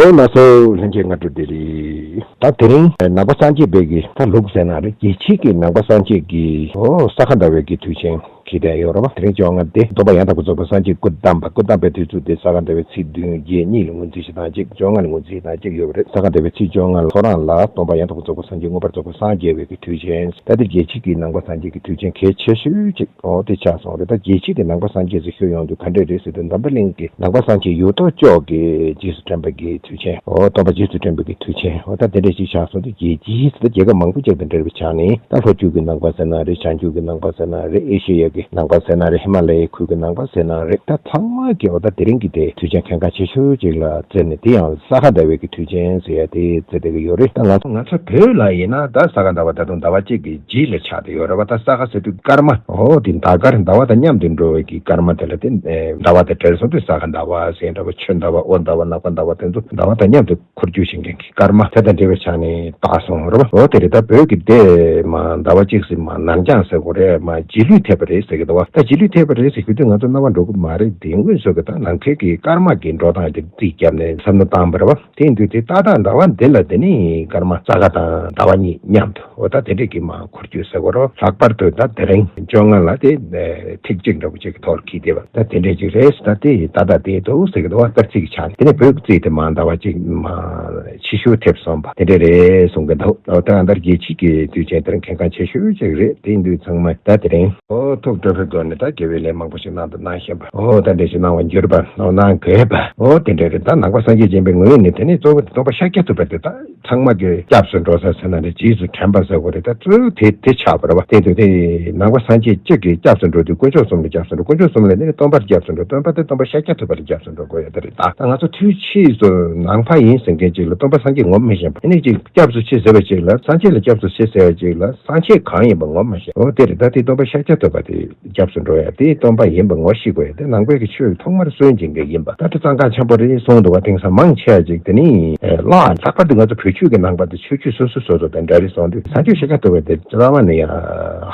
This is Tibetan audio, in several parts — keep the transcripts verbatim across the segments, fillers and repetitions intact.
ཨོ་ལགས་སོ། ལྷན་རྒྱས་སྔ་དྲོ་བདེ་ལེགས། ད་དེ་རིང་ནང་པ་སངས་རྒྱས་པའི་གི་ད་ལུགས་ཟེར་ན་རེད། རྒྱལ་སྤྱིའི་གི་ནང་པ་སངས་རྒྱས་ཀྱི་ཨོ་ས་ག་ཟླ་བའི་གི་དུས་ཆེན་གྱི་དེ་ཡོད་རེད་པ། དེ་རིང་བཅོ་ལྔ་སྟེ། སྟོན་པ་ཡང་དག་པར་རྫོགས་པའི་སངས་རྒྱས་སྐུ་བལྟམས་པ། སྐུ་བལྟམས་པའི་དུས་ཚོད་དེ་ས་ག་ཟླ་བའི་ཚེས་བདུན་བརྒྱད་གཉིས་ལ་ངོས་འཛིན་བྱེད་སྟངས་གཅིག་བཅོ་ལྔ་ལ་ངོས་འཛིན་བྱེད་སྟངས་གཅིག་ཡོད་པ་རེད། ས་ག་ཟླ་བའི་ཚེས་བཅོ་ལྔ་ལ་ཐོ་རངས་ལ་སྟོན་པ་ཡང་དག་པར་རྫོགས་པའི་སངས་རྒྱས་མངོན་པར་རྫོགས་པར་སངས་རྒྱས་པའི་གི་དུས་ཆེན། ད་དེ་རྒྱལ་སྤྱིའི་གི་ནང་པ་སངས་རྒྱས་ཀྱི་དུས་ཆེན་གལ་ཆེ་ཤོས་གཅིག་ཨོ་དེ་ཆགས་སོང་རེད། ད་རྒྱལ་སྤྱིའི་གི་ནང་པ་སངས་རྒྱས་ཟེར་ཤོད་ཡོང་དུས་ག་འདྲས་རེད་ཟེར་དུས། འཛམ་བུ་གླིང་གི་ནང་པ་སངས་རྒྱས་ཡོད་དོ་ཅོག་གི་རྗེས་སུ་དྲན་པ་གི་དུས་ཆེན། ཨོ་སྟོན་པ་རྗེས་སུ་དྲན་པ་གི་དུས་ཆེན། ཨོ་ད་དེ་འདྲས་ཅིག་ཆགས་སོང་དུས། རྒྱལ་སྤྱིའི་ད་རྒྱལ་ཁབ་མང་པོ་ཅིག་དང་འབྲེལ་བའི་ཆ་ནས། ད་ལྷོ་རྒྱུད་ཀྱི་ནང་པ་ཟེར་ན་རེད། བྱང་རྒྱུད་ཀྱི་ནང་པ་ཟེར་ན་རེད། ཨེ་ཤེ་ཡ་གི་ནང་པ་ཟེར་ན་རེད། ཧི་མ་ལ་ཡའི་ཁུལ་གྱི་ནང་པ་ཟེར་ན་རེད། ད་ཚང་མ་གི་ཨོ་ད་དེ་རིང་གི་དེ་དུས་ཆེན་གལ་འགངས་ཆེ་ཤོས་ཅིག་ལ་བརྩིས་ནས། དེ་ཡང་ས་ག་ཟླ་བའི་གི་དུས་ཆེན་ཟེར་ཡ་དེ་བརྩི་བསྡད་ཀྱི་ཡོད་རེད། ད་ང་ཚོ་ང་ཚོ་བོད་ལ་ཡིན་ན་ད་ས་ག་ཟླ་བ་ད་དུང་ཟླ་བ་གཅིག་གི་རྗེས་ལ་ཆགས་བསྡད་ཡོད་རེད་པ། ད་ས་ག་ཟེར་དུས་སྐར་མ། ཨོ་དེ་ཟླ་སྐར་ཟླ་བ་དང་མཉམ་དུ་འགྲོ་བའི་གི་སྐར་མ་དེ་ལ་དེ་ཟླ་བ་དང་བྲལ་སོང་དུས་ས་ག་ཟླ་བ་ཟེར་འདྲ་པོ། ཆུ་ཟླ་བ། དབོ་ཟླ་བ། ནག་པ་ཟླ་བ། དེ་ཚོ་ཟླ་བ་དང་མཉམ་དུ་འཁོར་རྒྱུག་བྱེད་མཁན་གྱི་སྐར་མ་དེ་དང་འབྲེལ་བའི་ཆ་ནས་བཏགས་སོང་རེད་པ། ཨོ་དེ་རེད། ད་བོད་ཀྱི་དེ་མ་ཟླ་བ་གཅིག་ཟེར་མ་ནར་འགྱངས་ཟེར་དགོས་རེད། མ་རྗེས་ལུས་ཐེབས་པ་རེད་ཟེར་གི་འདུག་པ། ད་རྗེས་ལུས་ཐེབས་པ་རེད་ཟེར་གི་དུས་ང་ཚོ་རྣ་བ་འགྲོ་གི་མ་རེད། དེ་སྔོན་ཚོད་ཀྱི་ད་ནང་ཁུལ་གྱི་སྐར་མ་གི་འགྲོ་སྟངས་དེ་རྩིས་བརྒྱབ་ནས་བསམ་བློ་བཏང་བ་རེད་པ། དེ་ཡིན་དུས་དེ་ཏག་ཏག་ཟླ་བ་འདི་ལ་དེ་ནི་སྐར་མ་ས་ག་དང་ཟླ་བ་གཉིས་མཉམ་དུ། འོ་ད་དེ་འདྲས་ཀྱི་མ་འཁོར་རྒྱུག་ཟེར་དགོས་རེད། ལྷག་པར་དུ་ད་དེ་རིང་བཅོ་ལྔ་ལ་དེ་ཨེ་ཐིག་གཅིག་འདྲ་པོ་ཅིག་གི་ཐོག་ལ་འཁེལ་བསྡད་པ། ད་དེ་འདྲས་ཅིག་རེད། ད་དེ་ད་ལྟ་དེ་འདུག་ཟེར་གི་འདུག་པ། སྐར་རྩིས་ཀྱི་ཆ་ནས། དེ་ནས་བོད་ཀྱི་རྩིས་དེ་མ་ཟླ་བ་གཅིག་མ་ཕྱི་ཤུར་ཐེབས་སོང་པ་དེ་འདྲས་རེད་གསུང་གི་འདུག། འོ་ད་ཨ་ད་རྒྱལ་སྤྱིའི་གི་དུས་ཆེན་དེ་རིང་གལ་འགངས་ཆེ་ཤོས་ཅིག་རེད། དེ་ཡིན་དུས་ཚང་མ་ད་དེ་རིང་ཨོ་ཐུགས་སྤྲོ་བའི་སྒོ་ནས་ད་དགེ་བའི་ལས་མང་པོ་ཞིག་གནང་དང་གནང་བཞིན་པ། ཨོ་ད་འདྲས་ཞིག་གནང་བར་འགྱུར་བ། ཨོ་གནང་དགོས་པ། ཨོ་དེ་འདྲས་རེད། ད་ནང་པ་སངས་རྒྱས་ཆེན་པོའི་ངོས་ནས་དེ་ནས་གཙོ་བོ་དེ་སྟོན་པ་ཤཱཀྱ་ཐུབ་པ་དེ་ད་ཚང་མ་གི་སྐྱབས་སུ་འགྲོ་ས་ཟེར་ན་རེད། རྗེས་སུ་དྲན་པ་ཟེར་དགོས་རེད། ད་གཙོ་བོ་དེ་དེ་ཆགས་པ་རེད་པ། དེ་དུས་དེ་ནང་པ་སངས་རྒྱས་གཅིག་གི་སྐྱབས་སུ་འགྲོ་དུས་དཀོན་མཆོག་གསུམ་ལ་སྐྱབས་སུ་འགྲོ། དཀོན་མཆོག་གསུམ་ལ་ནི་སྟོན་པར་སྐྱབས་སུ་འགྲོ། སྟོན་པ་དེ་སྟོན་པ་ཤཱཀྱ་ཐུབ་པ་ལ་སྐྱབས་སུ་འགྲོ་དགོས་ཡ་དེ་རེད། ད་ད་ང་ཚོ་ཐུའུ་ཆིས་སུ་ནང་པ་ཡིན་ཟེར་མཁན་ཅིག་ལ་སྟོན་པ་སངས་རྒྱས་ངོ་མི་ཤེས་པ། ཨ་ནི་ཅིག་སྐྱབས་སུ་མཆི་ཟེར་བ་ཅིག་ལ། སངས་རྒྱས་ལ་སྐྱབས་སུ་མཆི་ཟེར་བ་ཅིག་ལ་སངས་རྒྱས་གང་ཡིན་པ་ངོ་མ་ཤེས། འོ་དེ་རེད། ད་དེ་སྟོན་པ་ཤཱཀྱ་ཐུབ་པ་དེ་སྐྱབས་སུ་འགྲོ་ཡ་དེ་སྟོན་པ་ཡིན་པ་ངོ་ཤེས་དགོས་ཡ་དེ་ནང་པའི་གི་ཆོས་ཐོག་མར་སྲོལ་འབྱིན་མཁན་ཡིན་པ། ད་དེ་གཙང་ཁ་ཆེན་པོ་རེད་གསུངས་འདུག་པ། དེང་སང་མང་ཆེ་བ་ཅིག་དེ་ནི་ལྷག་ལྷག་པར་དུ་ང་ཚོ་བོད་ཆོས་ཀྱི་ནང་པ་དེ་ཆོས་བརྒྱུད་སོ་སོ་སོ་སོ་དང་འདྲ་རེད་གསུངས་དུས། སངས་རྒྱས་ཤཱཀྱ་ཐུབ་པ་དེ་བླ་མ་ནས་ཡང་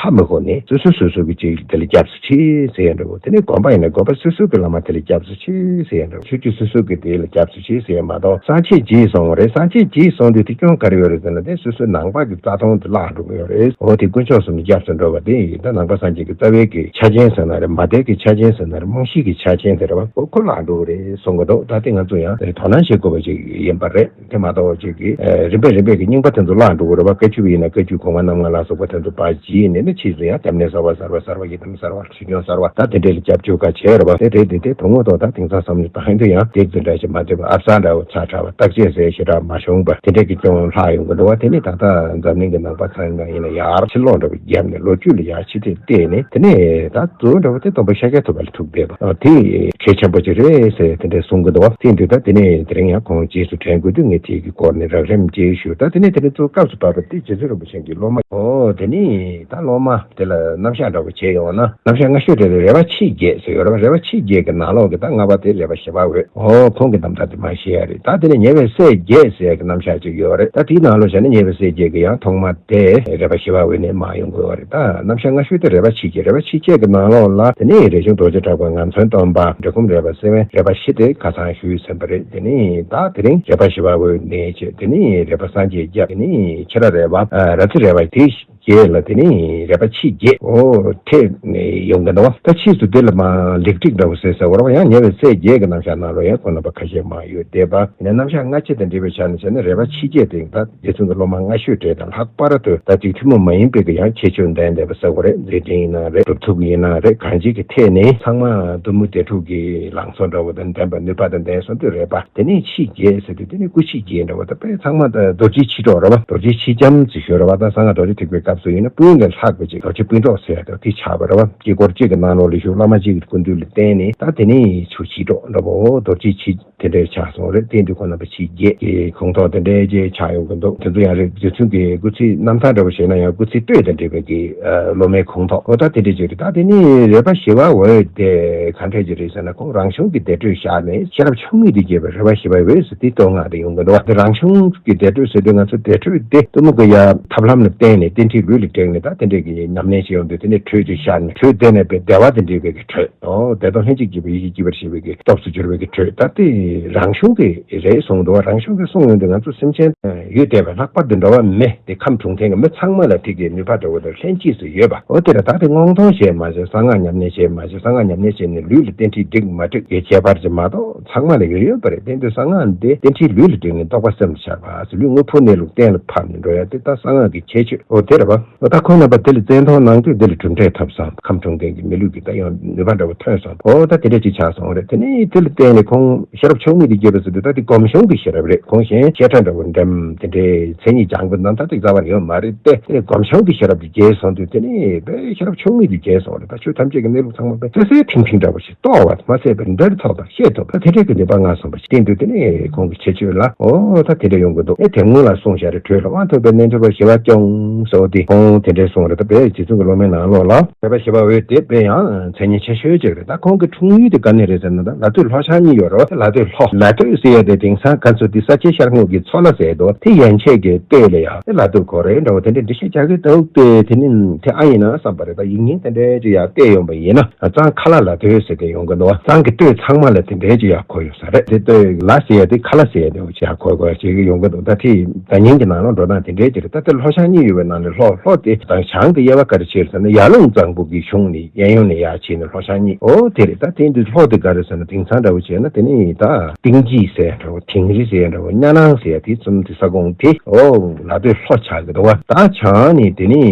ཧ་མི་གོ་ནས་སོ་སོ་སོ་སོ་གི་ཅིག་དེ་ལ་སྐྱབས་སུ་མཆི་ཟེར་ཡ་འདྲ་པོ། དེ་ནས་དགོན་པ་ཡིན་ན་དགོན་པ་སོ་སོ་གི་བླ་མ་དེ་ལ་སྐྱབས་སུ་མཆི་ཟེར་ཡ་འདྲ་པོ། ཆོས་བརྒྱུད་སོ་སོ་གི་དེ་ལ་སྐྱབས་སུ་མཆི་ཟེར་ཡ་མ་གཏོགས། སངས་རྒྱས་རྗེས་སོང་བ་རེད། སངས་རྒྱས་རྗེས་སོང་དུས་དེ་སྐྱོན་ག་རེ་ཡོད་རེད་ཟེར་ན། དེ་སོ་སོའི་ནང་པ་གི་རྩ་ལྟུང་དེ་བརླག་འགྲོ་གི་ཡོད་རེད། འོ་དེ་དཀོན་མཆོག་གསུམ་ལ་སྐྱབས་སུ་འགྲོ་བ་དེ་ད་ནང་པ་སངས་རྒྱས་ཀྱི་རྩ་བའི་གི་ཆ་རྐྱེན་ཟེར་ན་རེད། མ་དད་ཀྱི་ཆ་རྐྱེན་ཟེར་ན་རེད། རྨང་གཞི་གི་ཆ་རྐྱེན་དེ་རེད་པ། འོ་ཁོ་བརླག་འགྲོ་གི་རེད་གསུང་གི་འདུག། ད་དེ་ང་ཚོ་ཡང་དོ་སྣང་བྱེད་དགོས་པ་ཅིག་ཡིན་པ་རེད། དེ་མ་གཏོགས་ཅིག་གི་ཨ་རིམ་པས་རིམ་པས་ཀྱི་རྙིང་པ་དེ་ཚོ་བརླག་འགྲོ་གི་རེད་པ། བཀའ་བརྒྱུད་ཡིན་ན་བཀའ་བརྒྱུད་གོང་མ་རྣམ་ལྔ་ལ་སོགས་པ་དེ་ཚོ་ཕར་བརྗེད་ནས་ནི་ཕྱིས་སུ་ཡང་སྐྱབས་གནས་གསར་པ་གསར་པ་གསར་པ་ཡི་དམ་གསར་པ་སྲིད་སྐྱོང་གསར་པ་ད་དེ་འདྲས་ལ་སྐྱབས་བཅོལ་ཁ་བྱས་རེད་པ། དེ་རེད། དེ་དེ་དོན་དངོས་ཐོག་ད་དེང་སང་བསམ་བློ་བཏང་དུས་ཡང་དེ་ཚོ་འདྲ་ཞིག་མ་བསྡད་པ། ཨབ་གསར་འདྲ་བོ་ཚ་དྲགས་པ། བརྟག་དཔྱད་ཟེར་ཞེ་དྲག་མ་བྱུང་བ་དེ་འདྲས་ཀྱི་སྐྱོན་ལྷག་ཡོང་གི་འདུག་པ། དེ་ནི་ད་ལྟ་འཛམ་གླིང་གི་ནང་པ་ཚང་མ་ཡིན་ན་ཡར་ཕྱིར་ལོག་འདྲ་བོ་བརྒྱབ་ནས་ལོ་རྒྱུས་ལ་ཡར་ཕྱིར་དེ་བལྟས་ནས། དེ་ནས་ད་གཙོ་བོ་འདྲ་བོ་དེ་སྟོན་པ་ཤཱཀྱ་ཐུབ་པ་ལ་ཐུག་བསྡད་པ། ཨ་དེ་གལ་ཆེན་པོ་ཅིག་རེད་ཟེར་དེ་འདྲས་གསུང་གི་འདུག་པ། དེ་འདུག། ད་དེ་ནས་དེ་རིང་ཡང་ཁོང་རྗེས་སུ་དྲན་དགོས་དུས་ངས་དེ་གི་སྐོར་ནས་རགས་རིམ་ཅིག་ཞུ། ད་དེ་ནས་དེ་ནས་གཙོ་སྐབས་སུ་བབས་པ་དེ་རྗེ་བཙུན་རིན་པོ་ཆེ་གི་སློབ་མ། ཨོ་དེ་ནས་ད་སློབ་མ་དེ་ལ་རྣམ་གཞག་འདྲ་པོ་བྱས་ཡོང་ན། རྣམ་གཞག་སྔ་ཤོས་དེ་ལ་རལ་པ་མཆེད་བརྒྱད་ཟེར་ཡོད་རེད་པ། རལ་པ་མཆེད་བརྒྱད་ཀྱི་ནང་ལོགས་ཀྱི་ད་ལྔ་པ་དེ་རལ་པ་ཞི་བ་འོད། ཨོ་ཁོང་གི་རྣམ་ཐར་དེ་མར་བཤད་ཡ་རེད། ད་དེ་ནས་ཉེ་བའི་སྲས་བརྒྱད་ཟེར་ཡ་གི་རྣམ་གཞག་ཅིག་ཡོད་རེད། ད་དེའི་ནང་ལོགས་བྱས་ན་ཉེ་བའི་སྲས་བརྒྱད་ཀྱི་ཡང་ཐོག་མ་དེ་རལ་པ་ཞི་བ་འོད་ནས་མར་ཡོང་དགོས་པ་རེད། ད་རྣམ་གཞག་སྔ་ཤོས་དེ་རལ་པ་མཆེད་བརྒྱད། རལ་པ་མཆེད་བརྒྱད་ཀྱི་ནང་ལོགས་ལ་དེ་ནས་རས་ཆུང་རྡོ་རྗེ་གྲགས་པ། ངམ་ཚན་སྟོན་པ། འབྲི་གུང་རལ་པ། སེ་བན་རལ་པ་བཞི་དེ་ཁ་སང་ཞུས་ཟིན་པ་རེད། དེ་ནས་ད་དེ་རིང་རལ་པ་ཞི་བ་འོད་ནས་བྱས། དེ་ནས་རལ་པ་སངས་རྒྱས་བརྒྱ། དེ་ནས་ཁྱི་ར་རལ་པ། ཨ་ར་ཚི་རལ་པ། དེ་བརྒྱད་ལ་དེ་ནས་རལ་པ་མཆེད་བརྒྱད། ཨོ་ཐེབས་ནས་ཡོང་གི་འདུག་པ། ད་ཕྱིས་སུ་དེ་ལ་མར་ལེགས་བསྒྲིགས་འདྲ་བོ་ཟེར་ཟེར་བ་རེད་པ། ཡང་ཉེ་བའི་སྲས་བརྒྱད་ཀྱི་རྣམ་གཞག་ནང་ལོགས་ཡང་ཁོང་རྣམ་པ་ཁ་ཤས་མར་ཡོད་བསྡད་པ་ཡིན་ན། རྣམ་གཞག་སྔ་ཕྱི་དང་འབྲེལ་བའི་ཆ་ནས་བྱས་ན་རལ་པ་མཆེད་བརྒྱད་དེ་ད་རྗེ་བཙུན་གྱི་སློབ་མ་སྔ་ཤོས་གྲས་དང་། ལྷག་པར་དུ་ད་ཅིག་ཐུན་མོང་མ་ཡིན་པའི་གི་ཡང་ཁྱད་ཆོས་ལྡན་བསྡད་པ་ཟེར་དགོས་རེད། མཛད་འཕྲིན་ཡིན་ན་རེད། གྲུབ་ཐོབ་ཡིན་ན་རེད། གང་ཅིའི་གི་ཐད་ནས་ཚང་མ་གཏུམ་མོ་སྡེ་དྲུག་གི་ལང་ཚོ་འདྲ་བོ་དང་ལྡན་པ། ནུས་པ་དང་ལྡན་སོང་དུས་རལ་པ་དེ་ནས་མཆེད་བརྒྱད་ཟེར་དུས་དེ་ནས་སྐུ་མཆེད་བརྒྱད་འདྲ་བོ། ད་དཔེ་ཚང་མ་ད་རྡོ་རྗེའི་མཆེད་གྲོགས་རེད་པ། རྡོ་རྗེའི་མཆེད་ལྕམ་ཟེར་ཞུ་རེད་པ། ད་གསང་སྔགས་རྡོ་རྗེ་ཐེག་པའི་སྐབས་སུ་ཡིན་ན་སྤུན་ལས་ལྷག་པའི་ཅིག་རྡོ་རྗེ་སྤུན་གྲོགས་ཟེར་ཡ་ད་དེ་ཆགས་པ་རེད་པ། དཀྱིལ་འཁོར་གཅིག་གི་ནང་ལོགས་ལ་བཞུགས། བླ་མ་གཅིག་གི་སྐུ་མདུན་ལ་བསྟེན་ནས་ད་དེ་ནས་ཆུ་མཆེད་གྲོགས་འདྲ་བོ་རྡོ་རྗེའི་མཆེད་དེ་འདྲའི་ཆགས་སོང་རེད། དེ་འདུག། ཁོང་རྣམ་པ་ཕྱི་རྒྱལ་གྱི་ཁོངས་གཏོགས་དེ་འདྲའི་ཅིག་ཆགས་ཡོང་གི་འདུག། དེ་ཚོ་ཡང་རེད། རྗེ་བཙུན་གྱི་སྐུ་ཚེའི་རྣམ་ཐར་འདྲ་བོ་བྱས་ན་ཡང་སྐུ་ཚེའི་སྟོད་དང་འབྲེལ་བའི་གི་ཨ་སློབ་མའི་ཁོངས་གཏོགས། འོ་ད་དེ་འདྲའི་ཅིག་རེད། ད་དེ་ནི་རལ་པ་ཞི་བ་འོད་དེ་ག་འདྲ་ཅིག་རེད་ཟེར་ན། ཁོང་རང་བྱུང་གི་བདེ་དྲོད་བཞག་ནས་ཤེས་རབ་ཆུང་ངུ་དེ་རྒྱས་པའི་རལ་པ་ཞི་བ་འོད་ཟེར་དེ་བསྟོད་བསྔགས་དེ་ཡོང་གི་འདུག། དེ་རང་བྱུང་གི་བདེ་དྲོད་ཟེར་དུས་ང་ཚོ་བདེ་དྲོད་དེ་གཏུམ་མོ་གི་ཡ་ཐབས་ལམ་ལ་བརྟེན་ནས་རྟེན་འབྲེལ་ལུས་ལ་བསྒྲེངས་ནས་ད་དེ་འདྲའི་གི་ཉམས་ལེན་བྱེད་ཡོང་དུས་དེ་ནས་དྲོད་ཅིག་ཤར་ནས། དྲོད་དེ་ནས་བདེ་བ་དང་འབྲེལ་བའི་གི་དྲོད། ཨོ་བདེ་སྟོང་ལྷན་ཅིག་སྐྱེས་པའི་ཡེ་ཤེས་སྐྱེས་པར་བྱེད་པའི་གི་སྟོབས་སུ་གྱུར་པའི་གི་དྲོད། ད་དེ་རང་བྱུང་གི་ རེད་གསུངས་འདུག་རང་གཞུང་གིས་གསུངས་ཡོང་དུས་ང་ཚོ་སེམས་ཅན་ཡོད་བསྡད་པའི་ལྷག་པར་དུ་འགྲོ་བ་མི་དེ་ཁམས་གྲོང་རྡལ་གྱི་མི་ཚང་མ་ལ་ཐིག་གི་ནུས་པ་འདྲ་བོ་དང་ལྷན་སྐྱེས་སུ་ཡོད་པ། འོ་དེ་ལ་ད་དེ་སྔོག་འདོན་བྱས་མ་བྱས་གསང་སྔགས་ཉམས་ལེན་བྱས་མ་བྱས་གསང་སྔགས་ཉམས་ལེན་བྱས་ནས་ལུས་ལ་རྟེན་འབྲེལ་འགྲིག་མ་འགྲིག་གི་ཁྱད་པར་ཅིག་མ་གཏོགས་ཚང་མ་ལ་ཡོད་ཡོད་པ་རེད། དེ་འདི་གསང་སྔགས་འདི་རྟེན་འབྲེལ་ལུས་ལ་འགྲིག་ནས་རྟོགས་པ་སེམས་ལ་ཤར་བ་ཟེར་ལུས་དངོས་པོ་གནས་ལུགས་གཏན་ལ་ཕབ་ནས་འགྲོ་ཡ་དེ་ད་གསང་སྔགས་ཀྱི་ཁྱད་ཆོས་འོ་དེ་རེད་པ། ད་ཁོང་རྣམ་པ་དེ་ལ་བཙན་ཐོག་གནང་དུས་དེ་ལ་གྲུབ་འབྲས་ཐོབ་སོང་། ཁམས་གྲོང་རྡལ་གྱི་མི་ལུས་ཀྱི་ད་ཡང་ནུས་པ་འདྲ་བོ་ཐོན་སོང་། འོ་ད་དེ་འདྲ་ཅིག་ཆགས་སོང་རེད། དེ་ནས་དེ་ལ་བརྟེན་ནས་ཁོང་ཤེས་རབ་མཆོག་མེད་དུ་གྱུར་པ་ཟེར་དུས་ད་དེ་སྒོམ་བྱུང་གི་ཤེས་རབ་རེད། ཁོང་གཞན་བཤད་གྲྭ་འདྲ་བོ་འགྲིམ་དེ་འདྲའི་མཚན་ཉིད་སྦྱང་པོ་ནམ་ད་ཏིག་རྩ་བ་ནས་ཡོད་མ་རེད་དེ། དེ་ནས་སྒོམ་བྱུང་གི་ཤེས་རབ་དེ་རྒྱས་སོང་དུས་དེ་ནས་དཔེ་ཤེས་རབ་མཆོག་མེད་དུ་རྒྱས་སོང་རེད། ད་ཆོས་ཐམས་ཅད་ཀྱི་གནས་ལུགས་ཚང་མ་དཔེ་སོ་སོའི་ཐིང་ཐིང་འདྲ་བོ་ཞིག་རྟོགས་པ་མ་ཟད་པའི་འདིར་ཐོབ་པ་ཤེས་ཐུབ་པ་དེ་འདྲའི་གི་ནུས་པ་མངའ་སོང་བ་ཞིག་བསྟན་དུས་དེ་ནས་ཁོང་གི་ཁྱད་ཆོས་ལ་འོ་ད་དེ་འདྲ་ཡོང་གི་འདུག་ཨེ་དེ་སྔོན་ལ་གསུངས་བཞག་རེད། གྲོལ་ལ་དབང་ཐོབ་པའི་རྣལ་འབྱོར་པ་ཞི་བ་སྐྱོང་ཟེར་བ་དེ་ཁོང་དེ་འདྲས་གསུངས་རེད། ད་དཔེ་རྗེ་བཙུན་གྱི་སློབ་མའི་ནང་ལོགས་ལ་བོད་པ་ཞི་བ་འོད་དེ་དཔེ་ཡང་མཚན་སྙན་ཆེ་ཤོས་ཅིག་རེད། ད་ཁོང་གི་འཁྲུངས་ཡུལ་དེ་ག་ནས་རེད་ཟེར་ན་ད་ལ་སྟོད་ལྷོ་བྱང་གཉིས་ཡོད་རེད་བ། ལ་སྟོད་ལྷོ་ལ་སྟོད་ཟེར་ཡ་དེ་དེང་སང་ག་ཚོད་དེ་ས་སྐྱའི་ཤར་ངོས་ཀྱི་མཚོ་ལ་ཟེར་འདུག་དེ་ཡན་ཆད་ཀྱི་སྟོད་ལ་ཡ་དེ་ལ་སྟོད་གོ་རེད་འདྲ་བོ་དེ་འདྲས་འགྲེལ་བཤད་རྒྱག་གི་འདུག་དེ་དེ་ནི་དེ་ཨ་ཡིན་ན་བསམ་པ་རེད། ད་ཡིག་རྙིང་དེ་འདྲས་ཅིག་ཡ་བལྟས་ཡོང་པ་ཡིན་ན་གཙང་ཁ་ལ་ལ་སྟོད་ཟེར་དེ་ཡོང་གི་འདུག་གཙང་གི་སྟོད་ཚང་མ་ལ་དེ་འདྲས་ཅིག་ཡ་གོ་ཡོད་ས་རེད། དེ་སྟོད་ལ་ཟེར་ཡ་དེ་ཁ་ལ་ཟེར་ཡ་དེ་ཅིག་ཡ་གོ་གོ་ཅིག་ཡོང་གི་འདུག་ད་དེ་ད་ཉིན་གྱི་ནང་ལ་འགྲོ་སྟངས་དེ་འདྲས་ཅིག་རེད། ད་དེ་ལྷོ་བྱང་གཉིས་ཡོད་པའི་ནང་ནས་ལྷོ་ལྷོ་དེ་དང་བྱང་གི་དབྱེ་བ་ག་རེ་ཕྱེ་ཟེར་ན་ཡར་ཀླུང་གཙང་པོ་གི་གཞུང་ནས་གཡས་གཡོན་ནས་ཡར་ཕྱེ་ནས་ལྷོ་བྱང་གཉིས། འོ་དེ་རེད། ད་དེ་འདི་ལྷོ་དེ་ག་རེ་ཟེར་ན་དེང་སང་འདྲ་བོ་བྱས་ན་དེ་ནི་ད་གཏིང་སྐྱིད་ཟེར་འདྲ་བོ་དིང་རི་ཟེར་འདྲ་བོ་གཉའ་ནང་ཟེར་དེ་ཙམ་དེ་ས་ཁོངས་དེ་འོ་ལ་སྟོད་ལྷོ་ཆགས་ཀྱི་འདུག་བ། ད་བྱང་ནས་དེ་ནི་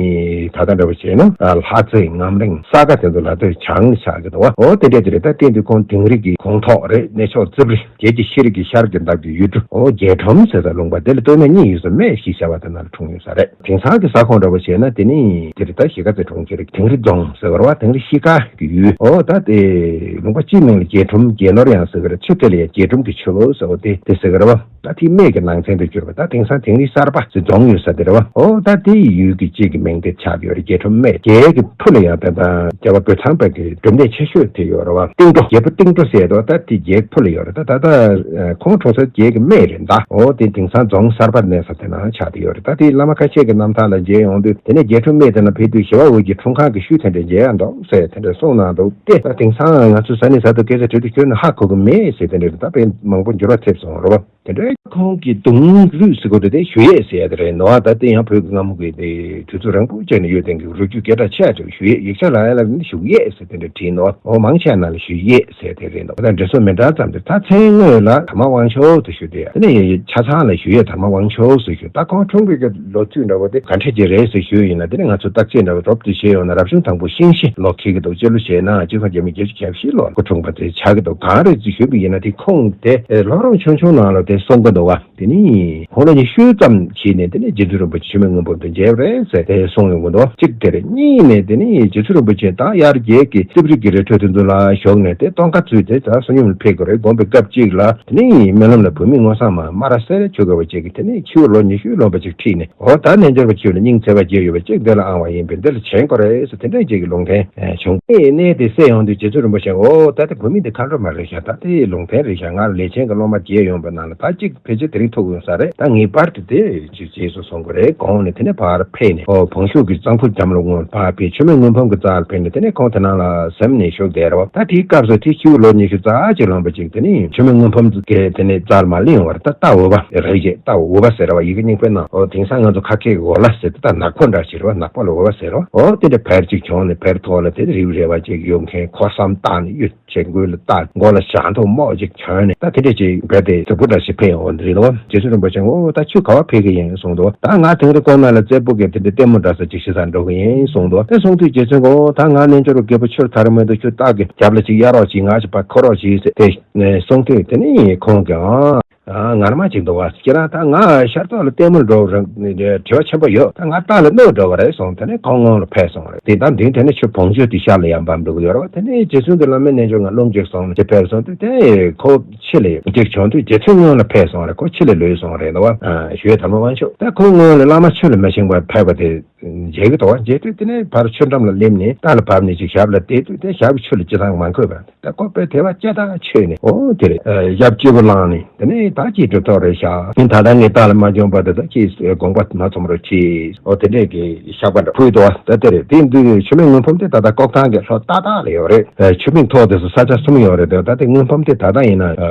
ད་ལྟ་འདྲ་བོ་བྱས་ན་ལྷ་རྩེ་ངམ་རིང་ས་དགའ་དེ་ཚོ་ལ་སྟོད་བྱང་ཆགས་ཀྱི་འདུག་བ། འོ་དེ་འདྲས་དེ་རེད། ད་སྟེང་དུ་ཁོང་དིང་རི་གི་ཁོངས་གཏོགས་རེད། གནས་མཆོག་རྩིབ་རི་རྒྱལ་གྱི་ཤེས་རིག་གི་ཤར་གྱི་འདབས་ཀྱི་ཡུལ་གྲུ་འོ་རྒྱལ་ཁྲོམ་ཟེར་ས་ལུང་པ་དེ་ལ་སྟོད་སྨད་གཉིས་ཡོད་ས་སྨད་ཞེས་བྱ་བ་དེ་ན་ལ་འཁྲུངས་ཡོད་ས་རེད། དེང་སང་གི་ས་ཁོངས་འདྲ་བོ་བྱས་ན་དེ་ནི་དེ་རེད། ད་གཞིས་ཀ་རྩེ་གྲོང་ཁྱེར་དིང་རི་རྫོང་ཟེར་བ་རེད་བ། དིང་རི་གཤིས་ཀ་གི་ཡུལ་འོ་ད་དེ་ལུང་པ་སྤྱིའི་མིང་ལ་རྒྱལ་ཁྲོམ་རྒྱལ་ནོར་གཡང་ཟེར་གི་རེད། ཆུ་དེ་ལ་ཡང་རྒྱལ་ཁྲོམ་གྱི་ཆུ་ལོ་ཟེར་བ་དེ་དེ་ཟེར་གི་རེད་བ། ད་དེ་སྨད་ཀྱི་ནང་ཚན་དུ་གྱུར་པ། ད་དེང་སང་དིང་རི་གསར་པ་ཟེར་རྫོང་ཡོད་ས་དེ་རེད་བ། འོ་ད་དེའི་ཡུལ་གྱི་གཅིག་གི་མིང་དེ་ཆགས་ཡོད་རེད། རྒྱལ་ཁྲོམ་སྨད། རྒྱལ་གྱི་ཕུ་ལ་ཡང་ད་ལྟ་རྒྱལ་བ་རྒོད་ཚང་པ་གི་གྲུབ་གནས་ཆེ་ཤོས་དེ་ཡོད་རེད་བ། སྟེང་འགྲོ་རྒྱལ་པོ་སྟེང་འགྲོ་ཟེར་དོ། ད་དེ་རྒྱལ་ཕུ་ལ་ཡོད་རེད། ད་ད་ལྟ་ཁོང་གྲོངས་ས་རྒྱལ་གྱི་སྨད་རེད་ད། འོ་དེ་དེང་སང་རྫོང་གསར་པ་གནས་ས་དེ་ན་ཆགས་དེ་ཡོད་རེད། ད་དེ་བླ་མ་ཁ་ཤས་ཀྱི་རྣམ་ཐར་ལ་མཇལ་ཡོང་དུས་དེ་ནས་རྒྱལ་ཁྲོམ་སྨད་དེ་ན་ཕེབས་དུས་ཞི་བ་འོད་ཀྱི་འཁྲུངས་ཁང་གི་ཤུལ་དེ་འདྲ་མཇལ་ཡག་འདུག་ཟེར་དེ་འདྲ་གསུངས་གནང་འདུག་སྟེ། ད་དེང་སང་ང་ཚོ་ས་གནས་གསར་དུ་སྐད་ཆ་དྲིས་དུས་ཁྱོན་ནས་ཧ་གོ་གི་མེད་ཟེར་དེ་འདྲ་རེད། ད་དཔེ་མང་པོ་འགྱུར་བ་ཐེབས་སོང་རེད་བ། དེ་འདྲའི་ཁོང་གི་གདུང་རུས་ཟེར་དགོས་རེད་དེ་ཞུ་ཡས་ཟེར་ཡ་དེ་རེད་འདུག་ད་དེ་ཡང་བོད་ཀྱི་སྔ་མོ་གི་དེ་དུས་ཚོད་རིང་པོ་བྱས་ནས་ཡོད་དེང་གི་རུས་རྒྱུད་སྐད་གྲགས་ཆེ་ཡ་ཅིག་ཞུ་ཡས། ཡིག་ཆ་ལ་ཡ་ལ་ནི་ཞུ་ཡས་ཟེར་དེ་འདྲ་བྲིས་འདུག་འོ་མང་ཆེ་ན་ལ་ཞུ་ཡས་ཟེར་དེ་རེད་འདུག་ད་འབྲི་སྲོལ་མི་འདྲ་ཙམ་དེ། ད་མཚན་དངོས་ལ་དར་མ་དབང་ཕྱུག་ཏུ་ཞུ་དེ། དེ་ནས་ཆ་ཚང་ལ་ཞུ་ཡས་དར་མ་དབང་ཕྱུག་ཟེར་ཞུ། ད་ཁོང་འཁྲུངས་པའི་གི་ལོ་ཚིགས་འདྲ་བོ་དེ་ག་འདྲ་ཅིག་རེད་ཟེར་ཞུས་ཡིན་ན། དེ་ནས་ང་ཚོ་བརྟག་དཔྱད་འདྲ་བོ་རོབ་ཏུ་བྱས་ཡོང་ན་རབ་བྱུང་དང་པོ་ཤིང་བྱི་ལོ་འཁེལ་གི་འདུག་སྤྱི་ལོ་བྱས་ན་སྤྱི་ལོ་བརྒྱ་མེད་བརྒྱད་ཅུ་གྱ་བཞི་ལོ་ལ་ཁོ་འཁྲུངས་པ་དེ་ཆགས་ཀྱི་འདུག་གང་རེད་ཅེས་ཞུས་པ་ཡིན་ན། དེ་ཁོང་དེ་སློབ་རིམ་ཆུང་ཆུང་ནང་ལ་དེ་གསུང་གི་འདུག་བ། དེ་ནི་ཁོང་ལོ་ཉི་ཤུ་ཙམ་ཕྱིན་ནས་དེ་ནས་རྗེ་བཙུན་རིན་པོ་ཆེ་མཆོད་མེ་སྔོན་འབུམ་དུ་མཇལ་བ་རེད་ཟེར་དེ་གསུངས་ཡོང་གི་འདུག་གཅིག་དེ་རེད། གཉིས་ནས་དེ་ནི་རྗེ་བཙུན་རིན་པོ་ཆེ་ད་དབྱར་རྒྱལ་གྱི་རྩིབ་རི་གི་རི་ཁྲོད་དེ་ཚོ་ལ་བཞུགས་ནས་དེ་སྟོན་ཁ་བཙུགས་ཏེ་ད་བསོད་སྙོམས་ལ་ཕེབས་དགོས་རེད་དགོངས་པའི་སྐབས་གཅིག་ལ། དེ་ནི་སྨོན་ལམ་ལ་བོད་མི་མངོན་སུམ་མ་སྨ་ར་སེ་ར་ཆོས་དགའ་བ་བཅས་ཀྱིས་དེ་ནི་ཁྱེའུ་ལོ་ཉི་ཤུའི་ལོན་པ་ཅིག་ཁྲིད་ནས། འོ་ད་རྣལ་འབྱོར་པ་ཁྱེའུ་ལ་སྙིང་བརྩེ་བ་སྐྱེས་ཡོད་པ་ཅིག་འདི་ལ་ཨང་བ་ཡིན་པས་འདི་ལ་བྱོན་དགོས་རེད་ཟེར་དེ་འདྲ་ཅིག་གི་ལུང་བསྟན་བྱུང་། དེ་ནས་དེ་གསན་ཡོང་དུས་རྗེ་བཙུན་རིན་པོ་ཆེ་འོ་ད་དེ་བོད་མི་འདི་མཁའ་འགྲོ་མ་རེད་ཤག་ད་དེ་ལུང་བསྟན་རེད་ཤག་ང་ལ་ལས་ཆེན་གྱི་སློབ་མ་བརྒྱད་ཡོང་པ་ནང་ལ་ད་གཅིག་ཕལ་ཆེར་དེ་རིང་ཐུག་ཡོང་ས་རེད། ད་ངེས་པར་དུ་དེ་ཅིག་རྗེས་སུ་བཟུང་དགོས་རེད་དགོངས་ནས་དེ་ནས་ཕར་ཕེབས་ནས་ཨོ་བང་ཤུག་གི་གཙང་ཕུ་འགྲམ་ལ་སྔོན་ཕར་ཕེབས། མཆོད་མེ་སྔོན་ཕམ་གྱི་རྩ་ལ་ཕེབས་ནས་དེ་ནས་ཁོང་དེ་ནང་ལ་གཟིམ་ནས་བཞུགས་བསྡད་རེད་བ། ད་དེའི་སྐབས་སུ་དེ་ཁྱེའུ་ལོ་ཉི་ཤུ་རྩ་གཅིག་ལོན་པ་ཅིག་དེ་ནས་མཆོད་མེ་སྔོན་ཕམ་གྱི་དེ་ནས་རྩ་ལ་མ་སླེབས་ཡོང་བར་ད་རྟ་འུར་བ་རེད་ཅེས། རྟ་འུར་བ་ཟེར་བ་ཡི་གེ་རྙིང་པའི་ནང་ཨོ་དེང་སང་ང་ཚོ་ཁ་སྐད་ཀྱི་འོ་ལ་ཟེར་དེ་ད་ནག་པོ་འདྲ་ཞིག་རེད་བ། ནག་པོ་ལ་འུར་བ་ཟེར་བ། ཨོ་དེ་འདྲ་བར་ཅིག་བྱུང་ནས་བར་ཐོག་ལ་དེ་རིལ་བུ་རལ་བ་ཅིག་གཡུག་མཁན་ཁོ་བསམ་བཏང་ནས་གཡུག་བྱེད་འགུལ་ལ་བཏགས་མགོ་ལ་ཞྭ་མདོག་སྨུག་ཅིག་གྱོན་ནས་ད་དེ་འདྲ་ཅིག་བོད་དེ་གཟུགས་པོ་འདྲ་ཞིག་ཕེབས་ཡོང་བ་འདི་རེད་དོ། རྗེ་བཙུན་རིན་པོ་ཆེ་འོ་ད་ཁྱོད་ག་བ་ཕེབས་ཀྱི་ཡིན་གསུངས་འདུག་ད་ང་དིང་རི་ཀོ་ན་ལ་རྩེ་ཕུ་གི་དེ་འདྲ་ལྟད་མོ་འདྲ་ས་ཅིག་ཤི་ས་འགྲོ་གི་ཡིན་གསུངས་འདུག་དེ་གསུངས་དུས་རྗེ་བཙུན་གྱིས་འོ་ད་ང་རྣལ་འབྱོར་པ་རྒད་པོ་ཁྱོད་ད་རེས་མ་གཏོགས་ཁྱོད་སྟག་གི་རྒྱབ་ལ་ཅིག་གཡར་རོགས་གྱིས། ང་ཅིག་ཕར་འཁོར་རོགས་གྱིས་ཟེར་དེ་གསུངས་དུས་དེ་ནི་ཁོང་གིས་ཨ། ང་ངར་མ་ཅིག་འདུག་བ། ཁྱེད་རང་ད་ང་ཤར་ཏོག་ལ་ལྟད་མོ་འགྲོ་ར་དྲི་བ་ཆེན་པོ་ཡོད། ད་ང་རྟ་ལ་བསྣུར་འགྲོ་བ་རེད་གསུངས། དེ་ནས་ཁོང་སྔོན་ལ་ཕེབས་སོང་རེད། དེ་ད་འདི་དེ་ནས་ཆུ་བོང་ཆུ་དེ་ཤར་ལ་ཡར་འབབ་འགྲོ་གི་ཡོད་རེད་བ། དེ་ནས་རྗེ་བཙུན་གྱི་བླ་མའི་རྣལ་འབྱོར་ང་རླུང་གཅིག་སོང་ལ་ཅིག་ཕེབས་སོང་དུས་དེ་ཁོ་ཕྱི་ལ་ཡོད་ཅིག་བྱུང་དུས་རྗེ་བཙུན་སྔོན་ལ་ཕེབས་སོང་རེད། ཁོ་ཕྱི་ལ་ལུས་སོང་རེད་འདུག་བ། ཞུ་ཡས་དར་མ་དབང་ཕྱུག་ད་ཁོ་སྔོན་ལ་བླ་མ་ཆོས་ལ་མི་ཞེན་པར་ཕེབས་པ་དེ། མཇལ་གི་འདུག་བ། མཇལ་དུས་དེ་ནས་ཕར་ཆུ་འགྲམ་ལ་སླེབས་ནས་རྟ་ལ་བབས་ནས་ཅིག་ཞབས་ལ་བལྟས་དུས་དེ་ཞབས་ཀྱི་ཆུ་ལ་ཅི་ཐང་མ་འཁོད་པ། ད་ཁོ་དཔེ་དད་པ་ལྕགས་ཐག་ཆོད་ནས་ཨོ་དེ་རེད། ཞབས་སྐྱིད་པོ་བླངས་ནས་དེ་ནས་ད་ཅིག་གྲུབ་ཐོབ་རེད་ཤག་ཨིན། ད་ལྟ་ངས་རྟ་ལ་མ་བཅོམ་པ་དེ་ད་ཅིག་དགོངས་པ་མ་ཚོམ་རོགས་གྱིས། ཨོ་དེ་འདྲས་ཀྱི་བཤགས་པ་འདྲ་ཕུལ་འདུག་བ། ད་དེ་རེད། དེ་དུས་ཆུ་སྨད་སྔོན་ཕུམ་དེ་ད་ལྟ་ལྐོག་ཐང་གི་ལྷོ་ཏག་ཏག་ལ་ཡོད་རེད། ཆུ་སྨད་ཐོག་དེ་སུ་ས་ཆ་གསུམ་ཡོད་རེད། དེ་ད་དེ་སྔོན་ཕུམ་དེ་ད་ལྟ་ཡིན་ན་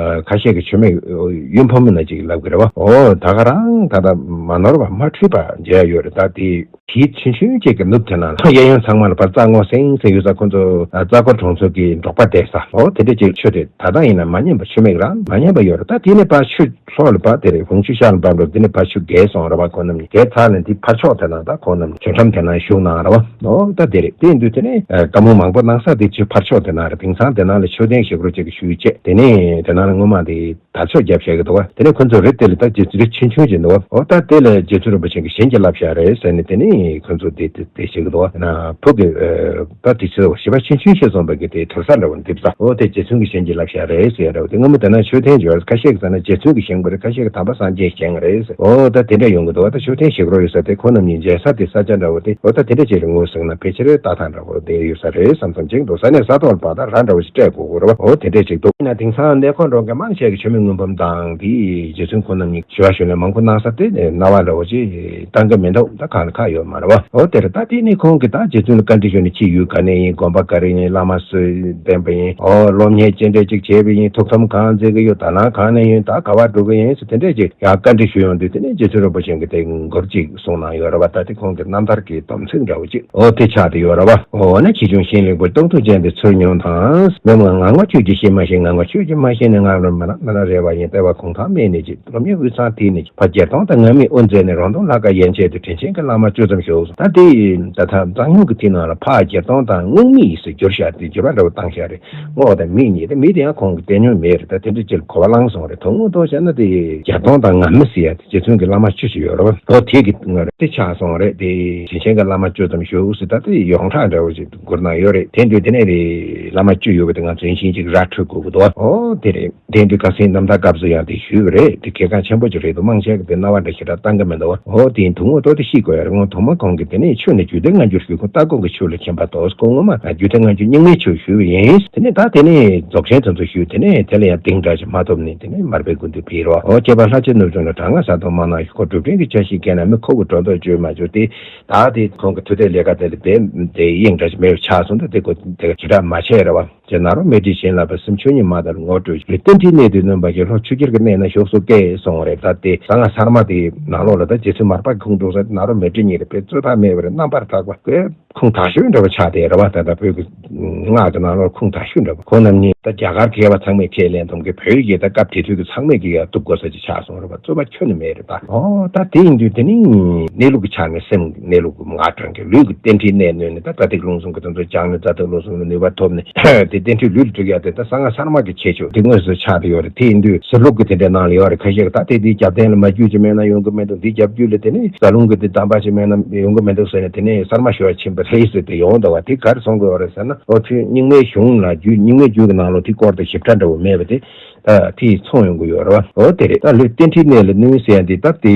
ཁ་ཤས་ཀྱི་ཆུ་སྨད་གཡོན་ཕུམ་ན་ཅིག་ལབ་གི་རེད་བ། ཨོ་ད་ག་རང་ད་ལྟ་མ་ནོར་བ་མ་འཁྲུལ་པ་མཇལ་ཡ་ཡོད་རེད། ད་དེ། གྱི་ཆུང་ཆུང་གཅིག་གི་ནུབ་དེ་ན་གཡས་གཡོན་ཚང་མ་ལ་ཕར་རྩྭ་སྔོ་སེང་སེང་ཡོད་ས། ཁོ་ཚོ་རྩྭ་སྐོར་གྲོང་ཚོ་གི་འབྲོག་པ་བསྡད་ས། ཨོ་དེ་འདྲ་ཅིག་ཆུ་དེ་ད་ལྟ་ཡིན་ན་མ་ཉམས་པ། ཆུ་སྨད་རང་མ་ཉམས་པ་ཡོད་རེད། ད་དེ་ནས་ཕར་ཆུ་ལྷོ་ལ་ཕར་དེ་རེད། བོང་ཆུ་ཤར་ལ་ཕར་འགྲོ། དེ་ནས་ཕར་ཆུ་བརྒལ་སོང་རེད་བ། ཁོ་རྣམ་གཉིས་བརྒལ་ཚར་ནས་དེ་ཕར་ཕྱོགས་དེ་ན་ད་ཁོ་རྣམ་གཉིས་ཆུ་འགྲམ་དེ་ན་བཞུགས་གནང་རེད་བ། ཨོ་ད་དེ་རེད། དེ་ཡིན་དུས་དེ་ནས་བཀའ་མོལ་མང་པོ་གནང་ས་དེ་ཆུ་ཕར་ཕྱོགས་དེ་ན་རེད། དེང་སང་དེ་ན་ལ་མཆོད་རྟེན་ཞིག་རོ་ཅིག་གི་ཞུས་བྱས། དེ་ནས་དེ་ན་ལ་སྔོན་མ་དེ། དར་ལྕོག་རྒྱབ་བཞག་གི་འདུག་བ། དེ་ནས་ཁོ་ཚོ་རི་དེ་ལ་ད་རྗེ་བཙུན་རི་ཆེ་ཆུང་ཅིག་འདུག་བ། འོ་ད་དེ་ལ་རྗེ་བཙུན་རིན་པོ་ཆེ་གིས་ཞལ་གྱིས་བརླབས་བཞག་རེད་ཟེར་ནས། དེ་ནས་ཁོ་ཚོ་དེ་དེ་དེ་བྱེད་ཀྱི་འདུག་བ། ན་ཕུག་གི་ད་དེ་ཚོ་ཞི་བ་ཆེ་ཆུང་ཞེས་གསུངས་པ་གི་དེ་དུར་ས་འདྲ་བོ་འདེབས་ས། འོ་དེ་རྗེ་བཙུན་གྱི་ཞལ་གྱིས་བརླབས་བཞག་རེད་ཟེར་ཡ་འདྲ་བོ། དེ་སྔ་མོ་དེ་ན་མཆོད་རྟེན་བྱོས། ཁ་ཤས་ཀྱིས་ཟེར་ན་རྗེ་བཙུན་གྱིས་བཞེངས་པ་རེད། ཁ་ཤས་ཀྱིས་དམ་པ་སངས་རྒྱས་བཞེངས་རེད་ཟེར། འོ་ད་དེ་འདྲ་ཡོང་གི་འདུག་བ། ད་མཆོད་རྟེན་ཞིག་རོ་ཡོད་ས་དེ་ཁོ་རྣམ་གཉིས་མཇལ་ས་དེ་ས་ཆ་འདྲ་བོ་དེ། འོ་ད་དེ་འདྲ་ཅིག་ལ་ངོས་ཟིན་ན་ཕལ་ཆེར་ལྟ་ཐང་འདྲ་བོ་དེ་ཡོད་ས་རེད་བསམ་བསམ་ཅིག་འདུག། ས་གནས་ས་ཐོག་ལ་བར་ཐག་ར་འདྲ་བོ་ཞིག་སྤྲད་དགོས་ཀྱི་རེད་བ། འོ་དེ་འདྲས་ཅིག་འདུག། ཡིན་ན་དེང་སང་གནས་སྐོར་འགྲོ་མཁན་མང་ཆེ་གིས་ཆུ་སྨད་སྔོན་ཕུམ་དང་དེའི་རྗེ་བཙུན་ཁོང་རྣམ་གཉིས་ཞུ་བ་ཞུ་ལན་མང་པོ་གནང་ས་དེ་རྣ་བ་འདྲ་བོ་ཅིག་བཏང་གི་མི་འདུག། ད་གང་ལ་ཁག་ཡོད་མ་རེད་བ། འོ་དེ་རེད། ད་དེ་ནས་ཁོང་གིས་ད་རྗེ་བཙུན་ལ་བཀའ་འདྲི་ཞུས་ནས་ཕྱི་ཡུལ་ག་ནས་ཡིན། དགོན་པ་ག་རེ་ཡིན། བླ་མ་སུས་བསྟེན་པ་ཡིན། འོ་སློབ་གཉེར་ཅི་འདྲས་ཅིག་བྱས་པ་ཡིན། ཐུགས་དམ་གང་མཛད་ཀྱི་ཡོད། ད་ལམ་གང་ནས་ཡིན། ད་ག་བར་འགྲོ་གི་ཡིན་ཟེར་དེ་འདྲས་ཅིག་ཡང་བཀའ་འདྲི་ཞུ་ཡོང་དུས། དེ་ནས་རྗེ་བཙུན་རིན་པོ་ཆེ་གིས་དེ་མགུར་ཅིག་གསུངས་གནང་ཡོད་རེད་བ། ད་དེ་ཁོང་གི་རྣམ་ཐར་གྱི་སྡོམ་ཚིག་འདྲ་བོ་ཅིག་འོ་དེ་ཆགས་བསྡད་ཡོད་རེད་བ། འོ་ན་ཆེ་ཆུང་ཤིང་ལེགས་པོ་སྟོང་ཐུག་ཅན་དེ་ཚུར་མྱོང་དང་། མི་མང་ངག་དབང་ཆོས་ཀྱི་ཤེས་མ་ཤེས། ངག་དབང་ཆོས་ཀྱི་མ་ཤེས་ནས། ངག་ལ་མི་ལ་མི་ལ་རས་པ་ཡིན། ལྟེ་བ་གུང་ཐང་སྨད་ནས་ཀྱི། སློབ་གཉེར་དབུས་གཙང་དེ་ནས་ཀྱི། ཕ་བརྒྱད་སྟོང་དང་ང་མི་དབུ་མཛད་ནས། རོང་སྟོན་ལྷ་ཁང་ཡན་ཆད་དུ། དྲིན་ཆེན་གྱི་བླ་མ་བཅུ་ཙམ་བཞུགས་སོང་། ད་དེ་ད་ཐ་གཙང་ཉུང་གི་དེ་ནང་ལ་ཕ་བརྒྱད་སྟོང་དང་སྔོན་མི་ཡིས་སུ་བསྒྱུར་བཞག་དེ་བསྒྱུར་བ་འདྲ་བོ་བཏང་བཞག་རེད། སྔོ་དང་མི་གཉིས་དེ། མི་དེ་ཡང་ཁོང་གིས་བསྟེན་མྱོང་མེད་རེད། ད་དེ་འདྲ་ཅིག་གོ་བ་བླངས་སོང་རེད། དོན་དངོས་ཐོག་བཤད་ན་དེ་བརྒྱད་སྟོང་དང་ང་མི་ཟེར་ཡ་དེ་རྗེ་བཙུན་གྱི་བླ་མ་བཅུ་ཞིག་ཡོད་རེད་བ། འོ་དེ་གི་ང་རེད། དེ་ཆགས་སོང་རེད། དེ་དྲིན་ཆེན་གྱི་བླ་མ་བཅུ་ཙམ་བཞུགས་ཟེར། ད་དེ་ཡོངས་གྲགས་འདྲ་བོ་ཞིག་བསྒྱུར་གནང་ཡོད་རེད། དེ་དུས་དེ་ནས་རེད། བླ་མ་བཅུ་ཡོད་པ་དེ་ང་ཚོ་ཡིན་ཞིང་གཅིག་ར་འཕྲོད་དགོས་ཀྱི་འདུག་བ། འོ་དེ་རེད། དེ་དུས་ཁ་སང་རྣམ་ཐར་སྐབས་སུ་ཡང་དེ་ཞུས་པ་རེད། དེ་གལ་འགངས་ཆེན་པོ་ཅིག་རེད་འདུག། མང་ཆེ་གིས་དེ་རྣ་བ་འདྲ་ཞེ་དྲག་བཏང་གི་མི་འདུག་བ། འོ་དེ་ཡིན། དོན་དངོས་ཐོག་དེ་ཤེས་དགོས་ཡ་རེད། སྔོན་ཐོག་མ་ཁོང་གིས་དེ་ནས་ཆུ་ནི་རྒྱུད་སྡེ་སྔ་འགྱུར་ཞུས། ཁོང་སྟ་གོན་གྱི་ཆུ་ལ་ཕྱིན་པ་དང་། ཁོང་སྔོན་མ་རྒྱུད་སྡེ་སྔ་འགྱུར་རྙིང་མའི་ཆུ་ཞུས་པ་ཡིན། དེ་ནས་ད་དེ་ནས་རྫོགས་ཆེན་དེ་ཚོ་ཞུས། དེ་ནས་དེ་ལ་ཡང་གདེང་འདྲ་ཞིག་མ་ཐོབ་ནས་དེ་ནས་མར་པའི་སྐུ་མདུན་ཕེབས་རོགས། འོ་སྐྱེས་པ་ལྷ་ཆེན་ནུབ་བྱུང་ལ་དྲག་སྔགས་གསལ་སྟོང་མ་གནང་ཞིག། ཁོ་སྒྲུབ་ཕྲིན་གྱི་ཆ་ཤས་མཁྱེན་ན་མི་ཁོ་བོ་སྒྲོ་འདོགས་གཅོད་མ་བཅུག་སྟེ། ད་དེ་ཁོང་གི་མཐུ་གཏད་ལས་ཀ་དེ་ལ་དེ་དེ་དབྱིངས་འདྲ་ཞིག་མེད་པ་ཆགས་སོང་། ད་དེ་ཁོ་དེ་ཞེ་དྲག་མ་བྱས་རེད་བ། ཅེས་ནཱ་རོ་མཻ་ཏྲིས་བྱིན་བརླབས་པ། སེམས་ཆོས་ཉིད་མ་དག་ལ་ངོ་སྤྲོད་ཞུས། རྟེན་འབྲེལ་གནད་དུ་བསྣུན་པ་ཞིག། ལྷོ་ཆུ་ཁྱེར་གྱི་གནས་ན་བཞུགས་སུ་བསྐྱལ་གསུངས་རེད། ད་དེ་གསང་སྔགས་གསར་མ་དེའི་ནང་ལོགས་ལ་ད་རྗེ་བཙུན་མར་པ་ཁོང་འདུག་ས། ནཱ་རོ་མཻ་ཏྲི་གཉིས་རེད། དཔེ་རྩོད་པ་མེད་པ་རེད། རྣམ་པར་དག་པ། དཔེ་ཁུངས་དག་ཤོས་འདྲ་བོ་ཆགས་བསྡད་རེད་བ། ད་ལྟ་བོད་ཀྱི་སྔགས་ཀྱི་ནང་ལོགས་ཁུངས་དག་ཤོས་འདྲ་བོ། ཁོང་རྣམ་གཉིས་ད་རྒྱ་གར་མཁས་པ་ཚང་མས་ཁས་ལེན་ཐུབ་མཁན། བོད་ཀྱི་ད་སྐབས་དེ་དུས་ཀྱི་ཚང་མས་ཀྱི་ཡ་གཏུག་དགོས་ས་ཅིག་ཆགས་སོང་རེད་བ། རྩོད་པ་ཁྱོན་ནས་མེད་རེད་ད། ཨོ་ད་དེ་ཡིན་དུས་དེ་ནི་གནས་ལུགས་ཀྱི་ཆ་ནས་སེམས་ཀྱི་གནས་ལུགས་ཀྱི་ངར་དྲག་གི། ལུས་ཀྱི་རྟེན་འབྲེལ་གནད་བསྣུན་ནས་ད་ད་ཐེག་རླུང་གསུམ་གྱི་དོན་དུ་སྦྱངས་ནས། རྩ་ཐེག་རླུང་གསུམ་ལ་ནུས་པ་ཐོབ་ནས། དེ་རྟེན་འབྲེལ་ལུས་ལ་སྒྲིག་ཡ་དེ་ད་གསང་སྔགས་གསར་མ་གི་ཁྱད་ཆོས་དེ་དངོས་སུ་ཆགས་བསྡད་ཡོད་རེད། དེ་ཡིན་དུས་ཟུར་ལུགས་ཀྱི་དེ་འདྲའི་ནང་ལ་ཡོད་རེད། ཁ་ཤས་ཀྱིས་ད་དེ་འདིའི་རྒྱབ་རྟེན་ལ་མ་རྒྱུད་ཅིག་མེད་ན་ཡོང་གི་མི་འདུག། འདིའི་རྒྱབ་རྒྱུད་ལ་དེ་ནི་རྩ་རླུང་གི་དེ་གདམས་པ་ཅིག་མེད་ན་ཡོང་གི་མི་འདུག་ཟེར་ནས། དེ་ནས་གསར་མ་ཞུ་བ་ཕྱིན་པ་རེད་ཟེར་ཏེ་ཡོང་འདུག་བ། དེ་ག་རེ་གསུང་གི་ཡོད་རེད་ཟེར་ན། ཨོ་ཚུལ་རྙིང་མའི་གཞུང་ལ་རྒྱུད། རྙིང་མའི་རྒྱུད་ཀྱི་ནང་ལོགས་དེ་སྐོར་དེ་ཞིབ་ཕྲ་འདྲ་བོ་མེད་པ་དེ། ད་དེས་མཚོན་ཡོང་གི་ཡོད་རེད་བ། འོ་དེ་རེད། ད་ལུས་རྟེན་འབྲེལ་གནད་ལ་བསྣུན་ཟེར་ཡ་འདི་ད་དེ་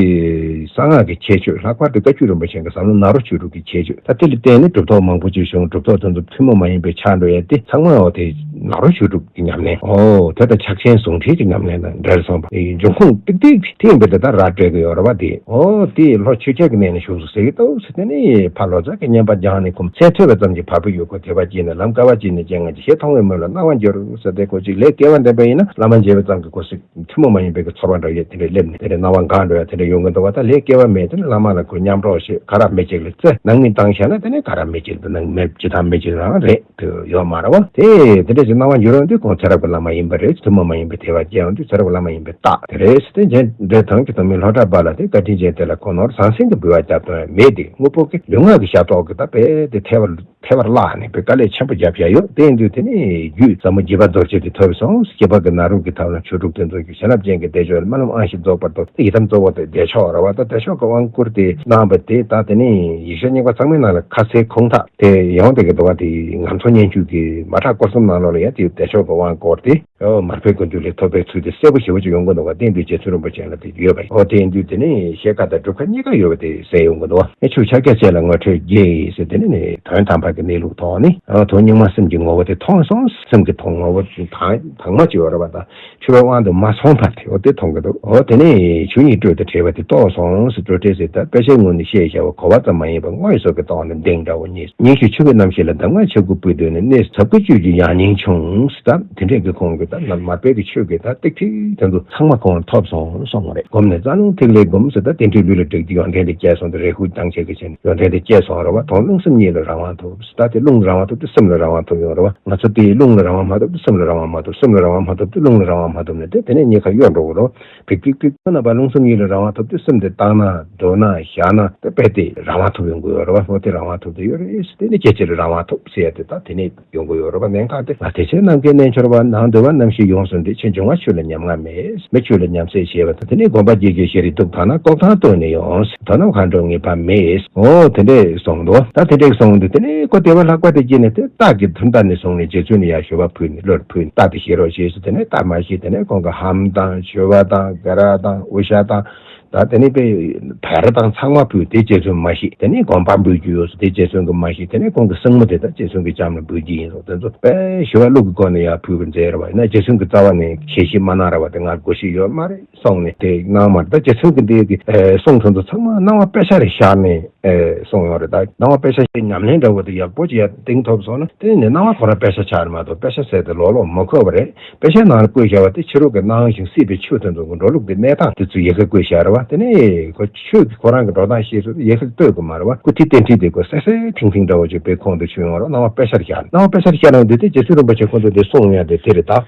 གསང་སྔགས་ཀྱི་ཁྱད་ཆོས། ལྷག་པར་དུ་བཀའ་བརྒྱུད་རིན་པོ་ཆེ་གི་ཟབ་ལུང་ནཱ་རོ་ཆོས་དྲུག་གི་ཁྱད་ཆོས། ད་དེ་ལ་བརྟེན་ནས་གྲུབ་ཐོབ་མང་པོ་ཅིག་བྱུང་། གྲུབ་ཐོབ་དེ་ཚོ་ཐུན་མོང་མ་ཡིན་པའི་ཆགས་འགྲོ་ཡ་དེ་ཚང་མ། འོ་དེ་ནཱ་རོ་ཆོས་དྲུག་གི་ཉམས་ལེན། འོ་དེ་ད་ཕྱག་ཆེན་ཟུང་འབྲེལ་གྱི་ཉམས་ལེན་དང་འབྲེལ་སོང་བ། དེ་འབྱུང་ཁུངས་ཏིག་ཏིག་དེ་ཡིན་པས་ད་ད་ར་སྤྲད་གི་ཡོད་རེད་བ། དེ་འོ་དེ་ལྷོ་ཆུ་ཁྱེར་གྱི་གནས་ནས་བཞུགས་སུ་ཟེར་གི་འདུག་ཟེར། དེ་ནས་ཕར་ལོ་ཙཱ་གི་བསྙེན་པ་སྦྱངས་ནས། ཁོ་མཚན་ཐོས་པ་ཙམ་གྱིས་བ་སྤུ་ཡུག་གོ། དད་པ་སྐྱེས་ནས་ལམ་དཀའ་བ་སྤྱད་ནས། སྤྱན་སྔར་གྱི་ཞེས་མཐོང་བའི་མོད་ལ་སྣང་བ་འགྱུར་ཟེར། དེ་ཁོ་ཅིག་ལས་སྐལ་བ་འདས་པ་ཡིན་ན་བླ་མ་མཇལ་བ་ཙམ་གྱིས་ཁོ་སྲིད་ཐུན་མོང་མ་ཡིན་པའི་གི་ཚོར་བ་འདྲ་ཡོད། དེ་འདྲས་སླེབས་ནས་དེ་འདྲས་སྣང་བ་འགག་འགྲོ་ཡ་དེ་འདྲས་ཡོང་གི་འདུག་བ། ད་ལས་སྐལ་བ་མེད་དེ་ནས་བླ་མ་ལ་ཁོ་མཉམ་རོགས་བྱེད། ག་ར་མི་གཅིག་ལ་བརྩེ། ནང་མི་བཏང་བཞག་ན་དེ་ནས་ག་ར་མི་གཅིག་དང་ནང་མི་གཅིག་དང་མི་གཅིག་རང་རེད། དེ་ཡོད་མ་རེད་བ། དེ་དེ་འདྲས་ཀྱི་སྣང་བ་འགྱུར་ཡོང་དུས་ཁོང་ཚེ་རབས་ཀྱི་བླ་མ་ཡིན་པ་རེད། ཐུན་མོང་མ་ཡིན་པའི་དད་པ་སྐྱེ་ཡོང་དུས་ཚེ་རབས་ཀྱི་བླ་མ་ཡིན་པའི་རྟགས་དེ་རེད་ཟེར་ཏེ། མཇལ་འདོད་དང་གི་དུ་མའི་ལྷོ་བྲག་པ་ལ་དེ་བཀའ་དྲིན་ཅན་དེ་ལ་ཁོ་ནོར་ཟང་ཟིང་གི་འབུལ་བ་རྒྱབ་གཏོང་ཡ་མེད་དེ། དངོས་པོ་གི་ལུས་ངག་གི་ཞབས་ཏོག་གི་ད་དཔེ་དེ་ཐལ་བར་ཐལ་བར་བརླག་ནས་དཔེ་དཀའ་ལས་ཆེན་པོ་བརྒྱབ་བཞག་ཡོད། དེ་ཡིན་དུས་དེ་ནས་རྒྱུད་ཟབ་མོ་འཇིགས་པ་རྡོ་རྗེ་དེ་ཐོབ་སོང་། སྐྱེས་པ་གི་ནཱ་རོ་གི་ཐབས་ལ་ཆོས་དྲུག་དེ་ཚོ་གི་བྱིན་རླབས་ཅན་གྱི་བདེ་མཆོག་སྨོན་ལམ་དབང་བཞི་རྫོགས་པར་ཐོབ། ཡི་དམ་གཙོ་བོ་དེ་བདེ་མཆོག་རེད་བ། ད་བདེ་མཆོག་གི་དབང་བསྐུར་དེ་གནང་བ་དེ་ད་དེ་ནས་ཡེ་ཤེས་རྙིང་པ་གཙང་མའི་ནང་ལ་ཁ་གསལ་ཁུངས་དག་དེ་ཡོང་བསྡད་ཀྱི་འདུག་བ། དེ་ངམ་ཚོ་སྙན་བརྒྱུད་ཀྱི་མ་ཐག་སྐོར་གསུམ་ནང་ལོགས་ལ་ཡང་དེ་བདེ་མཆོག་གི་དབང་བསྐུར་དེ། ཨོ་མར་པའི་སྐུ་མདུན་ལས་ཐོབ་པའི་ཚུལ་དེ་གསལ་པོ་ཞེ་པོ་ཅིག་ཡོང་གི་འདུག་བ། དེ་འདུག་རྗེ་བཙུན་རིན་པོ་ཆེ་ལ་དེ་ཡོད་པ་ཡིན། ཨོ་དེ་ཡིན་དུས་དེ་ནི་ཤེལ་དཀར་དང་སྒྲུབ་ཁ་གཉིས་ཀ་ཡོད་པ་དེ་གསལ་ཡོང་གི་འདུག་བ། ཨེ་ཆོས་ཕྱག་རྒྱ་བཅས་ལ་ངོ་འཕྲོད་རྒྱས་ཟེར། དེ་ནི་ནི་དོན་དམ་པ་གི་གནས་ལུགས་ཐོག་ནི་ཨོ་དོན་གཉུག་མ་སེམས་ཀྱི་ངོ་བོ་དེ་མཐོང་སོང་། སེམས་ཀྱི་མཐོང་ངོ་བོ་དང་དྭངས་མ་ཅིག་ཡོད་རེད་བ། ད་ཆོས་པའི་དབང་དུ་མ་སོང་བར་དེ་ཨོ་དེ་མཐོང་གི་འདུག་ཨོ་དེ་ནས་ཆོས་ཉིད་སྤྲོས་དང་བྲལ་བ་དེ་རྟོགས་སོང་ཟེར། སྤྲོས་བྲལ་ཟེར་ད་དཔེ་ཆའི་ངོས་ནས་བཤད་བྱ་བ་གོ་བ་ཙམ་མ་ཡིན་པར་དངོས་སུ་གི་སྟེང་ནས་གདེང་འདྲ་བོ་རྙེད། ཉིན་ཞིག་ཆུ་བོའི་རྣམ་ཤེས་ལ་གདམས་ངག་ཆེ་དགུ་ཕུལ་དུས་ནས་གནས་ཟབ་དགུ་བཅུད་ཀྱི་ཡང་སྙིང་ཆུང་ཟེར། ད་དེ་འདྲས་ཀྱི་ཁོང་གི་ད་མར་པའི་གི་ཆོས་ཀྱི་ད་ཏིག་ཏིག་དེ་ཚོ་ཚང་མ་ཁོང་ཐོབ་སོང་གསུངས་པ་རེད། བསྒོམས་ནས་རྩ་རླུང་ཐིག་ལེ་བསྒོམ་ཟེར། ད་རྟེན་འབྲེལ་ལུས་ལ་སྒྲིག་སྟེ་ཡོན་ཏན་དེ་སྐྱེས་སོང་དུས་རེ་ཧུ་སྡང་ཆེ་གི་བྱས་ནས་ཡོན་ཏན་དེ་སྐྱེས་སོང་རེད་བ། དོན་རླུང་སེམས་གཉིས་ལ་རང་དབང་ཐོབ་ཟེར། ད་དེ་རླུང་ལ་རང་དབང་ཐོབ་དུས་སེམས་ལ་རང་དབང་ཐོབ་ཡོང་རེད་བ། ང་ཚོ་དེ་རླུང་ལ་རང་དབང་མ་ཐོབ་དུས་སེམས་ལ་རང་དབང་མ་ཐོབ། སེམས་ལ་རང་དབང་མ་ཐོབ་དུས་རླུང་ལ་རང་དབང་མ་ཐོབ་ནས་དེ་དེ་ནས་གཉིས་ཀ་གཡོ་འགྲོ་གི་རེད། ཕིག་ཕིག་ཕིག་ཁོ་རྣམ་པ་རླུང་སེམས་གཉིས་ལ་རང་དབང་ཐོབ་དུས་སེམས་དེ་བཏང་ན་འགྲོ་ན་བཞག་ན་དེ་རྦད་དེ་རང་དབང་ཐོབ་ཡོང་གི་ཡོད་རེད་བ། འོ་དེ་རང་དབང་ཐོབ་དེ་ཡོད་རེད། དེ་ནི་སྐད་ཅིག་ལ་རང་དབང་ཐོབ་ཟེར་ཡ་དེ་ད་དེ་ནས་ཡོང་གི་ཡོད་རེད་བ། གནད་འགག་དེ་ང་དེ་ཕྱིར་ནམ་མཁའི་རྣལ་འབྱོར་པ། ནང་འདུལ་བ་རྣམ་བཞི་ཡོངས་སུ་འདྲེས། ཕྱིར་འབྱུང་བ་ཆོས་ལ་ཉམ་ང་མེད། མི་ཆོས་ལ་ཉམས་སད་བྱེད་པ་དང་། དེ་ནས་སྒོམ་པ་བརྒྱད་ཀྱི་ཤེས་རིག་གདུགས་དག་ན། ལྐོག་ཐང་བཏོན་ནས་ཡོང་། དོ་ནམ་མཁའ་འགྲོ་ངེས་པ་མེད། འོ་དེ་འདྲས་གསུངས་འདུག་ད་དེ་འདྲས་གསུངས་འདུག་དེ་ནས་ཁོ་དེ་བ་ལྷག་པ་དེ་སྐྱེས་ནས་དེ་རྟགས་ཀྱི་དོན་དག་ནས་བཟུང་ནས་རྗེ་བཙུན་ནས་ཡར་ཞུ་བ་ཕུལ་ནས་བློར་ཕུལ་ནས་རྟགས་དེ་ཤེས་རོགས་ཞེས་སུ། དེ་ནས་རྟགས་མ་ཤེས། དེ་ནས་ཁོང་གི་ཧམ་དང་ཞུ་བ་དང་ག་ར་དང་འུ་ཤ་དང་། ད་དེ་ནས་དཔེ་བེ་ར་དང་ཚང་མ་ཕུལ། དེ་རྗེ་བཙུན་མ་ཤེས། དེ་ནས་སྒོམ་པ་འབུལ་རྒྱུ་ཡོད་སོ། དེ་རྗེ་བཙུན་གྱི་མ་ཤེས། དེ་ནས་ཁོང་གི་སྲིང་མོ་དེ་ད་རྗེ་བཙུན་གྱི་ལྕམ་ལ་འབུལ་རྒྱུ་ཡིན་སོ། དེ་ཚོ་དཔེ་ཞུ་བ་ལུག་གི་སྒོ་ནས་ཡར་ཕུལ་བར་མཛད་ར་བ་ཡིན་ན། རྗེ་བཙུན་གྱི་རྩ་བ་ནས་ཞལ་བཞེས་མ་གནང་ར་བ། དེ་ང་དགོས་ཤེས་ཡོད་མ་རེད་གསུངས་ནས་དེ་གནང་མ་རེད། ད་རྗེ་བཙུན་གྱི་འདི་གི་གསུང་དེ་ཚོ་ཚང་མ་སྣང་བ་དཔེ་ཆ་རེ་བཞག་ནས་གསུངས་ཡོད་རེད། ད་སྣང་བ་དཔེ་ཆ་ཞིག་ཉམས་ལེན་འདྲ་བོ་དེ་ཡག་པོ་ཅིག་ཡར་གཏིང་ཐོབ་སོང་ན། དེ་ནས་སྣང་བ་ཁོ་རང་དཔེ་ཆ་ཆགས་རེད་མ་གཏོགས་དཔེ་ཆ་ཟེར་དེ་ལོག་ལོག་མ་འཁོད་པ་རེད། དཔེ་ཆའི་ནང་ལ་བཀོད་བཞག་པ་དེ་ཕྱི་རོལ་གྱི་སྣང་བ་བཞིན་སྲིད་པའི་ཆོས་དེ་ཚོ་གི་འགྲོ་ལུགས་ཀྱི་གནས་སྟངས་དེ་ཚོ་ཡི་གེ་བཀོད་བཞག་རེད་བ། དེ་ནས་ཁོ་ཆོས་ཀྱི་ཁོ་རང་གི་འགྲོ་སྟངས་ཤེས་ཚུལ་ཡི་གེ་ལ་ལྟོས་དགོས་མ་རེད་བ། ཁོ་དེ་རྟེན་འབྲེལ་དེ་ཁོ་གསལ་གསལ་ཐིང་ཐིང་འདྲ་བོ་ཅིག་དཔེ་ཁོང་དུ་ཆུད་ཡོང་བ་རེད། སྣང་བ་དཔེ་ཆར་བཞག་སྣང་བ་དཔེ་ཆར་བཞག་ན་འདི་དེ་རྗེ་བཙུན་རིན་པོ་ཆེ་ཁོང་ཚོ་འདི་གསུང་ཡ་དེ་དེ་རེད་ད།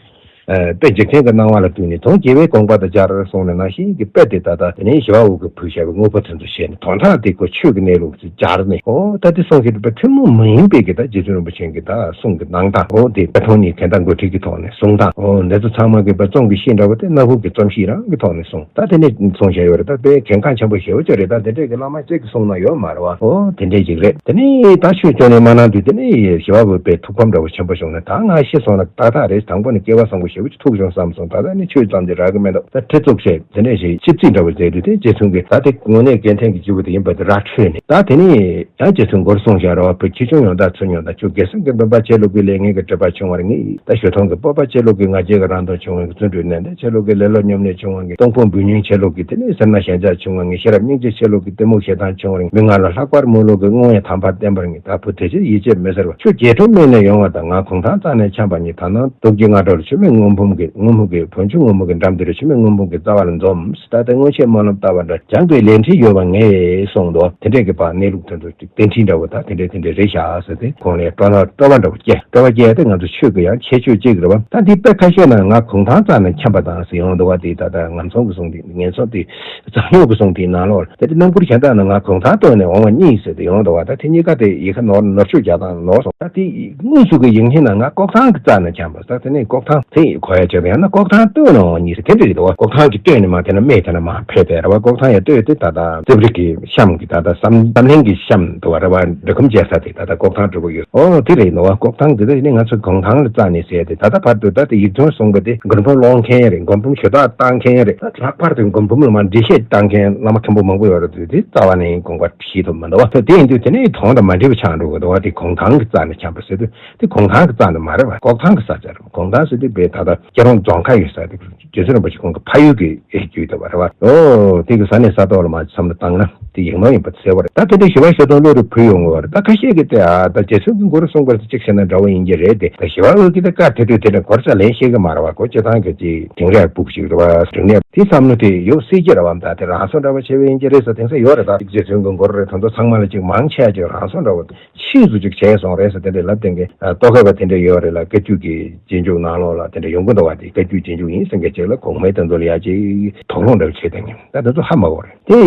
ཨ་དཔེ་འཇིག་རྟེན་གྱི་སྣང་བ་ལ་ལྟོས་ནས་དོན་དགེ་བའི་དགོངས་པ་དང་སྦྱར་གསུངས་ནས་ནང་བཞིན་གྱི་དཔེ་དེ་ད་ལྟ་དེ་ནས་ཞི་བ་འོད་ཀྱིས་ཕུལ་བཞག་པའི་དངོས་པོ་དེ་ཚོ་བཤད་ནས་དོན་དག་དེ་ཁོ་ཆོས་ཀྱི་གནས་ལུགས་སུ་སྦྱར་ནས། ཨོ་ད་དེ་གསུང་བཞིན་དུ་ཐུན་མོང་མ་ཡིན་པའི་གི་ད་རྗེ་བཙུན་རིན་པོ་ཆེ་གི་ད་གསུང་གི་གནང་སྟངས། ཨོ་དེ་དཔེ་མཐོང་ནས་གན་ད་འགོ་ཁྲིད་ཀྱི་ཐོག་ནས་གསུང་སྟངས། ཨོ་འདི་ཚོ་ཚང་མ་གི་པ་རྩོམ་གྱི་ཤེས་འདྲ་བོ་དེ་སྣ་ཕུག་གི་རྩོམ་ཤེས་རང་གི་ཐོག་ནས་གསུངས། ད་དེ་ནས་གསུང་བཞག་ཡོད་རེད། ད་དཔེ་གལ་འགངས་ཆེན་པོ་ཞེ་པོ་ཅིག་རེད། ད་དེ་འདྲས་ཀྱི་བླ་མ་གཅིག་གི་གསུང་ན་ཡོད་མ་རེད་བ། ཨོ་དེ་འདྲས་ཅིག་རེད། དེ་ནས་ད་ཆོས་ཅོ་ནས་མ་གནང་དུས་དེ་ནས་ཞི་བ་འོད་པའི་ཐུགས་ཕམ་འདྲ་བོ་ཆེན་པོ་བྱུང་ནས། ད་ང་ཤི་སོང་ན་ཏག་ཏག་རེད། དང་པོ་ནས་སྐལ་བ་བཟང་པོ་ཞེ་པོ་ཅིག་ཐུག་བྱུང་བསམ་སོང་། ད་ལྟ་ནི་ཆོས་ཙམ་གྱིས་རག་གི་མེད་འདུག་ད་ཁྲི་བཙུགས་བྱས་དེ་འདྲས་ཞིག་ཆིབས་རྩིས་འདྲ་བོ་མཛད་དུས་དེ་རྗེ་བཙུན་གྱིས་ད་དེ་དངོས་གནས་རྒྱལ་མཚན་གྱི་སྐྱེས་བུ་དེ་ཡིན་པ་དེ་ར་འཕྲོད་ནས། ད་དེ་ནས་ཡང་རྗེ་བཙུན་མགོ་གསུངས་བཞག་རེད་བ། བོད་ཁྱི་ཆུང་ཡང་དག་ཚུར་ཉོན་དང་། ཁྱོད་དགེ་སེམས་ཀྱི་འདུན་པ་ཆེ་ལུགས་ཀྱི་ལས་ངན་གྱི་སྒྲིབ་པ་ཆུང་བར་ངེས། ད་ཞོ་མཐོང་གི་སྤོབས་པ་ཆེ་ལུགས་ཀྱི་ང་རྒྱལ་གྱི་རང་མདངས་ཆུང་བར་ངེས། བརྩོན་འགྲུས་ནན་ཏན་ཆེ་ལུགས་ཀྱི་ལེ་ལོ་སྙོམས་གནས་ཆུང་བར་ངེས། སྟོང་ཕུང་འབུལ་སྙིང་ཆེ་ལུགས་ཀྱི་དེ་ནས་སེར་སྣ་ཞེན་ཆགས་ཆུང་བར་ངེས། ཤེས་རབ་སྙིང་རྗེ་ཆེ་ལུགས་ཀྱི་གཏི་མུག་ཞེ་སྡང་ཆུང་བར་ངེས། མི་ང་ལ་ལྷག་པར་མོས་ལུགས་ཀྱི་དངོས་ཡོད་དམ་པར་བརྟན་པར་ངེས། ད་བུ་དེ་ཕྱིར་ཡིད་ཆེས་མི་ཟེར་བ། ཁྱོད་རྒྱས་ཁྲོམ་སྨད་ནས་ཡོང་བ་དང་། ང་གུང་ཐང་རྩ་ནས་འཁྱམས་པ་ཉིད། ད་ནང་སྟོབས་ཀྱི་སྔ་དྲོ་ལ་ཆུ་མིག་སྔོན་འབུམ་གྱི་སྔོན་འབུམ་གྱི་བོན་ཆུ་སྔོན་མོ་གི་འགྲམ་དུ་རེ་ཆུ་མིག་སྔོན་འབུམ་གྱི་རྩ་བ་ལ་འཛོམས། ད་ལྟ་སྔོན་ཆད་སྨོན་ལམ་བཏབ་པ་འདྲ་སྦྱངས་པའི་ལས་འཕྲིན་ཡོད་པ་ངེས་གསུངས་འདུག་དེ་འདྲས་ཀྱི་བར་གནས་ལུགས་དེ་ཚོ་རྟེན་འབྲེལ་འདྲ་བོ་ད་དེ་འདྲས་དེ་འདྲས་རེད་བཞག་ཟེར་ཏེ་ཁོང་ལ་སྤྲོ་སྣང་སྤྲོ་བ་འདྲ་བོ་སྐྱེ། སྤྲོ་བ་སྐྱེ་ཡ་དེ་ང་ཚོ་ཆོས་ཀྱི་ཡང་ཁྱད་ཆོས་གཅིག་རེད་བ། ད་འདི་དཔེ་ཁ་ཤས་ན་ང་གུང་ཐང་རྩ་ནས་འཁྱམས་པ་དང་ཟེར་ཡོང་འདུག་བ། དེ་ད་ལྟ་ངན་སོང་གི་གསུང་དེ་ངན་སོང་དེ་བྱང་སྨྱུག་གི་གསུང་དེའི་ནང་ལོགས་ལ་དེ་རྣམ་མགུར་གཞན་དག་ན་ང་གུང་ཐང་བཏོན་ནས་འོང་བ་གཉིས་ཟེར་ཏེ་ཡོང་འདུག་བ། ད་དེ་གཉིས་ཀ་དེ་ཡི་གེ་ནོར་ནོར་ཆུ་རྒྱག་སྟངས་ནོར་སོང་། ད་དེ་དངོས་སུ་གི་ཡིག་སྙིང་ན་ང་ལྐོག་ཐང་གི་རྩ་ནས་འཁྱམས་པ། ད་དེ་ནས་ལྐོག་ཐང་དེ་ཡི་གོ་ཡ་བྱེད་པ་ཡང་ན་ལྐོག་ཐང་བཏོན་ནས་འོང་བ་གཉིས་ཟེར་དེ་འདྲ་རེད་འདུག་བ། ལྐོག་ཐང་གི་བཏོན་ནས་མ་དེ་ན་སྨྲས་དེ་ན་མ་ཕེབས་པས་རེད་བ། ལྐོག་ཐང་ཡང་བཏོན་ཏེ་ད་ལྟ་རྩིབ་རིག་གི་གཤམ་གི་ད་ལྟ་བསམ་བསམ་ལྷན་གྱི་གཤམ་དུ་བ་རེད་བ། འབྲི་གུམ་བཅད་ས་དེ་ད་ལྟ་ལྐོག་ཐང་འབྲི་བ་ཡོད། ཨོ་དེ་རེད་འདུག་བ། ལྐོག་ཐང་དེ་ད་ནི་ང་ཚོ་གུང་ཐང་ལ་རྩ་ནས་ཟེར་ཏེ་ད་ལྟ་བར་དུ་ད་དེ་ཡིག་ཆུང་གསུངས་པ་དེ་མགུར་འབུམ་ཀློག་མཁན་རེད། མགུར་འབུམ་ཞུ་དག་བཏང་མཁན་རེད། ད་ལྷག་པར་དུ་མགུར་འབུམ་ལ་མ་འགྲེལ་བཤད་བཏང་མཁན་བླ་མ་མཁན་པོ་མང་པོ་ཡོད་རེད་འདུག་དེ་རྩ་བ་ནས་དགོངས་པ་བཞེས་ཐུབ་མི་འདུག་བ། དེ་ཡིན་དུས་དེ་ནས་དོན་དང་མ་འབྲེལ་བ་ཆགས་འགྲོ་གི་འདུག་བ། དེ་གུང་ཐང་གི་རྩ་ནས་འཁྱམས་པ་ཟེར་དུས་དེ་གུང་ཐང་གི་རྩ་ནས་མ་རེད་བ། ལྐོག་ཐང་གི་རྩ་ཆགས་རེད། གུང་ཐང་ཟེར་དུས་དཔེ་ད་ལྟ་སྐྱིད་རོང་རྫོང་ཁ་ཡོད་ས་དེ་རེད། རྗེ་བཙུན་རིན་པོ་ཆེ་ཁོང་གི་ཕ་ཡུལ་གྱི་ཨེ་རྒྱུད་དེ་བ་རེད་བ། ཨོ་དེ་གི་ས་གནས་ས་ཐོག་ལ་མ་བསམ་བློ་བཏང་ན་དེ་ཡིག་ནོར་ཡིན་པ་གསལ་བ་རེད། ད་དེ་འདྲའི་ཞི་བ་ཞི་སྟོང་བློ་རུ་བུད་ཡོང་གི་བ་རེད། ད་ཁ་ཤས་ཀྱིས་དེ་ཨ་ད་རྗེ་བཙུན་གྱི་མགུར་གསུངས་པ་དེ་གཅིག་བྱས་ན་འདྲ་བོ་ཡིན་གྱི་རེད་དེ། ད་ཞི་བ་འོད་ཀྱིས་ད་བཀའ་དེ་དུས་དེ་འདྲ་གོ་ས་ལེན་ཤེས་ཀྱི་མ་རེད་བ། ཁོ་སྤྱི་བཏང་གི་ཅིག་དེང་རབས་ཕྲུག་ཅིག་རེད་བ། རིག་གནས་དེ་བསམ་བློ་དེ་ཡོད་སྲིད་ཀྱི་རེད་བ། ད་དེ་རང་སྲོག་འདྲ་བོ་བྱས་པ་ཡིན་གྱི་རེད་ཟེར་དེང་སང་ཡོད་རེད། ད་རྗེ་བཙུན་གྱི་མགུར་རེད་དེ་ཚོ་ཚང་མ་ལ་ཅིག་མང་ཆེ་བ་ཅིག་རང་སྲོག་འདྲ་བོ་ཕྱིས་སུ་ཅིག་བྱས་སོང་རེད་ཟེར་དེ་འདྲའི་ལབ་བསྡད་མཁན་ལྟོ་གོས་པ་དེ་འདྲ་ཡོད་རེད་ལ། བཀའ་བརྒྱུད་ཀྱི་རྗེས་འཇུག་ནང་ལོགས་ལ་དེ་འདྲ་ཡོང་གི་འདུག་བ། དེ་བཀའ་བརྒྱུད་རྗེས་འཇུག་ཡིན་ཟེར་མཁན་ཅིག་ལ་གོང་མའི་དེ་ཚོ་ལ་ཡ་ཅིག་དོགས་སློང་འདྲ་བྱེད་བསྡད་མཁན་ད་དེ་ཚོ་ཧ་མ་གོ་རེད། དེ་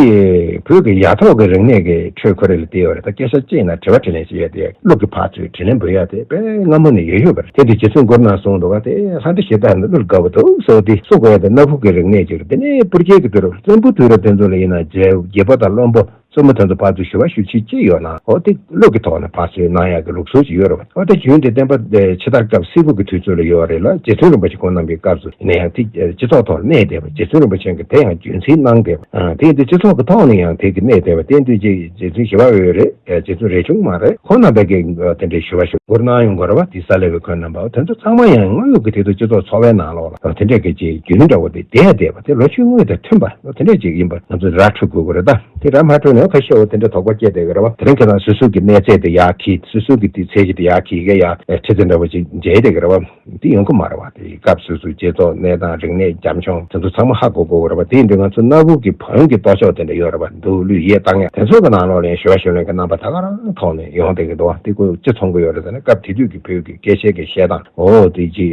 བོད་ཀྱི་ཡ་ཐོག་གི་རིག་གནས་ཀྱི་ཁྲོད་ཁོ་རེ་ལ་བལྟས་ཡོད་རེད། ད་སྐད་ཆ་གཅིག་ན་དྲི་བ་དྲིས་ལན་བྱེད་ཡ་དེ་གླུ་གི་ཕར་ཚུར་དྲིས་ལན་འབུལ་ཡ་དེ་དཔེ་སྔ་མོ་ནས་ཡོད་ཡོད་པ་རེད། དེ་དུས་རྗེ་བཙུན་མགུར་ནང་གསུངས་འདུག་བ། དེ་ལྷ་འདྲེ་ཞེ་སྡང་ནི་གླུ་ལ་དགའ་བོ་འདུག་ཟེར་བ་དེ་གསུང་དགོས་ཡ་དེ་སྣ་ཕུག་གི་རིག་གནས་ཅིག་རེད། དེ་ནས་སྤུར་རྒྱལ་གྱི་དུས་རབས་བཙན་པོའི་དུས་རབས་དེ་ཚོ་ལ་ཡིན་ན་རྒྱལ་རྒྱལ་པོ་དང་བློན་པོ་ བཙུན་མོ་དེ་ཚོ་ཕར་ཚུར་ཞུ་བ་ཞུ་ཆེད་ཅི་ཡོད་ན། འོ་དེ་གླུ་གི་ཐོག་ནས་ཕར་ཚུར་གནང་ཡག་གི་ལུགས་སྲོལ་ཅིག་ཡོད་རེད་བ། འོ་དེ་རྒྱུན་དེ་བསྟན་པ་དེ་ཕྱི་དར་སྐབས་སིལ་བུ་གི་དུས་ཚོད་ལ་ཡོད་རེད་ལ། རྗེ་བཙུན་རིན་པོ་ཆེ་ཁོང་རྣམ་པའི་སྐབས་སུ་ཡིན་ན་ཡང་དེ་སྤྱི་ཚོགས་ཐོག་ལ་གནས་བསྡད་པ། རྗེ་བཙུན་རིན་པོ་ཆེ་གིས་དེ་ཡང་རྒྱུན་འཛིན་གནང་བསྡད་པ། དེ་ཡིན་དུས་སྤྱི་ཚོགས་ཀྱི་ཐོག་ནས་ཡང་དེ་གི་གནས་བསྡད་པ། དེ་ཡིན་དུས་རྗེ་རྗེ་བཙུན་ཞི་བ་འོད་རེད། རྗེ་བཙུན་རས་ཆུང་མ་རེད། ཁོང་རྣམ་པས་ཀྱི་དེ་འདྲའི་ཞུ་བ་ཞུ་སྒོར་གནང་ཡོང་དགོས་རེད་བ། དེ་ས་ལེ་བའི་ཁོན་རྣམ་པ་དེ་ཚོ་ཚང་མ་ཡང་དངོས་ཡོད་ཀྱི་དེ་ཚོ་སྤྱི་ཚོགས་འཚོ་བའི་ནང་ལོགས་ལ་དེ་འདྲས་ཀྱི་ཅིག་རྒྱུན་འདྲ་བོ་དེ་བསྡད་བསྡད་པ་དེ་ལོ་རྒྱུས་དངོས་དང་མཐུན་པ་དེ་འདྲས་ཅིག་ཡིན་པ་ང་ཚོས་ར་འཕྲོད་དགོས་ཀྱི་རེད། ད་དེ་ར་མ་འཕྲོད་ནས་ཁ་ཤས་འོ་དེ་འདྲ་དོགས་པ་སྐྱེས་བསྡད་ཀྱི་རེད་བ། དེ་རིང་ཁ་སང་སོ་སོ་གི་གནས་ཚད་དེ་ཡར་འཁྱེར། སོ་སོ་གི་དེ་ཚད་གཞི་དེ་ཡར་འཁྱེར་གི་ཡ་ཁྲི་ཚེ་འདྲ་བོ་ཅིག་མཇལ་བསྡད་ཀྱི་རེད་བ། དེ་ཡོང་གི་མ་རེད་བ། དེ་སྐབས་སོ་སོའི་སྤྱི་ཚོགས་གནས་སྟངས་རིག་གནས་རྒྱབ་ལྗོངས་དེ་ཚོ་ཚང་མ་ཧ་གོ་དགོས་ཀྱི་རེད་བ། དེ་ཡིན་དུས་ང་ཚོ་སྣ་བུག་གི་བོན་གྱི་གཏོར་ཆོག་དེ་འདྲ་ཡོད་རེད་བ། མདོ་གླུ་ཡས་བཏང་ཡ་དེ་ཚོ་གི་ནང་ལོགས་ལ་ཡང་ཞུ་བ་ཞུ་ལེན་གྱི་རྣམ་པ་ད་ག་རང་ཐོག་ནས་ཡོང་བསྡད་ཀྱི་འདུག་བ། དེ་ཁོ་ཅི་མཚོན་གྱི་ཡོད་རེད་ཟེར་ན། སྐབས་དེ་དུས་ཀྱི་བོད་ཀྱི་སྐད་ཆའི་གི་བཤད་སྟངས། འོ་དེ་ཅི་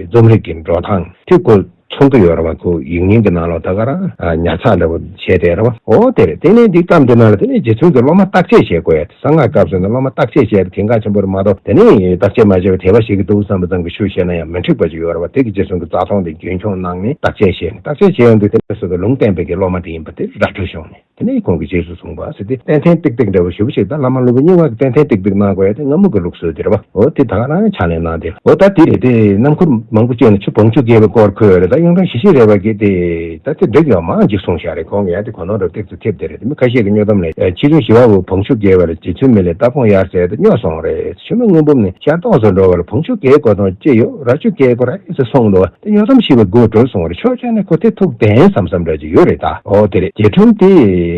རྩོམ་རིག་གི་འགྲོ་སྟངས་དེ་ཁོ་མཚོན་གྱི་ཡོད་རེད་བ། ཁོ་ཡིག་རྙིང་གི་ནང་ལོགས་ད་ག་རང་ཉར་ཚགས་འདྲ་བོ་བྱས་བསྡད་རེད་བ། འོ་དེ་རེད། དེ་ནས་འདི་སྐབས་འདི་ནང་ལ་དེ་ནས་རྗེ་བཙུན་གྱི་སློབ་མ་བརྟག་དཔྱད་བྱེད་དགོས་ཡ་དེ། གསང་སྔགས་སྐབས་སུ་ནི་སློབ་མ་བརྟག་དཔྱད་བྱས་ཏེ་གལ་འགངས་ཆེན་པོ་རེད་མ་གཏོགས། དེ་ནས་བརྟག་དཔྱད་མ་བྱས་པར་དད་པ་བྱེད་ཀྱི་འདུག་བསམ་པ་ཙམ་གྱིས་ཆོས་བཤད་ན་ཡང་མི་འགྲིག་པ་ཅིག་ཡོད་རེད་བ། དེ་གི་རྗེ་བཙུན་གྱི་རྩ་ལྟུང་དེ་རྒྱུན་འཁྱོངས་གནང་ནས་བརྟག་དཔྱད་བྱས་ནས། བརྟག་དཔྱད་བྱེད་ཡོང་དུས་དེ་ནས་སོ་སོ་ལུང་བསྟན་པའི་གི་སློབ་མ་དེ་ཡིན་པ་དེ་ར་འཕྲོད་བྱུང་ནས། དེ་ནས་ཁོང་གིས་རྗེས་སུ་གསུངས་པ་ཟེར་ཏེ་ཏན་ཏན་ཏིག་ཏིག་འདྲ་བོ་ཞུ་བ་ཞིག་དང་། བླ་མ་སློབ་དཔོན་རྙིང་མ་གིས་ཏན་ཏན་ཏིག་ཏིག་གནང་དགོས་ཡ་དེ་སྔ་མོ་གི་ལུགས་སྲོལ་དེ་རེད་བ། འོ་དེ་ད་ག་རང་ཕྱག་ལེན་གནང་སྟེ། འོ་ད་དེ་རེད། དེ་རྣམ་མགུར་མང་པོ་བཅོས་ནས་ཆུ་བོང་ཕྱུག་རྒྱས་པའི་སྐོར་འཁོད་ཡོད་རེད། ད་གཡུང་དྲུང་ཞི་བྱེད་རས་པ་གིས་དེ་ད་དེ་འགྲིག་ཡོད་མང་ཅིག་གསུངས་བཞག་རེད། ཁོང་གིས་ཡ་དེ་གོ་ནོར་རབ་ཏིག་ཏུ་ཐེབས་དེ་རེད། དེ་མི་ཁ་ཤས་ཀྱིས་སྨྱོ་གཏམ་ལས། ཆོས་སྐྱོང་ཞི་བ་འོད་བོང་ཕྱུག་རྒྱས་པ་ལ། རྗེ་བཙུན་མི་ལས་རྟ་དཔུང་ཡར་གསལ་ཏེ་སྨྱོ་སོང་རེད། ཆུ་སྨད་སྔོན་འབུམ་ནས་ཤར་ཏོག་སུ་འགྲོ་བ་ལ། བོང་ཕྱུག་རྒྱས་དགོས་དོན་ཅི་ཡོད། ར་ཆུ་རྒྱས་དགོས་ར་ཡིན་ཟེར་གསུངས་འདུག་དེ་སྨྱོ་གཏམ་ཞིག་པའི་སྒོ་གྲོལ་སོང་བ་རེད། ཆོས་ཕྱོགས་ནས་ཁོ་དེ་ཐུགས་བདེན་བསམ་བསམ་འདྲ་ཅིག་ཡོད་རེད་ད། འོ་དེ་རེད། རྗེ་ཁྲོམ་དེ་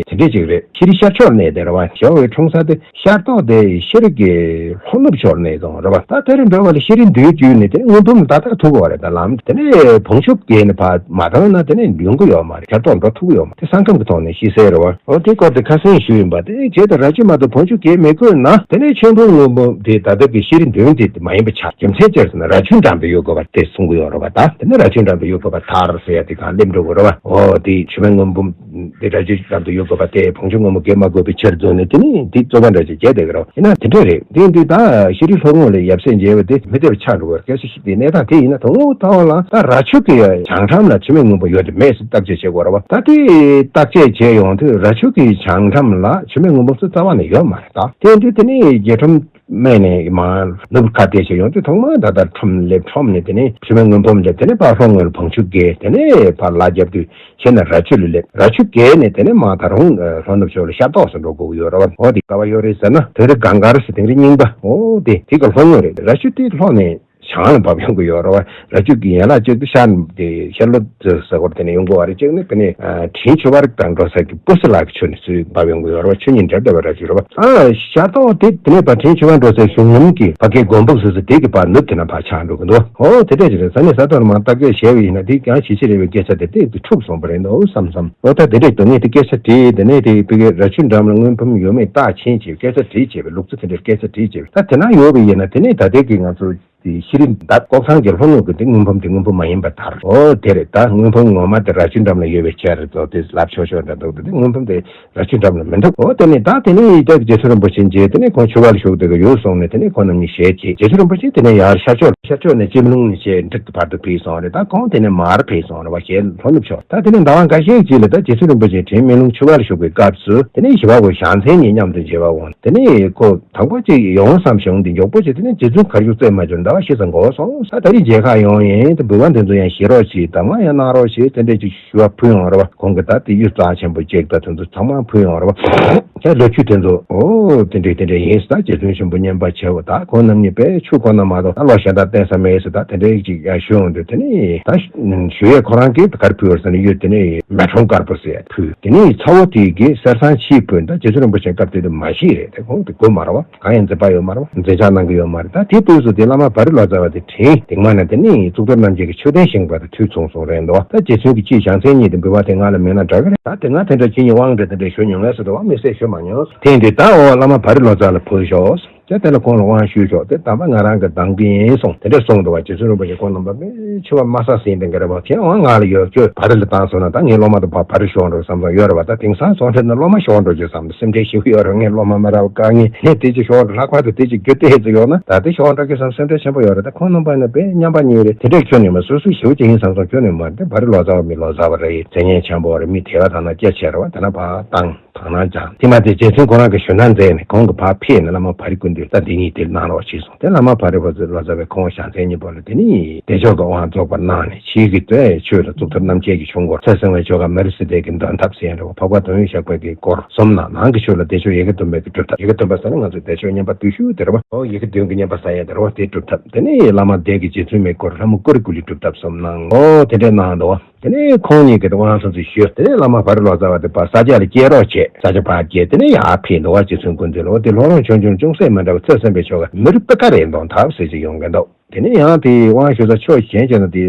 དེ་འདྲས་ཅིག་རེད། ཤྲཱི་ཤར་ཕྱོགས་གནས་དེ་རེད་བ། ཞི་བ་འོད་འཁྲུངས་ས་དེ་ཤར་ཏོག་དེ་ཤྲཱི་གི་ལྷོ་ནུབ་ཕྱོགས་གནས་སོང་རེད་བ། ད་དེ་རུ་འགྲོ་བ་ལ་ཤྲཱི་མདོའི་རྒྱུད་ནས་དེ་སྔོན་འབུམ་ད་ལྟ་ཐུག་གི་བ་རེད་ད་ལམ། དེ་ནས་བོང་ཕྱུག་རྒྱས་ནས་ཕར་མ་བཏང་ན་དེ་ནས་ཡོང་གི་ཡོད་མ་རེད། ཤར་ཏོག་འགྲོ་ཐུབ་ཀྱི་ཡོད་མ་རེད། དེ་ས་ཁམས་ཀྱི་ཐོག་ནས་ཤེས་གསལ་རེད་བ། འོ་དེ་སྐོར་དེ་ཁ་སང་ཞུས་ཡིན་པ། དེ་རྗེས་དང་ར་ཆུ་མ་གཏོགས་བོང་ཕྱུག་རྒྱས་མི་དགོས་ན། དེ་ནས་ཆོས་འབུམ་སྔོན་འབུམ་དེ་ད་ལྟ་གི་ཤྲཱི་མདོ་དེ་མ་ཡིན་པ་ཆགས། རྒྱུ་མཚན་ཅི་རེད་ཟེར་ན་ར་ཆུ་འགྲམ་དུ་ཡོད་དགོས་པ་དེ་གསུང་གི་ཡོད་རེད་བ། ད་དེ་ནས་ར་ཆུ་འགྲམ་དུ་ཡོད་དགོས་པ་དར་ཟེར་ཡ་དེ་གང་སླེབས་འགྲོ་དགོས་རེད་བ། འོ་དེ་ཆུ་སྨད་སྔོན་འབུམ་དེ་ར་ཆུ་འགྲམ་དུ་ཡོད་དགོས་པ་དེ་བོང་ཕྱུག་སྔོན་འབུམ་རྒྱས་མ་དགོས་པའི་ཕྱིར་བཟོས་ནས་དེ་ནས་དེ་རྩོད་པ་འདྲ་ཅིག་བྱས་བསྡད་ཀྱི་རེད་བ། ཡིན་ན་དེ་འདྲ་རེད། དེ་ཡིན་དུས་ད་ཤྲཱི་ལྷོ་ངོས་ལ་ཡབ་སྲས་མཇལ་བ་དེ་མི་བདེ་བ་ཆགས་འགྲོ་བར་སྐད་ཆ་ཞིག་དེ་གནས་སྟངས་དེ་ཡིན་ན། དོན་དངོས་ཐོག་ལ་ད་ར་ཆུ་གི་བྱང་འགྲམ་ལ་ཆུ་སྨད་སྔོན་འབུམ་ཡོད་དེ་མེད་ཟེར་བརྟག་དཔྱད་བྱེད་དགོས་རེད་བ། ད་དེ་བརྟག་དཔྱད་བྱས་ཡོང་དུས་ར་ཆུ་གི་བྱང་འགྲམ་ལ་ཆུ་སྨད་སྔོན་འབུམ་ཚོ་རྩ་བ་ནས་ཡོད་མ་རེད། ད་དེ་ཡིན་དུས་དེ་ནས་རྒྱལ་ཁྲོམ་སྨད་ནས་མར་ནུབ་ཁ་གཏད་བྱས་ཡོང་དུས་ཐོག་མར་ད་ལྟ་ཁྲོམ་སླེབས། ཁྲོམ་ནས་དེ་ནས་ཆུ་སྨད་སྔོན་འབུམ་སླེབས། དེ་ནས་ཕར་ལྷོ་ངོས་ལ་བོང་ཕྱུག་རྒྱས། དེ་ནས་ཕར་ལ་རྒྱབ་དུས་ཤེས་ན་ར་ཆུ་ལ་སླེབས། ར་ཆུ་བརྒལ་ནས་དེ་ནས་མར་ད་རུང་ལྷོ་ནུབ་ཕྱོགས་ལ་ཤར་ཏོག་སུ་འགྲོ་དགོས་ཀྱི་ཡོད་རེད་བ། འོ་དེ་ག་བ་ཡོད་རེད་ཟེར་ན་དིང་རི་གངས་དཀར་ཟེར། དིང་རི་རྙིང་པ། འོ་དེ་དེ་ག་ལྷོ་ངོས་རེད། ར་ཆུ་དེ་ལྷོ་ནས་བྱང་ལ་འབབ་ཡོང་གི་ཡོད་རེད་བ། ར་ཆུ་གི་ཡན་ལག་གཅིག་དེ་ཤར་དེ་ཤར་ལྷོ་ཟེར་སྐོར་དེ་ནས་ཡོང་གི་བ་རེད། གཅིག་ནི་དེ་ནས་དྲིན་ཆུ་བར་དང་འགྲོ་ས་གི་སྤུ་སི་ལ་གི་ཆུ་ནས་ཚུར་འབབ་ཡོང་གི་ཡོད་རེད་བ། ཆུ་གཉིས་འདྲེས་བསྡད་པ་ར་ཆུ་རེད་བ། ཨ་ཤར་ཏོག་དེ་དེ་ནས་ཕར་དྲིན་ཆུ་བར་འགྲོ་སའི་གཞུང་ལམ་གི་ཕ་གིའི་སྒོམ་པོ་ཟེར་ས་དེ་གི་ཕར་ནུབ་དེ་ན་ཕར་ཆགས་འགྲོ་གི་འདུག་འོ་དེ་འདྲ་ཅིག་རེད། ས་གནས་ས་ཐོག་ལ་མར་བརྟག་དཔྱད་བྱས་པ་ཡིན་ན་དེ་ཡང་ཞི་བྱེད་རས་པའི་སྐད་ཆ་དེ་དེ་འཁྲུགས་སོང་བ་རེད་འདུག་བསམ་བསམ། འོ་ད་དེ་འདྲས་དོན་དངོས་དེ་སྐད་ཆ་དྲིས། དེ་ནས་དེ་ཕ་གིའི་ར་ཆུ་འགྲམ་ལ་སྔོན་འབུམ་ཡོད་མེད་བརྟག་ཕྱིན་བྱས། སྐད་ཆ་དྲིས་བྱས་པའི་ལུགས་ཚུལ་དེ་འདྲས་སྐད་ཆ་དྲིས་བྱས་པ། ད་དེ་ན་ཡོད་པ་ཡིན་ན་དེ་ནས་ད་ལྟའི་གི་ང་ཚོ་དེ་ཤྲཱི་འདབས་ཀོག་ཚང་གི་ལྷོ་ངོས་ཀྱི་དེ་སྔོན་འབུམ་དེ་སྔོན་འབུམ་མ་ཡིན་པ་དར། འོ་དེ་རེད། ད་སྔོན་འབུམ་ངོ་མ་དེ་ར་ཆུ་འགྲམ་ལ་ཡོད་པའི་ཕྱིར་རེད་དོ། དེ་ལབ་ཆོག་ཆོག་འདྲ་འདུག་དེ་སྔོན་འབུམ་དེ་ར་ཆུ་འགྲམ་ལ་མི་འདུག་འོ་དེ་ནས་ད་དེ་ནས་ཡི་དྭགས་རྗེ་བཙུན་རིན་པོ་ཆེ་མཇལ། དེ་ནས་ཁོང་ཆུ་བར་བཞུགས་དེ་ག་ཡོད་སོང་ནས་དེ་ནས་ཁོང་རྣམ་གཉིས་ཞལ་མཇལ། རྗེ་བཙུན་རིན་པོ་ཆེ་དེ་ནས་ཡར་ཤར་ཕྱོགས་ཤར་ཕྱོགས་ནས་སྤྱི་ལུང་ནས་ཞལ་འབྲེག་ཏུ་བར་དུ་ཕེབས་སོང་རེད། ད་ཁོང་དེ་ནས་མར་ཕེབས་སོང་རེད་བ། ཞལ་ལྷོ་ནུབ་ཕྱོགས། ད་དེ་ནས་ཟླ་བ་འགའ་ཤས་ཅིག་ལ་ད་རྗེ་བཙུན་རིན་པོ་ཆེ་དྲིན་སྨིན་ལུང་ཆུ་བར་བཞུགས་པའི་སྐབས་སུ་དེ་ནས་ཞི་བ་འོད་ཞང་མཚན་གཉིས་མཉམ་དུ་མཇལ་བར་འོང་། དེ་ནས་ཁོ་དང་པོ་ཅིག་ཡོང་བསམ་བྱུང་། དེ་མགྱོགས་པོ་ཅིག་དེ་ནས་རྗེ་བཙུན་གར་བཞུགས་བཙལ་མ་བྱུང་། ཟླ་བ་བཞི་ཙམ་འགོར་སོང་། ད་ད་རེས་མཇལ་ཁ་ཡོང་ཡིན། དེ་འབུལ་བ་དེ་ཚོ་ཡང་བཞེས་རོགས་བྱེད། གདམས་ངག་ཡང་གནང་རོགས་བྱེད། དེ་འདྲས་ཅིག་ཞུ་བ་ཕུལ་ཡོང་རེད་བ། ཁོང་གིས་ད་དེ་གཡུ་རྩ་ཆེན་པོ་གཅིག་དང་དེ་ཚོ་ཚང་མ་ཕུལ་ཡོང་རེད་བ། ཁྱེད་ལོ་རྒྱུས་དེ་ཚོ་འོ་དེ་འདྲས་དེ་འདྲས་ཡིན་ཟེར། ད་རྗེ་བཙུན་ཆེན་པོ་བསྙེན་པ་བྱེད་འོ་ད་ཁོང་རྣམ་གཉིས་པས་ཆུ་ཁོ་ན་མ་གཏོགས་ད་བློ་གཞན་དག་བསྟན་ས་མེད་ཟེར། ད་དེ་འདྲས་ཅིག་ཡང་ཞུ་ཡོང་དུས་དེ་ནས་ད་ཞུ་ཡས་ཁོ་རང་གིས་ག་རེ་ཕུལ་བ་རེད་ཟེར་ན་གཡུ་དེ་ནས་མེ་ཁྲོམ་དཀར་པོ་ཟེར་ཡ་ཕུལ། དེ་ནས་ཚ་བོ་དེ་གིས་གསེར་སྲང་ཕྱེད་ཕུལ། ད་རྗེ་བཙུན་རིན་པོ་ཆེ་སྐབས་དེ་དུས་མ་ཤི་རེད། དེ་ཁོང་དེ་དགོས་མ་རེད་བ། གང་ཡང་འཛིན་པ་ཡོད་མ་རེད་བ། འཛིན་ཆགས་གནང་གི་ཡོད་མ་རེད། ད་དེ་དུས་སུ་དེ་བླ་མ་བ་རི་ལོ་ཙཱ་བ་དེ་དྲན། དེ་མ་ན་དེ་ནས་གཙུག་ཏོར་རྣམ་རྒྱལ་གྱི་མཆོད་རྟེན་བཞེངས་པ་དང་དུས་མཚུངས་སུ་རེད་འདུག་ད་རྗེ་བཙུན་གྱི་ཁྱི་ཞང་མཚན་གཉིས་དེ་འབུལ་བ་དེ་ང་ལ་མེད་ན་འདྲ་གི་རེད། ད་དེ་ང་དེ་འདྲ་ཁྱི་གཉིས་དབང་འདྲ་དེ་འདྲ་ཞུ་མྱོང་ངས་ཟེར་དུས་དབང་མི་སྲིད་ཞུ་མ་མྱོང་། དེ་ཡིན་དུས་ད་འོ་བླ་མ་བ་རི་ལོ་ཙཱ་ལ་ཕུལ་ཤོག་དེ་དེ་ལ་ཁོང་ལ་དབང་ཞུས་ཆོག་དེ་དམ་པ་ང་རང་གི་འདང་གི་ཡིན་གསུངས། དེ་འདྲ་གསུངས་འདུག་བ། རྗེ་བཙུན་རིན་པོ་ཆེ་ཁོང་རྣམ་པ་མི་ཆེ་བ་དམའ་ས་ཟིན་དེ་འགའ་རེ་བ། ཁྱེད་དབང་ང་ལ་ཡོད། ཁྱོད་བ་རི་ལ་བཏང་སོང་ན་ད་ངའི་སློབ་མ་དང་བ་རི་ཤོར་འགྲོ་བསམ་བསམ་ཡོད་རེད་བ། ད་དེང་སང་སོང་ཁྲིད་ན་སློབ་མ་ཤོར་འགྲོ་རྒྱུ་བསམ་སེམས་ཁྲལ་ཞེ་པོ་ཡོད་རེད། ངའི་སློབ་མ་མ་རག་དཀའ་ངལ་ནས་དེ་ཅི་ཤོར་འགྲོ། ལྷག་པར་དུ་དེ་ཅི་རྒྱུ་དེ་ཙི་ཡོད་ན་ད་དེ་ཤོར་འགྲོ་གི་བསམ་སེམས་ཁྲལ་ཆེན་པོ་ཡོད་རེད། ད་ཁོང་རྣམ་པ་ནི་དཔེ་མཉམ་པ་གཉིས་རེད། དེ་འདྲས་ཁྱོད་ནི་མ་སོ་སོ་ཞེ་པོ་ཅིག་ཡིན་བསམ་སོང་། ཁྱོད་ནི་མ་རེད། བ་རི་ལོ་ཙཱ་བ་མི་ལོ་ཙཱ་བ་རེད། མཚན་སྙན་ཆེན་པོ་རེད། མི་དེ་བ་དང་ན་སྐད་ཆེ་རེད་བ། དེ་ན་བ་བཏང་། དག་སྣང་སྦྱངས། དེ་མ་ཚད་རྗེ་བཙུན་ཁོ་རང་གི་ཞུ་སྣང་མཛད་ནས་གོང་གི་ཕར་ཕེབས་ནས་བླ་མ་བ་རི་ཀུན་འདུས་ལ་འདི་ཉིད་དེ་གནང་རོགས་ཞེས་གསུངས། དེ་བླ་མ་བ་རི་ལོ་ཙཱ་བས་ཁོང་ཞལ་ཚན་གཉིས་པོ་ལ་དེ་ནི་བདེ་མཆོག་གི་དབང་རྫོགས་པར་གནང་ནས། ཕྱིའི་གི་ཆོས་ལ་གཙུག་ཏོར་རྣམ་བསྐྱེད་ཀྱི་ཆོས་སྐོར། ཚེ་བསྲིང་བའི་ཆོ་ག་མེ་རི་སི་ཏའི་གི་འདོན་ཐབས་ཟེར་ཡ་འདྲ་བོ། འཕགས་པ་དོན་ཡོད་ཞགས་པའི་གི་སྐོར་གསུམ་གནང་། ནང་གི་ཆོས་ལ་བདེ་མཆོག་ཡི་གེ་བདུན་པའི་གི་སྒྲུབ་ཐབས། ཡི་གེ་བདུན་པ་ཟེར་ན་ང་ཚོ་བདེ་མཆོག་བསྙེན་པ་བརྟུལ་ཞུགས་དེ་རེད་པ། ཨོ་ཡི་གེ་བདུན་གྱི་བསྙེན་པ་ཟེར་ཡ་དེ་རེད་པ། དེ་སྒྲུབ་ཐབས། དེ་ནས་བླ་མ་འདས་ཀྱི་རྗེ་བཙུན་མའི་སྐོར། ལྷ་མོ་ཀུ་རི་ཀུ་ལི་སྒྲུབ་ཐབས་གསུམ་གནང་། ཨོ་དེ་འདྲས་གནང་འདུག་པ། དེ་ནས་ཁོང་ཉིད་ཀྱི་དབང་དུ་ཞུས། དེ་ནས་བླ་མ་བ་རི་ལོ་ཙཱ་བ་དེ་ཕར་ས་སྐྱ་ལ་སྐྱེལ་རོགས་བྱས། ས་སྐྱ་ཕར་སྐྱེལ། དེ་ནས་ཡར་ཕེབས་འདུག་པ། རྗེ་བཙུན་ཀུན་འདུས་ལ། འོ་དེ་ལྷོ་རོང་ཆོས་འབྱུང་ཅུང་ཟད་མི་འདྲ་བ། ཚེ་བསྲིང་བའི་ཆོ་ག་མི་རུ་པེ་ཀ་རེ་འདོན་ཐབས་ཟེར་ཅིག་ཡོང་གི་འདུག་དེ་ནས་ཡང་དེའི་དབང་ཞུ་ས་ཕྱོགས་གཞན་བྱས་ན་དེ་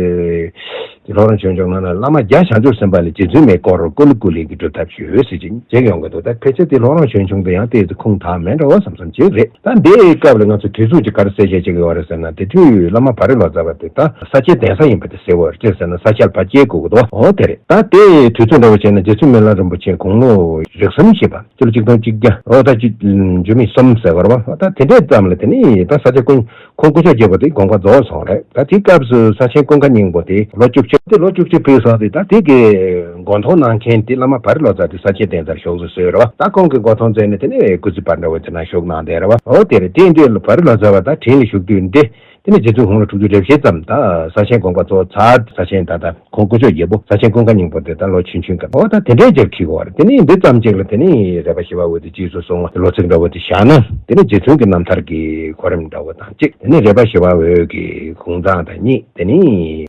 དེ་ལྷོ་རོང་ཆོས་འབྱུང་ནང་ན་བླ་མ་རྒྱལ་བྱང་ཆུབ་སེམས་དཔའ་ལ་རྗེ་བཙུན་མའི་སྐོར་ཀུ་ལི་ཀུ་ལི་གི་སྒྲུབ་ཐབས་ཞུས་ཟེར་ཅིག་ཅིག་ཡོང་གི་འདུག་ད་ཕལ་ཆེར་དེ་ལྷོ་རོང་ཆོས་འབྱུང་དེ་ཡང་དེ་ཚོ་ཁུངས་དག་མེད་འགྲོ་བསམ་བསམ་ཅིག་རེད། ད་འདིའི་སྐབས་ལ་ང་ཚོ་དུས་ཚོད་ཅིག་ག་རེ་གསལ་བཤད་བྱེད་ཀྱི་ཡོད་རེད་ཟེར་ན། དེ་དུས་བླ་མ་བ་རི་ལོ་ཙཱ་བ་དེ་ད་ས་སྐྱའི་གདན་ས་ཡིན་པ་དེ་གསལ་བོ་རེད། ཅི་ཟེར་ན་ས་སྐྱ་ལ་ཕར་སྐྱེལ་དགོས་ཀྱི་འདུག་འོ་དེ་རེད། ད་དེའི་དུས་ཚོད་འདྲ་བོ་བྱས་ན་རྗེ་བཙུན་མི་ལ་རིན་པོ་ཆེ་དགུང་ལོ་རེག་གསུམ་བཞེས་པ། སྤྱི་ལོ་ཆིག་སྟོང་གཅིག་བརྒྱ། འོ་ད་ཆུ་འཇུ་མི་གསུམ་ཟེར་བ་རེད་པ། ད་དེ་འདྲའི་ཙམ་ལ་དེ་ནི་ད་ས་སྐྱ་ཀུན་ཁོང་སྐུ་ཕྱོགས་བརྒྱད་པོ་དེ་དགོངས་པ་རྫོགས་སོང་རེད། ད་དེའི་སྐབས་སུ་ས་ཆེན་ཀུན་དགའ་སྙིང་པོ་དེ་ལོ་བཅུ་བཅུ། དེ་ལོ་བཅུ་བཅུ་ཕུལ་སོང་སྟེ། ད་དེ་གི་མགོ་མཐོང་གནང་མཁན་དེ་བླ་མ་བ་རི་ལོ་ཙཱ་དེ་ས་སྐྱའི་གདན་སར་བཞུགས་སུ་གསོལ་རེད་པ། ད་ཁོང་གི་མགོ་མཐོང་མཛད་ནས་དེ་ནས་སྐུ་ཚེ་བར་འདྲ་བོ་དེ་ན་བཞུགས་གནང་བསྡད་རེད་པ། འོ་དེ་རེད། དེ་དུས་ལ་བ་རི་ལོ་ཙཱ་བ་ད་དྲིན་ལ་བཞུགས་དུས་འདི། དེ་ནས་རྗེ་བཙུན་ཁོང་ལ་དྲུག་ཅུ་རེ་བཞི་ཙམ། ད་ས་ཆེན་དགོངས་པ་རྫོགས་ཚར། ས་ཆེན་ད་ལྟ་ཁོང་སྐུ་ཕྱོགས་བརྒྱད་པོ་ས་ཆེན་ཀུན་དགའ་སྙིང་པོ་དེ་ད་ལོ་ཆུང་ཆུང་སྐབས། འོ་ད་དེ་འདྲའི་རྗེས་འཁེལ་གྱི་ཡོད་རེད། དེ་ནས་འདི་ཙམ་ཅིག་ལ་དེ་ནས་རས་པ་ཞི་བ་འོད་དེ་རྗེས་སུ་བཟུང་བ་ལོ་ཚིགས་འདྲ་བོ་དེ་བཞག་ན། དེ་ནས་རྗེ་བཙུན་གྱི་རྣམ་ཐར་གྱི་གོ་རིམ་འདྲ་བོ་དང་གཅིག་དེ་ནས་རས་པ་ཞི་བ་འོད་ཀྱི་དགུང་གྲངས་དང་གཉིས། དེ་ནས་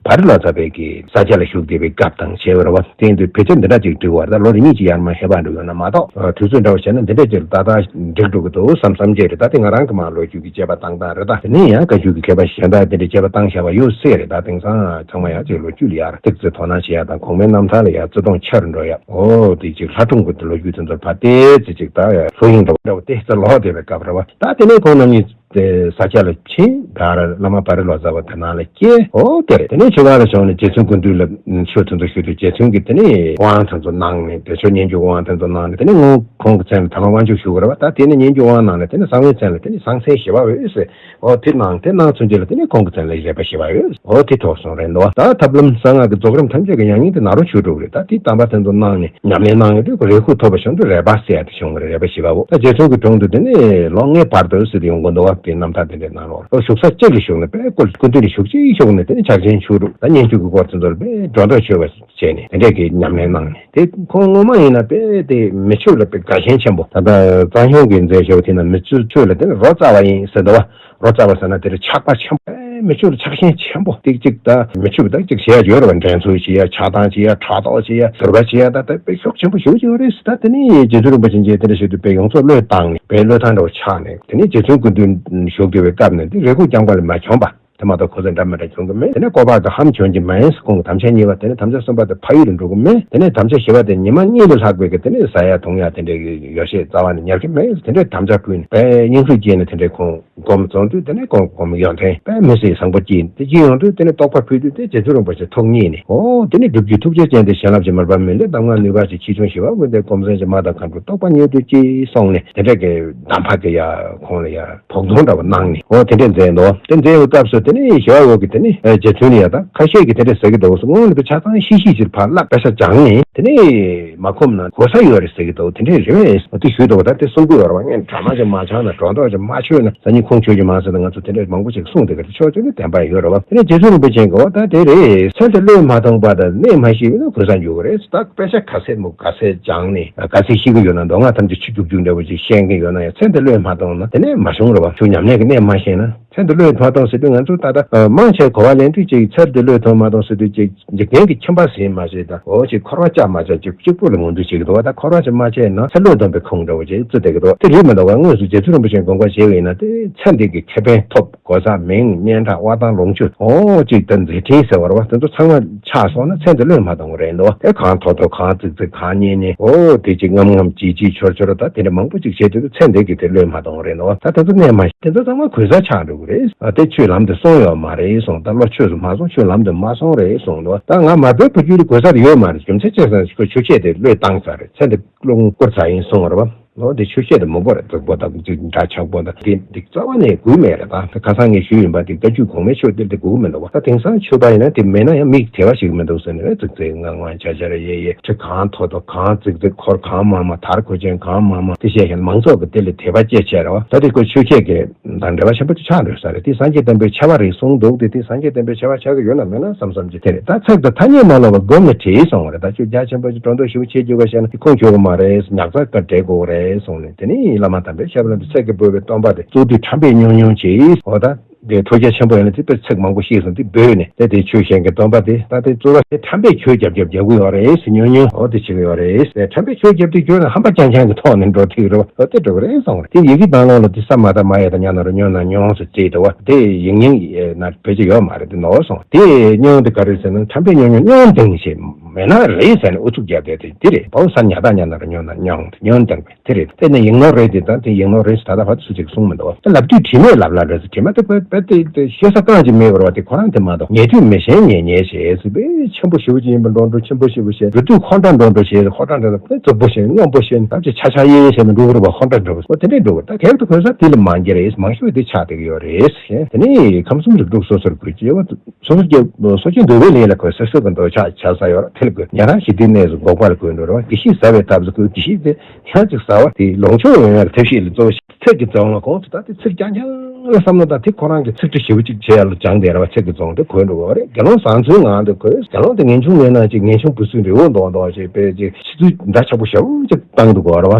བ་རི་ལོ་ཙཱ་བའི་གི་ས་སྐྱ་ལ་བཞུགས་བསྡད་པའི་སྐབས་དང་བྱས་པ་རེད་པ། དེ་ཡིན་དུས་ཕལ་ཆེར་འདི་འདྲ་ཅིག་འགྲིག་པ་རེད། ད་ལོ་རེ་གཉིས་ཀྱི་ཡར་མར་ཧེ་བག་འགྲོ་ཡོད་ན་མ་གཏོགས། དུས་ཚོད་འདྲ་བོ་བྱས་ན་འདི་འདྲ་ཅིག་ཏག་ཏག་འགྲིག་འགྲོ་གི་འདུག་བསམ་བསམ་བྱས་རེད། ད་དེ་ང་རང་གི་མར་ལོ་རྒྱུས་ཀྱི་དཔྱད་པ་བཏང་སྟངས་རེད། ད་དེ་ནས་ཡང་བཀའ་བརྒྱུད་ཀྱི་མཁས་པ་གཞན་དག་དེ་འདྲའི་དཔྱད་པ་བཏང་བཞག་པ་ཡོད་སྲིད་རེད། ད་དེང་སང་ཚང་མ་ཡང་ཅིག་ལོ་རྒྱུས་ལ་ཡར་ཏོག་ཙམ་དོ་སྣང་བྱེད་ཡ་དང་། གོང་མའི་རྣམ་ཐར་ལ་ཡར་བརྩི་མཐོང་ཆེ་རུ་འགྲོ་ཡ། འོ་དེ་ཅིག་ལྷ་སྒྲུང་གི་ལོ་རྒྱུས་དེ་ཚོར་ཕར་ཏོག་ཙམ་ཅིག་ད་ལྷོད་གཡེང་འདྲ་བོ་དེ་ཚོ་ལོག་བསྡད་པའི་སྐབས་རེད་པ། ད་དེ་ནས་ཁོང་རྣམ་གཉིས་དེ་ས་སྐྱ་ལ་ཕྱིན། ད་བླ་མ་བ་རི་ལོ་ཙཱ་བ་དེ་ནང་ལ་སྐྱེས། འོ་དེ་རེད། དེ་ནས་ཆུ་སྒང་ལ་བྱོན་ནས་རྗེ་བཙུན་ཀུན་འདུས་ལ་ཆོས་དེ་ཚོ་ཞུ་དུས་རྗེ་བཙུན་གྱིས་དེ་ནས་དབང་དེ་ཚོ་གནང་ནས། བདེ་མཆོག་སྙན་བརྒྱུད་དབང་དེ་ཚོ་གནང་ནས། དེ་ནས་ཁོང་ཁོང་གི་མཚན་ལ་ད་ལམ་དབང་ཕྱུག་ཞུ་དགོས་རེད་པ། ད་དེ་ནས་སྙན་བརྒྱུད་དབང་གནང་ནས་དེ་ནས་གསང་བའི་མཚན་ལ་དེ་ནས་གསང་མཚན་ཞི་བ་འོད་ཟེར། འོ་དེ་གནང་། དེ་གནང་ཚུན་ཆད་ལ་དེ་ནས་ཁོང་གི་མཚན་ལ་རས་པ་ཞི་བ་འོད། འོ་དེ་ཐོབ་སོང་རེད་འདུག་པ། ད་ཐབས་ལམ་གསང་སྔགས་ཀྱི་རྫོགས་རིམ་ཐམས་ཅད་ཀྱི་ཡང་སྙིང་དེ་ནཱ་རོ་ཆོས་དྲུག་རེད། ད་དེ་དམ་པ་དེ་ཚོ་གནང་ནས་ཉམས་ལེན་གནང་ཡོང་དུས་རེ་སྐུལ་ཐོབ་པ་བྱུང་དུས་རས་པ་ཟེར་ཡ་དེ་བྱུང་བ་རེད། རས་པ་ཞི་བ་འོད། ད་རྗེ་བཙུན་གྱི་དྲུང་དུ་དེ་ནས་ལོ་ལྔའི་བར་དུ་ཟེར་དུས་ཡོང་གི་འདུག་པ། དེ་རྣམ་ཐར་དེ་འདྲའི་ནང་ལོགས་ལ་བཞུགས་ས་གཅིག་ལ་བཞུགས་ནས་དཔེ་སྐུ་སྐུ་མདུན་ལ་བཞུགས་གཅིག་བཞུགས་ནས། དེ་ནས་ཕྱག་ཆེན་ཆོས་དྲུག་དང་སྙན་བརྒྱུད་ཀྱི་སྐོར་དེ་ཚོ་ལ་དཔེ་སྒྲོ་འདོགས་ཆོད་པ་བྱས་ནས་དེ་འདྲས་ཀྱི་ཉམས་ལེན་གནང་ནས། དེ་ཁོང་ངོ་མ་ཡིན་ན་དཔེ་དེ་མི་ཆོས་ལ་དཔེ་དགའ་ཞེན་ཆེན་པོ། ད་ལྟ་རྩ་གཞུང་གི་མཛད་བྱ་བ་དེ་ན་མི་ཆོས་ཆོས་ལ་དེ་ནི་རོ་ཙ་བ་ཡིན་ཟེར་འདུག་པ། རོ་ཙ་བ་ཟེར་ན་དེ་རུ་ཆགས་པ་ཆེན་པོ། ཨེ་མི་ཆོས་ལ་ཆགས་ཞེན་ཆེན་པོ། ཏིག་ཅིག་ད་མི་ཆོས་ད་ཅིག་བྱེད་ཡ་ཡོད་རེད་པ། འགྲན་རྩོད་བྱེད་ཡ། ཆགས་སྡང་བྱེད་ཡ། ཕྲག་དོག་བྱེད་ཡ། ཟུར་པ་བྱེད་ཡ། ད་ད་དཔེ་ཤུགས་ཆེན་པོ་ཞེ་པོ་ཅིག་ཡོད་རེད། ད་དེ་ནི་རྗེ་བཙུན་རིན་པོ་ཆེ་མཇལ་དེ་འདྲ་བྱེད་དུས་དཔེ་ཡོངས་རྫོགས་བློས་བཏང་ནས་དཔེ་བློས་ཐག་འདྲ་བོ་ཆགས་ནས། དེ་ནི་རྗེ་བཙུན་སྐུ་མདུན་བཞུགས་བསྡད་པའི་སྐབས་ནས་དེ་རེ་སྐུལ་རྐྱང་པ་ལས་མ་བྱུང་པ། དེ་མ་གཏོགས་གོ་ས་འདྲ་མི་འདྲ་བྱུང་གི་མེད། དེ་ནས་ཀོ་པ་གི་ཧམ་བྱོན་གྱི་མེད། ཁོང་གི་དམ་བཅའ་གཉིས་པ་དེ་ནས་དམ་བཅའ་གསུམ་པ་དེ་ཕ་ཡུལ་ལ་འགྲོ་གི་མེད། དེ་ནས་དམ་བཅའ་བཞི་པ་དེ་ཉི་མ་གཉིས་ལས་ལྷག་པའི་གི་དེ་ནས་ཟ་ཡ་འཐུང་ཡ་དེ་འདྲའི་གི་ཡོ་བྱད་རྩ་བ་ནས་ཉར་གྱི་མེད། དེ་འདྲའི་དམ་བཅའ་ཕུལ་ནས་དཔེ་སྙིང་ཁུར་སྐྱེས་ནས་དེ་འདྲའི་ཁོང་སྒོམ་བྱུང་དུས། དེ་ནས་ཁོང་སྒོམ་ཡོན་ཏན་དཔེ་མི་སྲིད་བཟང་པོ་སྐྱེས། དེ་སྐྱེས་ཡོང་དུས་དེ་ནས་རྟོགས་པ་ཕུལ་དུས་དེ་རྗེ་བཙུན་རིན་པོ་ཆེ་ཐུགས་མཉེས་ནས། འོ་དེ་ནས་སྒྲུབ་བརྒྱུད་ཐུགས་རྗེ་ཅན་དེ་བྱིན་རླབས་ཀྱི་མར་པ་མི་ལས་གདམས་ངག་ནུས་པ་ཆེ་ཆེ་ཆུང་ཞི་བ་དབུས་མཐའི་སྒོམ་ཆེན་གྱི་མ་དང་མཁའ་འགྲོའི་རྟོགས་པ་མྱུར་དུ་སྐྱེ་གསུངས་ནས། དེ་འདྲ་གི་གདམས་པ་དེ་ཡ་ཁོང་ལ་ཡ་བོགས་གཏོང་འདྲ་བོ་གནང་ནས། འོ་དེ་འདྲ་མཛད་འདུག་དེ་མཛད་པའི་སྐབས་སུ་དེ་ནས་ཞི་བ་འོད་ཀྱིས་དེ་ནས་རྗེ་བཙུན་ལ་ཡ་ད་ཁ་ཤས་ཀྱིས་དེ་འདྲ་ཟེར་གྱི་འདུག་སྔོན་ལ་དེ་ཆ་ཚང་ཤི་ཤི་ཕྱིར་ཕར་བརླག་པེ་ས་སྦྱངས་ནས་དེ་ནས་མ་ཁོམ་ན་གོ་ས་ཡོད་རེད་ཟེར་གྱི་འདུག་དེ་འདྲ་རེད་པས། དེ་ཞུས་འདུག་ད་དེ་གསུང་གི་ཡོད་རེད་པ། ངས་གྲ་མ་ཅིག་མ་ཆགས་ན། སྒྲོ་འདོགས་ཅིག་མ་ཆོད་ན། ཟ་ཉིན་ཁོང་ཆོས་ཀྱི་མ་ཟེར་ན། ང་ཚོ་དེ་འདྲ་མང་པོ་ཅིག་གསུངས་བསྡད་ཀྱི་རེད། ཕྱོགས་གཅིག་ནས་བདེན་པ་ཡོད་རེད་པ། དེ་ནས་རྗེ་བཙུན་རིན་པོ་ཆེ་གིས་འོ་ད་དེ་རེད། ཚེ་འདི་བློས་མ་བཏང་བར་དང་གནས་མ་ཤི་བས་ན་གོ་ས་འགྱུར་གྱི་རེད། ད་དཔེ་ཆ་ག་ཚད་མོ་ག་ཚད་སྦྱངས་ནས། ག་ཚད་ཤེས་ཀྱི་ཡོད་ན། མདོ་སྔགས་ཐམས་ཅད་ཆུ་རྒྱུག་རྒྱུག་འདྲ་བོ་ཅིག་ཤེས་མཁན་ཡོད་ན་ཡང་། ཚེ་འདི་བློས་མ་བཏང་ན་དེ་ནས་མ་བྱུང་རེད་པ། ཆུ་ཉམས་ལེན་གྱི་གནས་མ་ཤེས་ན། ཚེ་འདི་བློས་མ་བཏང་ཟེར་དུས་ང་ཚོ་ད་ལྟ་མང་ཆེ་གོ་བ་ལེན་དུས་ཅིག་ཚེ་འདི་བློས་ཐོངས་མ་ཐོངས་ཟེར་དུས་ཅིག་འཇིག་རྟེན་གྱི་ཁྱིམ་པ་ཟིན་མ་ཟིན་དང་། འོ་ཅིག་འཁོར་བ་བཅའ་མ་བཅའ་ཅིག་གཅིག་པུ་ལ་ངོས་འཛིན་བྱེད་ཀྱི་འདུག་པ། ད་འཁོར་བ་ཅིག་མ་བཅད་ན་ཚེ་བློས་ཐོངས་པའི་ཁུངས་འདྲ་བོ་ཅིག་བརྩི་བསྡད་ཀྱི་འདུག་དེ་རེད་མི་འདུག་ག་དངོས་སུ་རྗེ་བཙུན་རིན་པོ་ཆེའི་དགོངས་པ་བཞེས་པ་ཡིན་ན། དེ་ཚེ་འདི་གི་ཁེ་ཕན་ཐོབ། གོ་ས་མིང་སྙན་གྲགས་དབང་ཐང་ལོངས་སྤྱོད། འོ་ཅིག་ད་མཛད་འཕྲིན་ཟེར་བ་རེད་པ། དེ་ཚོ་ཚང་མ་ཆག་སོང་ན་ཚེ་འདི་བློས་མ་བཏང་བ་རེད་འདུག་དེ་གང་མཐོ་མཐོ་གང་ཙིག་ཙིག་གང་ཉེ་ཉེ། འོ་དེ་ཅིག་ངམ་ངམ་ཅིག་ཅིག་ཆོར་ཆོར། ད་དེ་འདྲ་མང་པོ་ཅིག་བྱེད་དུས་ཚེ་འདི་གི་དེ་བློས་མ་བཏང་བ་རེད་འདུག་ད་དེ་ཚོ་གནས་མ་དེ་ཚོ་ཚང་མ་གོལ་ས་ཆགས་འགྲོ་གི་རེད། ཨ་དེ་ཆོས་ལམ་དུ་སོང་ཡོད་མ་རེད་གསུངས། ད་བློ་ཆོས་སུ་མ་སོང་། ཆོས་ལམ་དུ་མ་སོང་རེད་གསུངས་འདུག་ད་ང་མ་བོད་བུ་བརྒྱུད་ལ་གོལ་ས་དེ་ཡོད་མ་རེད། རྒྱུ་མཚན་ཅི་ཟེར་ན་ཁོ་ཆོས་བཤད་དེ་བློས་བཏང་ཚར་རེད། ཚེ་འདི་བློ་བཀུར་ཚར་ཡིན་གསུངས་པ་རེད་པ། ཨོ་དེ་ཆོས་བཤད་དེ་མང་པོ་རེད། རྫིག་པོ་དང་ཅིག་འདྲ་ཆགས་པོ་དང་དེ་འདི་རྩ་བ་ནས་དགོས་མེད་རེད། ད་ཁ་སང་ངས་ཞུས་ཡིན་པ་དེ་བཀའ་བརྒྱུད་གོང་མའི་ཆོས་དེ་དེ་དགོས་མི་འདུག་བ། ད་དེང་སང་ཆོས་པ་ཡིན་ན་དེ་མེད་ན་ཡང་མིག་བདེ་བ་ཞིག་མི་འདུག་ཟེར་ནས་རྫིག་རྫིག་ངང་ངང་ཆ་ཆ་རེ་ཡེ་ཡེ་ཁྲི་གང་མཐོ་མཐོ་གང་རྫིག་རྫིག་འཁོར་གང་མང་མང་དར་གོས་ཆེན་གང་མང་མང་དེ་བཤད་ཤེས་ན་མང་ཚོགས་ཀྱི་དེ་ལས་དད་པ་སྐྱེ་ཆེ་རེད་བ། ད་དེ་ཁོ་ཆོས་བཤད་ཀྱི་དང་འབྲེལ་བ་ཆེན་པོ་ཅིག་ཆགས་འགྲོ་ས་རེད། དེ་སངས་རྒྱས་བསྟན་པའི་ཆེ་བ་རེད་གསུངས་འདུག་དེ་དེ་སངས་རྒྱས་བསྟན་པའི་ཆེ་བ་ཆགས་ཀྱི་ཡོད་ན་མེད་ན་བསམ་བསམ་གྱི་དེ་རེད། ད་ཚིག་དང་ཐ་སྙད་མ་ལོག་པ་སྒོམ་ནས་བྲིས་སོང་བ་རེད། ད་ཁྱོད་རྒྱ་ཆེན་པོ་ཅིག་སྒྲོ་འདོགས་ཞིབ་པོ་བྱེད་རྒྱུ་ག་བཤད་ན་དེ་ཁུངས་འཁྱོལ་གི་མ་རེད། ཉག་ཚགས་ཀ་འགྲེལ་དགོས་རེད་གསུངས་ནས། དེ་ནི་བླ་མ་དམ་པས་ཞབས་ལ་འདི་ཚིག་གི་འབོད་པའི་སྟོན་པ་དེ་གཙུག་དུས་ཁྲམ་པས་ཉུང་ཉུང་བྱས། འོ་ད་དེ་ཐོས་རྒྱ་ཆེན་པོ་ཡིན་ན་དེ་དཔེ་ཚིག་མང་པོ་ཤེས་སོང་དེ་འབོད་ནས་དེ་དེ་ཆོས་གཞན་གྱི་སྟོན་པ་དེ་ད་དེ་གཙུག་ལག་དེ་ཁྲམ་པས་ཆོས་རྒྱབ་རྒྱབ་རྒྱབ་གི་ཡོད་རེད་ཟེར། ཉུང་ཉུང་འོ་དེ་བྱེད་གི་ཡོད་རེད་ཟེར། ཁྲམ་པས་ཆོས་རྒྱབ་དེ་ཁྱོད་ན་ཧམ་པ་རྐྱང་རྐྱང་གི་ཐོག་ནས་འགྲོ་ཐུབ་རེད་བ། འོ་དེ་འགྲོ་གི་རེད་གསུངས་རེད། དེ་ཡི་གེ་དང་བླངས་ལ་དེ་ས་མ་ད་མ་ཡ་ད་ཉ་ན་རོ་ཉོ་ན་ཉོང་ཟེར་བྲིས་འདུག་བ། དེ་ཡིག་རྙིང་ན་བེད་སྤྱོད་ཡོད་མ་རེད། དེ་ནོར་སོང་། དེ་ཉོང་དེ་ག་རེ་ཟེར་ན་ཁྲམ་པས་ཉོང་ཉོང་ཉོང་དང་ཞེས་མེད་ན་རེད་ཟེར་ནས་ཨུ་ཚུགས་རྒྱབ་བསྡད་དེ་དེ་རེད། བའོ་ས་ཉ་ད་ཉ་ན་རོ་ཉོ་ན་ཉོང་དེ་ཉོང་དང་བས་དེ་རེད། དཔེར་ན་ཡིག་ནོར་རེད་དེ་དང་དེ་ཡིག་ནོར་རེད་ཟེར་ད་ལྟ་བར་དུ་སུ་གཅིག་གསུངས་མི་འདུག་བ། ལབ་དུས་དྲི་མེད་ལབ་ལ་རེད་ཟེར། དྲི་མ་དེ་བས་བས་དེ་དེ་ཤེས་ས་གང་ཅིག་མེད་བར་བ་དེ་ཁོ་རང་དེ་མ་གཏོགས་ཉན་དུས་མི་ཤེས་ཉན་ཉན་ཞེས་ཟེར་བས་ཆེན་པོ་ཞེ་པོ་ཅིག་ཡིན་པ་འགྲོ་འགྲོ་ཆེན་པོ་ཞེ་པོ་ཞེས་འགྲོ་དུས་ཁོ་འདྲ་འགྲོ་འགྲོ་ཞེས་ཁོ་འདྲ་འདྲ་དེ་རྫིག་པོ་ཞེས་སྔོན་པོ་ཞེས་ཐམས་ཅད་ཆ་ཆ་ཡེ་ཡེ་བྱས་ནས་འགྲོ་གི་རེད་བ། ཁོ་འདྲ་འདྲ་འགྲོ་གི་རེད། ད་གལ་ཏེ་ཁོ་ས་དེ་ལས་མ་འགྱེལ་རེད། མང་ཤོས་དེ་ཆགས་བསྡད་ཀྱི་ཡོད་རེད། དེ་ནས་ཁམས་གསུམ་རིགས་དྲུག་སོ་སོར་གོས་ཀྱི་ཡོད་བ། སོ་སོ་སྐྱེ་སོ་སྐྱེ་འདོད་པའི་ལས་ལ་གོས། སོ་སོ་གི་འདོད་ཆགས་ཆགས་ས་ཡོད་ར་དེ་ལ་གོས། ཉན་རང་ཞི་བདེའི་གནས་སུ་འགོག་པ་ལ་གོས་འགྲོ་ར་བ། དགེ་བཤེས་ཟ་བའི་ཐབས་སུ་གོས། དགེ་བཤེས་དེ་ཡང་ཅིག་ཟ་བ་དེ་ལོངས་སྤྱོད་ཡོང་ཡ་ལ་ཐབས་ཤེས་ལ་གཙོ་བོ་ཚིག་གི་རྫོང་ལ་གོང་དུ་ད་དེ་ཚིག་རྐྱང་རྐྱང་ལ་བསམ་བློ་དང་དེ་ཁོ་རང་གི་ཚིག་འབྲུ་ཞེ་པོ་ཅིག་བྱས་ཡ་ལ་སྦྱངས་བསྡད་ར་བ། ཚིག་གི་རྫོང་དེ་གོས་འགྲོ་གི་རེད། དགེ་སློང་བཟང་ཚུལ་ངང་དུ་གོས། དགེ་སློང་དེ་ངེས་འབྱུང་ངན་ན་ཅིག་ངེས་འབྱུང་བུ་སུའི་རི་བོ་མདོག་མདོག་ཅིག་དཔེ་ཅིག་ཕྱི་ཚུལ་འདྲ་ཆགས་པོ་ཞེ་པོ་ཅིག་བཏང་འདུག་གོ་ར་བ།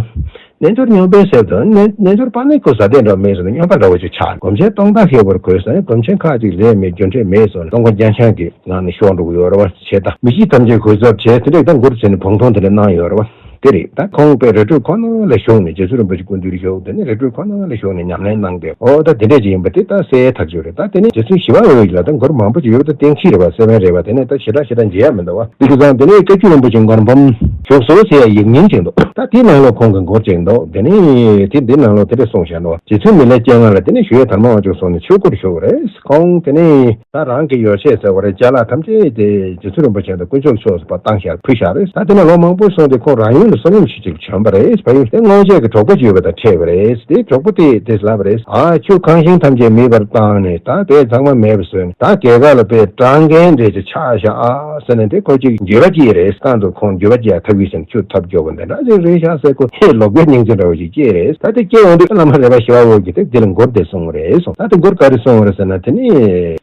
རྣལ་འབྱོར་སྨྱོན་པའི་གསེབ་ཏུ་རྣལ་རྣལ་འབྱོར་པ་ནི་ཁོ་ཟ་དེ་འདྲ་མེད་ཟེར་ནས་སྨྱོན་པ་འདྲ་བོ་ཅིག་ཆགས། སྒོམ་ཆེན་སྟོང་དག་ཤེས་པར་གོས་ཟེར་ནས་སྒོམ་ཆེན་ཁ་ཅིག་ལས་མེད་རྒྱུ་འབྲས་མེད་ཟེར་ནས་སྟོང་པ་རྒྱ་ཆང་གི་ངང་ནས་ཤོར་འགྲོ་གི་ཡོད་རེད་བ། བྱས་ད་མི་གཤིས་ཐམས་ཅད་གོས་གཟབ་བྱས་དེ་འདྲས་ད་མགུར་བྱས་ནས་བོང་ཐོང་དེ་འདྲས་གནང་ཡོད་རེད་བ། དེ་རེད། ད་ཁོང་དཔེ་རི་ཁྲོད་ཁོ་ན་ལ་བཞུགས་ནས་རྗེ་བཙུན་རིན་པོ་ཆེ་སྐུ་མདུན་བཞུགས། དེ་ནས་རི་ཁྲོད་ཁོ་ན་ལ་བཞུགས་ནས་ཉམས་ལེན་གནང་སྟེ་ཨོ་ད་དེ་འདྲས་ཅིག་ཡིན་པ་དེ་ད་གསལ་ཐག་ཆོད་རེད། ད་དེ་ནས་རྗེ་བཙུན་ཞི་བ་འོད་ཀྱི་ལ་ད་མགུར་མང་པོ་ཅིག་ཡོད་པ་ད་གཏན་འཁེལ་རེད་བ། གསལ་བན་རེད་བ། དེ་ནས་ད་ཞེ་དྲག་ཞེ་དྲག་མཇལ་ཡ་མི་འདུག་བ། དེ་གི་ཙང་དེ་ནས་བཀའ་བརྒྱུད་རིན་པོ་ཆེ་མགུར་འབུམ་བཞུགས་སོ་ཟེར་ཡ་ཡིག་རྙིང་ཅིག་འདུག་ད་དེའི་ནང་ལོགས་ཁོང་གི་མགུར་ཅིག་འདུག་དེ་ནས་དེ་འདི་ནང་ལོགས་དེ་འདྲས་གསུངས་བཞག་འདུག་རྗེ་བཙུན་མི་ལས་སྤྱན་སྔ་ལ་དེ་ནས་ཞུ་ཡས་དར་མ་དབང་ཕྱུག་སོང་ནས་ཆོས་སྐོར་ཞུ་བ་རེད། ཁོང་དེ་ནས་ད་རང་གི་ཡོ་བྱད་ཟེར་བ་རེད། ཅ་ལག་ཐམས་ཅད་དེ་རྗེ་བཙུན་རིན་པོ་ཆེ་དང་དཀོན་མཆོག་ཕྱོགས་སུ་ཕར་བཏང་བཞག་ཕུལ་བཞག་རེད། ད་དེ་ནས་ལོ་མང་པོ་སོང་སྟེ་ཁོང་རང་ཡུལ་ལ་བསོད་སྙོམས་ཞུ་ཅིག་བྱོན་པ་རེད། ཕ་ཡུལ་དེ་སྔོན་ཆད་ཀྱི་གྲོགས་པོ་ཅིག་ཡོད་པ་དང་འཕྲད་པ་རེད། དེ་གྲོགས་པོ་དེས་དེ་ལབ་པ་རེད། ཨ་ཁྱོད་ཁང་ཤིང་ཐམས་ཅད་མེད་པར་བཏང་ནས་ད་དེ་ཚང་མ་མེད་པ་བཟོས་ནས་ད་རྒྱལ་ཁབ་ལ་དཔེ་སྐྲག་མཁན་འདྲས་ཅིག་ཆགས་བཞག་ཨ་ཟེར་ནས་དེ་ཁོ་ཅིག་འགྱོད་པ་སྐྱེས་རེད། རྐང་དུ་ཁོང་འགྱོད་པ་སྐྱེ་ཡ་ཐབས་ཤེས་བྱས་ནས་ཁྱོད་ཐབས་སྐྱོ་བོ་འདི་འདྲ་ཅིག་རེད་ཤག་ཟེར་ཁོ་ཧེ་ལོ་རྒོད་སྙིང་རྗེ་འདྲ་བོ་ཞིག་སྐྱེས་རེད། ད་དེ་སྐྱེས་ཡོང་དུས་བླ་མ་རས་པ་ཞི་བ་འོད་ཀྱིས་དེ་འདི་ལ་མགུར་དེ་གསུངས་པ་རེད་གསུངས། ད་དེ་མགུར་ག་རེ་གསུངས་པ་རེད་ཟེར་ན་དེ་ནི་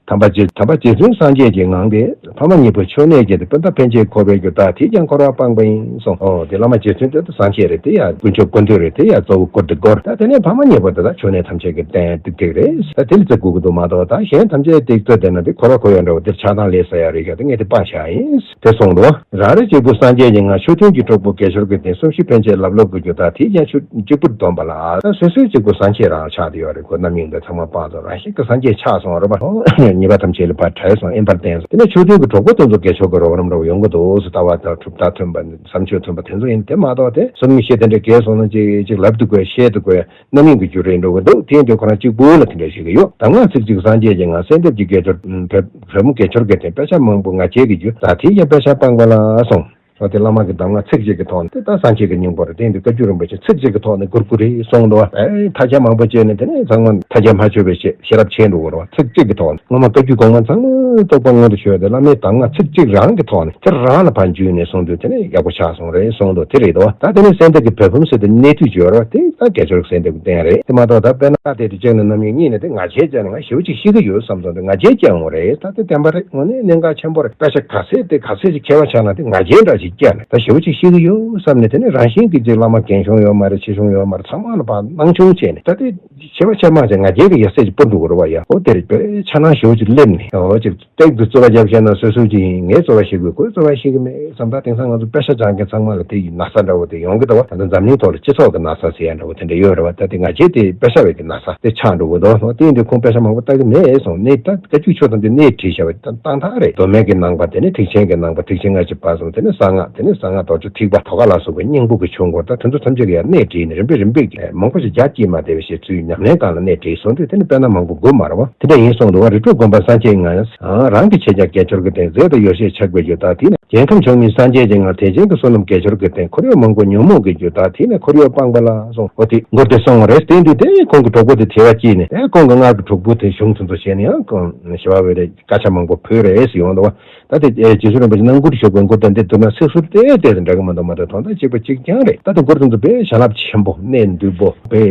དམ་པ་རྗེ་དམ་པ་རྗེ་བཙུན་སངས་རྒྱས་ཀྱི་ངང་དེ། ཕ་མ་གཉིས་པོ་མཆོད་གནས་བརྒྱད་དེ་སྤུན་ཟླ་ཕན་ཆད་འཁོར་བའི་རྒྱུ། ད་དེས་ཀྱང་འཁོར་བ་སྤངས་པ་ཡིན་གསུངས། ཨོ་དེ་བླ་མ་རྗེ་བཙུན་དེ་ད་སངས་རྒྱས་རེད། དེ་ཡ་དཀོན་མཆོག་ཀུན་འདུས་རེད། དེ་ཡ་གཙོ་བོ་བཀུར་སྟི་སྒོར། ད་དེ་ནས་ཕ་མ་གཉིས་པོ་དེ་ད་མཆོད་གནས་ཐམས་ཅད་ཀྱི་རྟེན་ཏིག་ཏིག་རེད། ད་དེ་ལ་བརྩི་དགོས་ཀྱི་འདུག་མ་གཏོགས་ད་གཞན་ཐམས་ཅད་ཏིག་ཏིག་དེ་ན་དེ་འཁོར་བ་ཁོ་ཡོད་འདྲ་བོ་དེར་ཆགས་སྡང་ལས་ཟ་ཡ་རེད་ཤག་དེ་ངས་དེ་སྤང་བྱ་ཡིན་དེ་གསུངས་འདུག་རང་རེ་གཅིག་པུ་སངས་རྒྱས་ཀྱི་ངང་། ཆོས་མཐུན་གྱི་གྲོགས་པོ་དགེ་སྦྱོར་གྱི་རྟེན། གསུམ་བཞི་ཕན་ཆད་ལབ་ལོབ་ཀྱི་རྒྱུ། ད་དེས་ཀྱང་ཆོས་གཅིག་པུར་བསྡོམས་པ་ལ། ད་སོ་སོའི་གཅིག་པུ་སངས་རྒྱས་རང་ཆགས་བསྡད་ཡོད་རེད། ཁོ་རྣམ་གཉིས་འདི་ཚང་མ་སྤངས་ཚར་རང་བཞིན་གྱི་སངས་རྒྱས་ཆགས་སོང་རེད་པ། ཉེས་པ་ཐམས་ཅད་ལས་ཕར་བྲལ་སོང་། དབེན་པར་བསྟེན་སོང་། དེ་ནས་ཆོས་མཐུན་གྱི་གྲོགས་པོ་དེ་ཚོ་དགེ་སྦྱོར་གྱི་རོགས་རམ་འདྲ་བོ་ཡོང་གི་འདུག་ཟེར། ལྟ་བ་དང་གྲུབ་མཐའ་མཐུན་པ་བསམ་སྤྱོད་མཐུན་པ་དེ་ཚོ་ཡིན། དེ་མ་གཏོགས་དེ་གསུམ་གཉིས་བཞི་དེ་འདྲ་རྒས་སོང་ན་ཅིག་ཅིག་ལབ་ཏུ་དགོས། བཤད་དུ་དགོས། རྣམ་གཡེང་གི་རྒྱུ་རེད་འགྲོ་གི་འདུག་དེ་ཡིན་དུས་ཁོ་རང་གཅིག་པུ་ལ་དེ་འདྲ་ཞིག་གི་ཡོད། གདམས་ངག་ཚིག་གཅིག་སངས་རྒྱས་ཀྱི་ངང་། གསལ་འདེབས་ཀྱི་དགེ་སྦྱོར་བོད་བོད་མོ་དགེ་སྦྱོར་གྱི་རྟེན། དཔེ་ཆ་མང་པོ་ང་རྒྱལ་གྱི་རྒྱུ། ད་དེས་ཀྱང་དཔེ་ཆ་སྤངས་པ་ལ་གསུངས། ཨོ་དེ་བླ་མ་གི་གདམས་ངག་ཚིག་གཅིག་གི་ཐོག་ནས་དེ་ད་སངས་རྒྱས་ཀྱི་སྙིང་པོ་རེད། དེ་ཡིན་དུས་བཀའ་བརྒྱུད་རིན་པོ་ཆེ་ཚིག་གཅིག་གི་ཐོག་ནས་མགུར་མགུར་རེ་གསུངས་འདུག་ཨེ་མཐའ་རྒྱ་མང་པོ་བྱས་ནས་དེ་ནས་ཚང་མ་མཐའ་རྒྱ་མ་ཆོད་པའི་ཤེས་ཤེས་རབ་ཆེན་འགྲོ་གི་རེད་བ། ཚིག་གཅིག་གི་ཐོག་ནས་སྔོན་མ་བཀའ་བརྒྱུད་གོང་མ་ཚང་མ་རྟོགས་པ་མངོན་དུ་གྱུར་ཏེ་བླ་མའི་གདམས་ངག་ཚིག་གཅིག་རང་གི་ཐོག་ནས་དེ་རང་ལ་ཕར་འཇུས་ནས་གསུངས་དུས་དེ་ནས་ཡག་པོ་ཆགས་སོང་རེད་གསུངས་འདུག་དེ་རེད་དོ། ད་དེ་ནས་གསལ་འདེབས་ཀྱི་བོད་ཕུང་ཟེར་དུས་གནས་དུས་འབྱོར་བ་དེ་ད་དགེ་སྦྱོར་གསལ་འདེབས་ཀྱི་རྟེན་རེད། དེ་མ་གཏོགས་ད་དཔེར་ན་དེ་དུས་གཅིག་ནས་རྣམ་གཡེང་གཉིས་ནས་དེ་ང་རྒྱལ་བཅས་ནས་ང་ཞེ་པོ་ཅིག་ཤེས་ཀྱི་ཡོད་བསམ་སོང་དུས་ང་རྒྱལ་སྐྱེ་འོང་རེད། ད་དེ་བདེན་པ་རེད། དངོས་གནས་གནད་འགག་ཆེན་པོ་རེད། དཔེ་ཆ་ག་ཚད་དེ་ག་ཚད་ཅིག་མཁས་པ་ཆགས་ན་དེ་ང་རྒྱལ་འདྲ་ཞིག་སྐྱེ་ནས་ད་ཞེ་པོ་ཅིག་ཤེས་ཀྱི་ཡོད་བསམ་ནས་དེ་ནས་རང་བཞིན་གྱིས་ཅིག་བླ་མ་རྒན་གཞོན་ཡོད་མ་རེད། ཆེ་ཆུང་ཡོད་མ་རེད། ཚང་མ་ལ་ཕར་སྣང་ཆུང་བྱས་ནས་ད་དེ་ཆེ་བ་ཆེ་མ་ཅིག་ང་རྒྱལ་གྱི་ཡ་སེ་ཅིག་སྤུར་འགྲོ་གི་རེད་བ། ཡ་ཨོ་དེ་རེད། དཔེ་ཆ་ནང་ཞེ་པོ་ཅིག་སླེབས་ནས་ཨོ་ཅིག་སྟེགས་འདི་རྩོད་པ་རྒྱབ་བཤད་ན་སོ་སོ་ཅིག་ཡིན། ངས་རྩོད་པ་བཤད་དགོས། ཁོས་རྩོད་པ་བཤད་གི་མེད་བསམ། ད་དེང་སང་ང་ཚོ་དཔེ་ཆ་སྦྱང་མཁན་ཚང་མ་ལ་དེ་ཡི་ན་ཚ་འདྲ་བོ་དེ་ཡོང་གི་འདུག་བ། ད་ལྟ་འཛམ་གླིང་ཐོག་ལ་སྤྱི་ཚོགས་ཀྱི་ན་ཚ་ཟེར་ཡ་འདྲ་བོ་དེ་འདྲ་ཡོད་རེད་བ། ད་དེ་ང་བྱས་དེ་དཔེ་ཆ་བས་ཀྱི་ན་ཚ་དེ་ཆགས་འགྲོ་གི་འདུག་དེ་ཡིན་དུས་ཁོང་དཔེ་ཆ་མང་པོ་ལྟ་གི་མེད་སོང་། གནས་ད་བཀའ་བརྒྱུད་ཆོས་ཐམས་ཅད་གནས་བྲིས་བཞག་པ་ད་བཏང་ཐག་རེད། མདོ་སྨད་ཀྱི་ནང་པ། དེ་ནས་ཐེག་ཆེན་གྱི་ནང་པ། ཐེག་ཆེན་ལྔ་བཅུ་པ་སོང་། དེ་ནས་གསང་ སྔགས། དེ་ནས་གསང་སྔགས་རྡོ་རྗེ་ཐེག་པ་དོ་ག་ལ་སོགས་པའི་སྙིང་པོ་གི་ཆོས་འཁོར་དང་དེ་ཚོ་ཐམས་ཅད་ཀྱི་ཡང་གནད་བྲིས་ནས་རིམ་པས་རིམ་པས་ཀྱིས་མང་པོ་ཞིག་རྒྱ་བསྐྱེད་མ་བསྡད་པ་ཞིག་ཚུལ་ཉམས་ལེན་སྟངས་ལ་གནད་བྲིས་སོང་དུས། དེ་ནི་དཔེར་ན་མང་པོ་དགོས་མ་རེད་བ། དེ་འདྲ་ཡིན་སོང་དུས་བ། རི་ཁྲོད་དགོན་པ་སངས་རྒྱས་ང་། རང་གི་ཆེ་ཆུང་དགེ་སྦྱོར་གྱི་རྟེན། རྫས་དང་ཡོ་བྱད་ཆགས་པའི་རྒྱུ་དག། དེ་ནི་རྒྱལ་ཁམས་ཕྱོགས་མིན་སངས་རྒྱས་ཀྱི་ངང་། དད་ཅན་གྱི་བསོད་ནམས་དགེ་སྦྱོར་གྱི་རྟེན། འཁོར་ཡུག་མང་པོ་ཉོན་མོངས་ཀྱི་རྒྱུ་དག། དེ་ནི་འཁོར་ཡུག་སྤངས་པ་ལ་སོགས། འོ་དེ་མགུར་དེ་སོང་བ་རེད། དེ་དུས་དེ་ཁོང་གི་གྲོགས་པོ་དེ་དྲི་བ་སྐྱེས་ནས། དེ་ཁོང་གི་སྔར་གྱི་གྲོགས་པོ་དེ་གཞུང་ཚོ་ཚོ་བྱས་ནས་ཡང་ཞི་བ་འོད་དེ་སྐད་ཆ་མང་པོ་ཕུལ་རེད་ཟེར་ཡོང་འདུག་བ། ད་དེ་རྗེ་བཙུན་རིན་པོ་ཆེ་རྣམ་མགུར་ཞོག་པའི་མགུར་དང་འདི་བསྡུར་ན་སིག་ཟུར་ཏོག་ཙམ་འདྲ་གི་མ་གཏོགས་མ་གཏོགས་དོན་དག་གཅིག་པ་གཅིག་རྐྱང་རེད། ད་དེ་མགུར་དེ་ཚོ་དཔེ་བྱིན་རླབས་ཆེན་པོ། གནད་འདུས་པོ། དཔེ་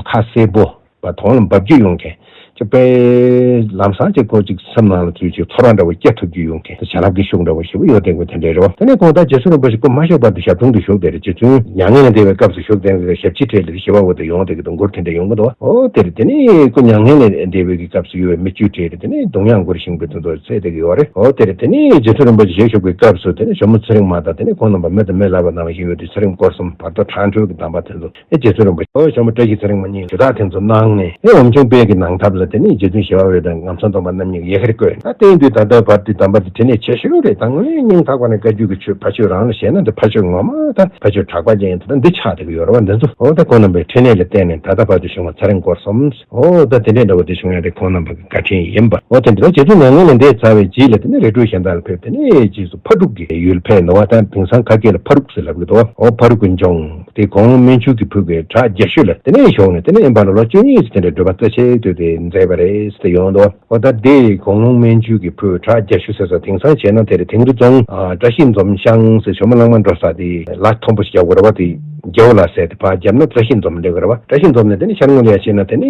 ཁ་གསལ་པོ། པ་དོན་ལ་འབབ་རྒྱུ་ཡོང་མཁན་ཅིག་དཔེ་ལམ་སང་ཅིག་ཁོ་ཅིག་སེམས་ནང་ལ་ཚུད་ཅིག་ཚོར་བ་འདྲ་བོ་སྐྱེ་ཐུབ་རྒྱུ་ཡོང་མཁན་དེ་བྱིན་རླབས་ཀྱི་ཤུགས་འདྲ་བོ་ཞེ་པོ་ཡོད་བསྡད་མཁན་དེ་འདྲ་རེད་བ། དེ་ནས་ཁོང་ད་རྗེ་བཙུན་རིན་པོ་ཆེ་སྐུ་མ་གཤེགས་བར་དུ་ཞབས་དྲུང་དུ་བཞུགས་བསྡད་རེད། རྗེ་བཙུན་མྱ་ངན་ལས་འདས་པའི་སྐབས་སུ་བཞུགས་བསྡད་མཁན་ཞབས་ཕྱི་གྲས་ལ་ཞི་བ་འོད་དུ་ཡོང་བསྡད་ཀྱི་འདུག་མགུར་དེ་འདྲ་ཡོང་གི་འདུག་འོ་དེ་རེད། དེ་ནས་སྐུ་མྱ་ངན་ལས་འདས་པའི་གི་སྐབས་སུ་ཡོད་པའི་མི་བཅུ་གྲས་རེད། དེ་ནས་གདུང་དབྱངས་མགུར་ཞིང་པའི་དོན་དུ་བསྩལ་བསྡད་ཀྱི་ཡོད་རེད། འོ་དེ་རེད། དེ་ནས་རྗེ་བཙུན་རིན་པོ་ཆེ་ཞལ་བཞུགས་པའི་སྐབས་སུ་དེ་ནས་ཇོ་མོ་ཚེ་རིང་མ་དང་དེ་ནས་ཁོང་རྣམ་པ་མི་དང་མི་ལབ་པ་རྣམ་པ་ཞིག་ཡོད་དུས་ཚེ་རིང་སྐོར་གསུམ་བར་དོ་ཁྲ་འགྲོས་ཀྱི་གདམས་པ་དེ་ཚོ། ཨེ་རྗེ་བཙུན་རིན་པོ་ཆེ། ཨོ་ཞྭ་མོ་བཀྲ་ཤིས་ཚེ་རིང་མ་གཉིས་ཞུ་དག་དེ་ཚོ་གནང་ནས། ཨེ་འོམ་ཆུང་དཔལ་གྱི་ནང་ཐབས་ལ་དེ་ནས་རྗེ་བཙུན་ཞི་བ་འོད་དང་ངམ་ཚང་སྟོན་པ་རྣམ་གཉིས་ཀྱིས་ཡི་གེར་བཀོད། ད་བསྟན་དུས་ད་ལྟ་བར་དུ་གདམས་པ་དེ་འཕྲིན་ལས་ཆེ་ཤོས་རེད། ད་དངོས་སྙིང་ཐག་པ་ནས་བཀའ་བརྒྱུད་ཀྱི་ཆོས་ཕ་ཆོས་རང་ལ་བཞེད་ན་འདི་ཕ་ཆོས་ངོ་མ་ད་ཕ་ཆོས་གྲགས་པ་ཅན་དེ་ད་འདི་ཆགས་བསྡད་ཀྱི་ཡོད་རེད་བ། འདི་ཚོ་ཨོ་ད་ཁོང་རྣམ་པའི་འཕྲིན་ལས་ལ་བརྟེན་ནས་ད་ལྟ་བར་དུ་བྱུང་བ་ཚེ་རིང་སྐོར་གསུམ། ཨོ་ད་དེ་འདྲའི་འདྲ་བོ་དེ་བྱུང་ཡ་དེ་ཁོང་རྣམ་པ་གི་བཀའ་དྲིན་ཡིན་པ། ཨོ་དེ་འདྲ་རྗེ་བཙུན་མྱ་ངན་ལས་འདས་ཚར་བའི་རྗེས་ལ་དེ་ནས་རི་ཁྲོད་གཞན་དག་ལ་ཕེབས། དེ་ནས་རྗེས་སུ་ཕ་སྒྲུབ་ཀྱི་ཡུལ་ཕེབས་འདུག་བ། ད་དེང་སང་ཁ་སྐད་ལ་ཕ་སྒྲུབ་ཟེར་ལབ་ཀྱི་འདུག་བ། ཨོ་ཕ་སྒྲུབ་ཀྱི་ལྗོངས་དེ་དགོངས་ལུང་མན་ཇུ་གིས་ཕུལ་བའི་བྲག་བརྒྱད་ཅུ་ལ་དེ་ནས་བཞུགས་ནས། དེ་ནས་དབེན་པ་ལ་ལོ་བཅུ་གཉིས་ཙམ་དེ་འདྲའི་སྒྲུབ་པ་རྩེ་ཆེན་དུ་དེ་མཛད་པ་རེད་ཟེར་ཡོང་འདུག་བ། ཨོ་ད་དེ་དགོངས་ལུང་མན་ཇུ་གིས་ཕུལ་བའི་བྲག་བརྒྱད་ཅུ་ཟེར་ས་དེང་སང་བྱས་ན་དེ་རེད། དིང་རི་རྫོང་ཨ་བཀྲ་ཤིས་འཛོམས་ཤང་ཟེར་ཇོ་མོ་གླང་མ་འགྲོ་ས་དེ་ལ་མཐོན་པོ་ཞིག་རྒྱག་དགོས་རེད་བ། དེ། རྒྱལ་བོ་ལ་ཟེར་དེ་ཕར་བརྒྱབ་ན་བཀྲ་ཤིས་འཛོམས་སླེབས་ཀྱི་རེད་བ། བཀྲ་ཤིས་འཛོམས་ནས་དེ་ནས་ཤར་ངོས་ལ་ཡར་ཕྱིན་ན་དེ་ནས་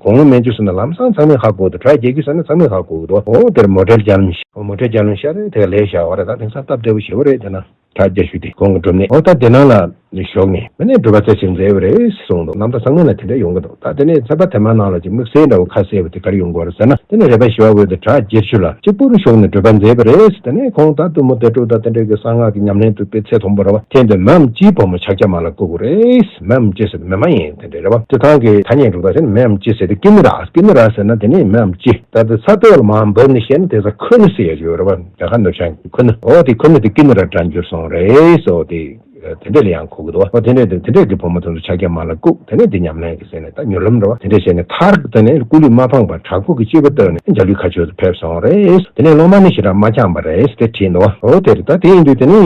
དགོངས་ལུང་མན་ཇུ་ཟེར་ན་ལམ་སང་ཚང་མས་ཧ་གོ་འདུག་བྲག་བརྒྱད་ཅུ་ཟེར་ན་ཚང་མས་ཧ་གོ་གི་འདུག་འོ་དེར་མོ་ཊ་རྒྱ་ལམ་ཤ- མོ་ཊ་རྒྱ་ལམ་ཤར་རེད། དེ་ག་ལས་ཤར་བ་རེད། ད་དེང་སང་སྟབས་བདེ་པོ་ཞེ་པོ་རེད། དེ་ན་བྲག་བརྒྱད་ཅུ་དེ་ཁོང་གི་སྒྲུབ་གནས། འོ་ད་དེ་ནང་ལ་བཞུགས་ནས་དེ་ནས་སྒྲུབ་པ་རྩེ་གཅིག་མཛད་པ་རེད་གསུངས་འདུག་རྣམ་ཐར་ཚང་མ་ན་དེ་འདྲ་ཡོང་གི་འདུག་ད་དེ་ནས་ཚེ་དཔག་དེ་མ་ནང་ལ་ཅིག་དམིགས་བསལ་འདྲ་བོ་ཁ་གསལ་བ་དེ་ག་རེ་ཡོང་གི་ཡོད་རེད་ཟེར་ན། དེ་ནས་རས་པ་ཞི་བ་འོད་དེ་བྲག་བརྒྱད་ཅུ་ལ་གཅིག་པུར་བཞུགས་ནས་སྒྲུབ་པ་མཛད་པ་རེད། དེ་ནས་ཁོང་ད་གཏུམ་མོ་སྡེ་དྲུག་དང་དེ་འདྲ་གི་གསང་སྔགས་ཀྱི་ཉམས་ལེན་དུ་དཔེ་ཚད་མཐོན་པོ་རེད་བ། ཁྱེད་ཚོས་མེའམ་ཅིའི་བུ་མོ་ཕྱག་རྒྱ་མ་ལ་བཀུག་དགོས་རེད། མེའམ་ཅི་ཟེར་མི་མ་ཡིན་དེ་འདྲ་རེད་བ། སྤྱིར་བཏང་གི་ཐ་སྙད་འབྲུ་དག་ཟེར་ན་མེའམ་ཅི་ཟེར་ཏེ་ཀི་ནི་ར། ཀི་ནི་ར་ཟེར་ན་དེ་ནི་མེའམ་ཅི། ད་ལྟ་ས་སྟོད་ལ་མར་འབབ་ནས་བཤད་ན་དེ་ས་ཁུ་ནི་ཟེར་ཡ་ཡོད་རེད་བ། རྒྱ་གར་ནུབ་བྱང་གི་ཁུ་ནི། འོ་དེ་ཁུ་ནི་དེ་ཀི་ནི་ར་དྲན་གྱུར་སོང་རེད་ཟེར། འོ་དེ་དེ་འདྲ་ལ་ཡང་གོ་གི་འདུག་བ། འོ་དེ་འདྲ་དེ་དེ་འདྲ་གི་བུ་མོ་དེ་ཚོ་ཕྱག་རྒྱ་མ་ལ་བཀུག་དེ་ནས་དེ་ཉམས་ལེན་གྱི་ཟེར་ནས་ད་མྱུར་ལམ་རེད་བ། དེ་འདྲ་བྱས་ནས་མཐར་དེ་ནས་སྐུ་ལུས་མ་སྤངས་པར་བྲག་ཕུག་གི་སྤྱོད་པ་བཏོན་ནས་འཇའ་ལུས་མཁའ་སྤྱོད་དུ་ཕེབས་སོང་རེད། དེ་ནས་སློབ་མ་ནི་ཞེ་དྲག་མ་འཁྱམས་པ་རེད་དེ་བྲིས་འདུག་འོ་དེ་རེད། ད་དེ་ཡིན་དུས་དེ་ནི་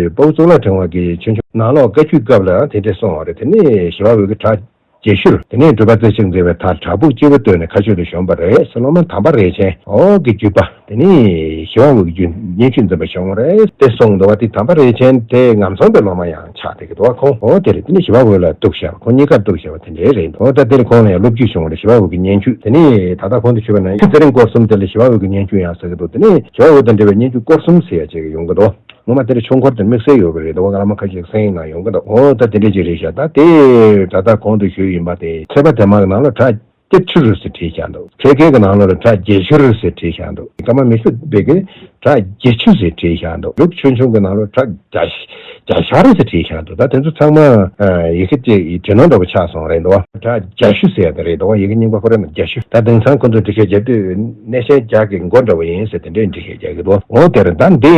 དཔའ་བོ་གཙུག་ལག་ཕྲེང་བ་གི་ཆོས་འབྱུང་ནང་ལོགས་བཀའ་བརྒྱུད་སྐབས་ལ་དེ་འདྲས་གསུངས་པ་རེད། དེ་ནི་ཞི་བ་འོད་ཀྱི་བྲག་བརྒྱད་ཅུར་དེ་ནས་སྒྲུབ་པ་རྩེ་གཅིག་མཛད་པའི་མཐར་བྲག་ཕུག་སྤྱི་བོ་བཏོན་ནས་མཁའ་སྤྱོད་དུ་བྱོན་པ་རེད་ཟེར། སློབ་མ་དམ་པ་རས་ཆེན་འོག་གི་བརྒྱུད་པ་དེ་ནི་ཞི་བ་འོད་ཀྱི་བརྒྱུད་སྙན་ཞུ་འཛིན་པ་བྱུང་བ་རེད་དེ་གསུངས་འདུག་བ། དེ་དམ་པ་རས་ཆེན་དེ་ངམ་ཚང་པའི་སློབ་མ་ཡང་ཆགས་བསྡད་ཀྱི་འདུག་བ། ཁོང་འོ་དེ་རེད། དེ་ནི་ཞི་བ་འོད་ལ་གཏུགས་བཞག་ཁོང་གཉིས་ཀར་གཏུགས་བཞག་པ་དེ་འདྲའི་རེད་འདུག་འོ་ད་དེར་ཁོང་ལ་ཡང་སློབ་བརྒྱུད་བྱུང་བ་རེད། ཞི་བ་འོད་ཀྱི་སྙན་ཞུ་དེ་ནི་ད་ལྟ་གོང་དུ་ཞུས་པ་ནང་བཞིན་ཚེ་རིང་སྐོར་གསུམ་དེ་ལ་ཞི་བ་འོད་ཀྱི་སྙན་ཞུ་ཡང་ཟེར་གྱི་འདུག་དེ་ནི་ཞི་བ་འོད་དང་འབྲེལ་བའི་སྙན་ཞུ་སྐོར་གསུམ་ཟེར་ཡ་ཅིག་ཡོང་གི་འདུག་ངོ་མ་དེ་འདྲ་ཆོས་འཁོར་དེ་དམིགས་བསལ་ཡོད་པ་རེད་འདུག་བླ་མ་ཁ་ཤས་གསན་ཡིན་ན་ཡོང་གི་འདུག་འོ་ད་དེ་འདྲ་ཅིག་རེད་ཤག་ད་དེ་ད་ལྟ་གོང་དུ་ཞུས་ཡིན་པ་དེ་ཚེ་དཔག་དེ་མ་གི་ནང་ལ་བྲག་བརྒྱད་ཅུ་རུ་ཟེར་བྲིས་བཞག་འདུག་ཕལ་སྐད་ཀྱི་ནང་ལ་བྲག་བརྒྱད་ཅུ་རུ་ཟེར་བྲིས་བཞག་འདུག་ཀརྨ་མི་བསྐྱོད་པའི་གི་བྲག་བརྒྱད་ཅུ་ཟེར་བྲིས་བཞག་འདུག་ལུགས་ཆོས་འབྱུང་གི་ནང་ལ་བྲག་བརྒྱ་བརྒྱ་ཤར་རུ་ཟེར་བྲིས་བཞག་འདུག་ད་དེ་ཚོ་ཚང་མ་ཡི་གེ་གཅིག་བྲིས་ནོ་འདྲ་པོ་ཆགས་སོང་རེད་འདུག་བྲག་བརྒྱད་ཅུ་ཟེར་ཡ་དེ་རེད་འདུག་ཡི་གེ་རྙིང་པ་ཁོ་རང་ན་བརྒྱད་ཅུ། ད་དེང་སང་ཁོ་ཚོ་འབྲི་བཤད་རྒྱབ་དུས་གནས་ཆེན་བརྒྱ་གི་མགོ་འདྲ་པོ་ཡིན་ཟེར་དེ་འདྲའི་འབྲི་བཤད་རྒྱག་གི་འདུག་འོ་དེར་ད་འདི་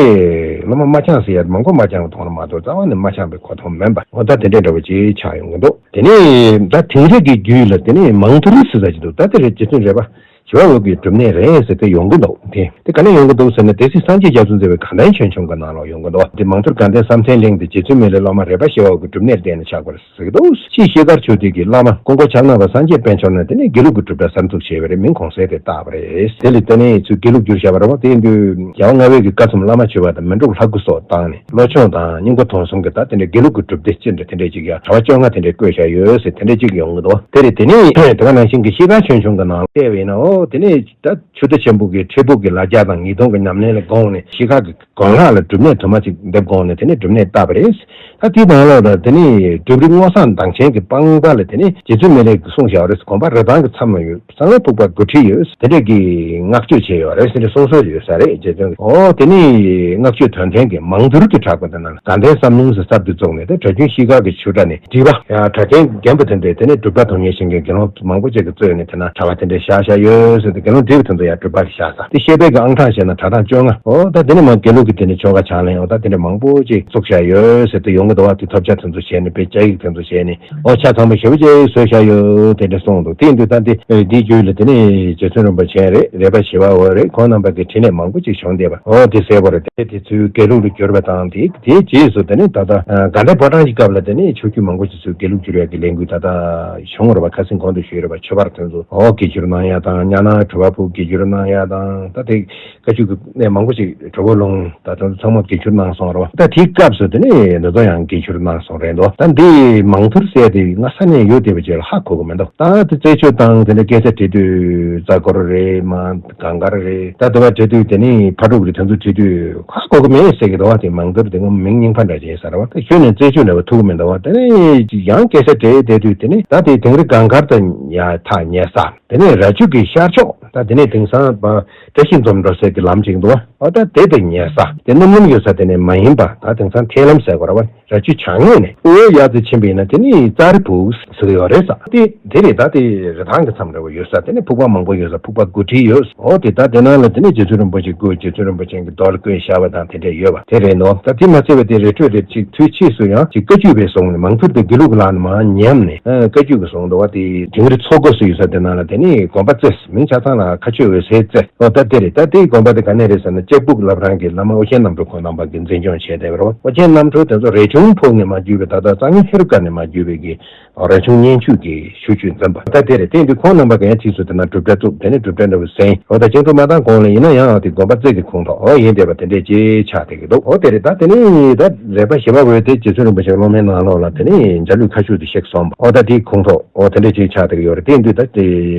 སློབ་མ་མ་འཁྱམས་ཟེར་ཡ་མང་པོ་མ་འཁྱམས་པའི་ཐོག་ལ་མ་གཏོགས་རྩ་བ་ནས་མ་འཁྱམས་པའི་གོ་མཐོང་མིན་པ། འོ་ད་དེ་འདྲའི་འདྲ་པོ་ཅིག་ཆགས་ཡོང་གི་འདུག་དེ་ནས་ད་དིང་རི་གི་རྒྱུད་ལ་དེ་ནས་མང་ཐུར་ཟེར་ས་ཅིག་འདུག་ད་དེ་རེད། རྗེ་བཙུན་རས་པ་ཞི་བ་འོད་ཀྱི་སྒྲུབ་གནས་རེད་ཟེར་ཏེ་ཡོང་གི་འདུག་དེ་དེ་ག་ནས་ཡོང་གི་འདུག་ཟེར་ན་སྡེ་སྲིད་སངས་རྒྱས་རྒྱ་མཚོས་མཛད་པའི་དགའ་ལྡན་ཆོས་འབྱུང་གི་ནང་ལ་ཡོང་གི་འདུག་དེ་མང་ཐུར་དགའ་ལྡན་བསམ་གཏན་གླིང་དེ་རྗེ་བཙུན་མི་ལའི་སློབ་མ་རས་པ་ཞི་བ་འོད་ཀྱི་སྒྲུབ་གནས་བསྟན་ནས་ཆགས་པ་རེད་ཟེར་གྱི་འདུག་ཕྱིས་ཤེལ་དཀར་ཆོས་སྡེ་གི་བླ་མ་ཀུན་དགའ་ཕྱག་ན་པ་སངས་རྒྱས་པཎ་ཆེན་ནས་དེ་ནས་དགེ་ལུགས་ཀྱི་སྒྲུབ་གྲྭ་གསར་འཛུགས་བྱས་པ་རེད། མིང་གོང་གསལ་དེ་བཏགས་པ་རེད། དེ་ལས་དེ་ནས་ཚུར་དགེ་ལུགས་བསྒྱུར་བཞག་པ་རེད་བ། དེ་ཡིན་དུས་རྒྱལ་བ་ལྔ་པའི་གི་བཀའ་གསུམ་བླ་མ་མཆོད་པ་དང་མི་འཁྲུགས་ལྷ་སྐུ་སོགས་བཏང་ནས་བློ་སྦྱོང་དང་སྙིང་པོ་དོན་གསུམ་གྱི་ད་དེ་འདྲའི་དགེ་ལུགས་ཀྱི་སྒྲུབ་སྡེ་ཅི་འདྲ་དེ་འདྲའི་ཅིག་ཡང་གྲྭ་པ་བཅོ་ལྔ་དེ་འདྲའི་བསྐོས་བཞག་ཡོད་ཟེར་དེ་འདྲའི་ཅིག་ཡོང་གི་འདུག་དེ་རེད། དེ་ནས་དེ་ག་ནང་བཞིན་གྱི་ཤེལ་དཀར་ཆོས་འབྱུང་གི་ནང་ལ་བལྟས་པ་ཡིན་ན། འོ་དེ་ནས་ད་ཆུ་བདེ་ཆེན་པོ་གི་ཁྲིད་ཕུག་གི་ལ་རྒྱ་དང་ཉིས་སྟོང་གི་ཉམས་ལེན་ལ་དགོངས་ནས་ཤེལ་དཀར་གྱི་དགོན་ལག་ལ་སྒྲུབ་གནས་དུ་མ་ཅིག་འདེབས་དགོངས་ནས་དེ་ནས་སྒྲུབ་གནས་བཏབ་པ་རེད། ད་དེའི་ནང་ལོགས་ལ་དེ་ནས་སྒྲུབ་རིགས་སྔོ་བསངས་མདངས་ཆེན་གྱི་པང་པ་ལ་དེ་ནས་རྗེ་བཙུན་མི་ལས་ཀྱིས་གསུངས་བཞག་པ་རེད། དགོན་པ་རི་ཐང་གི་མཚམས་ལ་ཡོད། གསང་བའི་ཕུག་པ་དགུ་ཁྲི་ཡོད། དེ་འདྲས་ཀྱི་བསྔགས་བརྗོད་བྱས་ཡོད་རེད་ཟེར་ནས་གསུང་སྲོལ་ཡོད་ས་རེད། རྗེ་བཙུན་གྱིས། འོ་དེ་ནས་བསྔགས་བརྗོད་དོན་ལྡན་གྱི་མང་ཐུར་གྱི་གྲགས་པ་དེ་ནང་ལ་དགའ་ལྡན་བསམ་གླིང་ཟེར་གསར་དུ་བཙུགས་ནས་དེ་གྲྭ་རྒྱུན་ཤེལ་དཀར་གྱི་ཆོས་གྲྭ་ནས་བྲིས་པ་ཡང་གྲྭ་རྒན་རྒན་པ་དེ་འདྲས་དེ་ནས་སྒྲུབ་གྲྭ་དོན་གཉེར་བྱེད་མཁན་དགེ་སློང་མང་པོ་ཅིག་གིས་གཙོས་ནས་དེ་ན་གྲྭ་པ་དེ་འདྲས་བཞག་བཞག་ཡོད། ཡོད་ཟེར་ཏེ་དགེ་སློང་བགྲེས་པ་དེ་ཚོ་ཡང་སྒྲུབ་པ་གི་ཤ་ཟ། དེ་བཤད་པའི་གི་ཨང་གྲངས་བཤད་ན་གྲྭ་གྲངས་བཅོ་ལྔ། འོ་ད་དེ་ནི་མ་དགེ་ལུགས་ཀྱི་དེ་ནི་ཆོ་ག་བྱང་ལེན། འོ་ད་དེ་ནི་མང་པོ་ཅིག་བཙུགས་བཞག་ཡོད་ཟེར་ཏེ་ཡོང་གི་འདུག་བ། དེ་ཐོབ་ཆ་དེ་ཚོ་བྱས་ནས་དཔེ་བཅའ་ཡིག་དེ་ཚོ་བྱས་ནས། འོ་ཆ་ཚང་པོ་ཞེ་པོ་ཅིག་བཟོས་བཞག་ཡོད་དེ་འདྲ་གསུངས་འདུག་དེ་ཡིན་དུས་ད་འདི་འདི་རྒྱུད་ལ་དེ་ནི་རྗེ་བཙུན་རིན་པོ་ཆེ་རེད། རས་པ་ཞི་བ་འོད་རེད། ཁོང་རྣམ་པ་གི་འཕྲིན་ལས་མང་པོ་ཅིག་བྱུང་བསྡད་པ། འོ་དེ་གསལ་པོ་རེད། དེ་དེ་ཚོའི་དགེ་ལུགས་ལ་གྱུར་པ་དང་། དེ་དེའི་རྗེས་སུ་དེ་ནི་ད་ལྟ་དགའ་ལྡན་ཕོ་བྲང་གི་སྐབས་ལ་དེ་ནི་ཆོས་བརྒྱུད་མང་པོ་ཅིག་ཚོས་དགེ་ལུགས་བསྒྱུར་ཡག་གི་ལས་འགུལ་ད་ལྟ་བྱུང་བ་རེད་པ། ཁ་སང་གོང་དུ་ཞུས་རེད་པ། ཆོས་པ་དེ་ཚོ་འོ་དགེ་བསྒྱུར་གནང་ཡག་དང་། གཉའ་ནང་གྲུ་པ་ཕུག་དགེ་བསྒྱུར་གནང་ཡག་དང་། ད་དེ་བཀའ་བརྒྱུད་ཀྱི་གནས་མང་པོ་ཞིག་གྲུ་པ་ལུང་ད་དེ་ཚོ་ཚང་མ་དགེ་བསྒྱུར་གནང་སོང་རེད་པ། ད་དེའི་སྐབས་སུ་དེ་ནི་འདི་ཚོ་ཡང་དགེ་བསྒྱུར་གནང་སོང་རེད་འདུག་ད་འདི་མང་ཐུར་ཟེར་དེ་ང་ས་གནས་ཡོད་བསྡད་པ་ཅིག་ལ་ཧ་གོ་གི་མི་འདུག་ད་དེ་རྩད་གཅོད་དང་དེ་འདྲ་སྐད་ཆ་དྲི་དུས་རྩ་འཁོར་རེད། མ་གངས་དཀར་རེད། ད་དེ་བ་དྲི་དུས་དེ་ནི་ཕ་དྲུག་རེད། དེ་ཚོ་དྲི་དུས་ཧ་གོ་གི་མེད་ཟེར་གི་འདུག་བ། དེ་མང་ཐུར་དེ་ང་མིང་རྙིང་པ་འདྲ་ཅིག་ཡིན་ས་རེད་པ། ད་ཁྱོན་ནས་རྩད་གཅོད་འདྲ་བ་ཐུག་གི་མི་འདུག་བ། དེ་ནི་ཡང་སྐད་ཆ་དྲི་བསྡད་དུས་དེ་ནི་ད་དེ་དིང་རི་གངས་དཀར་དང་ཡ་ཐག་ཉེ་ས། དེ་ནས་རྭ་ཅོ་གི་ཤར་ཕྱོགས། ད་དེ་ནས་དེང་སང་བ་བཀྲ་ཤིས་འཛོམས་འགྲོ་སའི་གི་ལམ་ཅིག་འདུག་བ། ཨ་ད་དེ་དང་ཉེ་ས། དེ་སྣུམ་ལམ་ཡོད་ས་དེ་ནས་མ་ཡིན་པ། ད་དེང་སང་ཐན་ལམ་ཟེར་དགོས་རེད་པ། རྭ་ཅོ་བྱང་ངོས་ནས་དབུས་ཡར་ཙམ་ཕྱིན་པ་ཡིན་ན་དེ་ནི་ཙཱ་རི་ཕུག་ཟེར་གི་ཡོད་རེད་ས། དེ་དེ་རེད། ད་དེ་རི་ཐང་གི་མཚམས་འདྲ་བོ་ཡོད་ས། དེ་ནས་ཕུག་པ་མང་པོ་ཡོད་ས། ཕུག་པ་དགུ་ཁྲི་ཡོད། འོ་དེ་ད་དེ་ནང་ལ་དེ་ནས་རྗེ་བཙུན་རིན་པོ་ཆེ་སྐུ། རྗེ་བཙུན་རིན་པོ་ཆེ་གི་རྡོ་ལ་བརྐོས་བཞག་པ་དང་དེ་འདྲས་ཡོད་པ་དེ་རེད་འདུག་ད་དེ་མ་ཚད་པ་དེ་རི་ཁྲོད་དེ་ཅིག་དུས་ཕྱིས་སུ་ཡང་ཅིག་བཀའ་བརྒྱུད་པའི་གསུང་ནས་མང་ཐུར་དེ་དགེ་ལུགས་ལ་ནི་མར་ཉམས་ནས། ཨ་བཀའ་བརྒྱུད་ཀྱི་གསུང་འདུག་བ། དེ་དིང་རི་མཚོ་སྒོ་ཟེར་ཡོད་ས་དེ་ནང་ལ་དེ་ནི་དགོན་པ་རྩེ། མིང་ཆ་ཚང་ལ་མཁའ་སྤྱོད་འོད་ཟེར་རྩེ། འོ་ད་དེ་རེད། ད་དེའི་དགོན་པ་དེ་ག་ནས་རེད་ཟེར་ན་ལྕགས་ཕུག་བླ་བྲང་གི་བླ་མ་ཨོ་རྒྱན་རྣམ་གྲོལ་ཁོང་རྣམ་པ་གིས་འཛིན་སྐྱོང་བྱས་བསྡད་པ་རེད། ཨོ་རྒྱན་རྣམ་གྲོལ་དེ་ཚོ་རས་ཆུང་ཕུག་ནས་མར་བརྒྱུད་པའི། ད་ལྟ་གཙང་ཡུལ་ཧེ་རུ་ཀ་ནས་མར་བརྒྱུད་པའི་གི་རས་ཆུང་མཉེན་ཆུང་གི་ཤུལ་ཆུ་འཛིན་པ་ད་དེ་རེད། དེ་ཡིན་དུས་ཁོང་རྣམ་པ་གིས་ཡང་ཕྱིས་སུ་དེ་ན་སྒྲུབ་གྲྭ་བཙུགས། དེ་ནས་སྒྲུབ་གྲྭ་འདྲ་བོ་ཟིན། འོ་ད་བཅིངས་འགྲོལ་མ་བཏང་གོང་ལ་ཡིན་ན་ཡང་དེ་དགོན་པ་རྩེ་གི་ཁོངས་གཏོགས་འོ་ཡིན་བསྡད་པ་དེ་འདྲས་ཅིག་ཆགས་བསྡད་ཀྱི་འདུག་འོ་དེ་རེད། ད་དེ་ནས་ད་རས་པ་ཞི་བ་འོད་དེ་རྗེ་བཙུན་རིན་པོ་ཆེའི་སློབ་མའི་ནང་ལོགས་ལ་དེ་ནས་འཇའ་ལུས་མཁའ་སྤྱོད་དུ་གཤེགས་སོང་བ། འོ་ད་དེའི་ཁོངས་གཏོགས་འོ་དེ་འདྲས་ཅིག་ཆགས་བསྡད་ཀྱི་ཡོད་རེད། དེ་ཡིན་དུས་ད་དེ་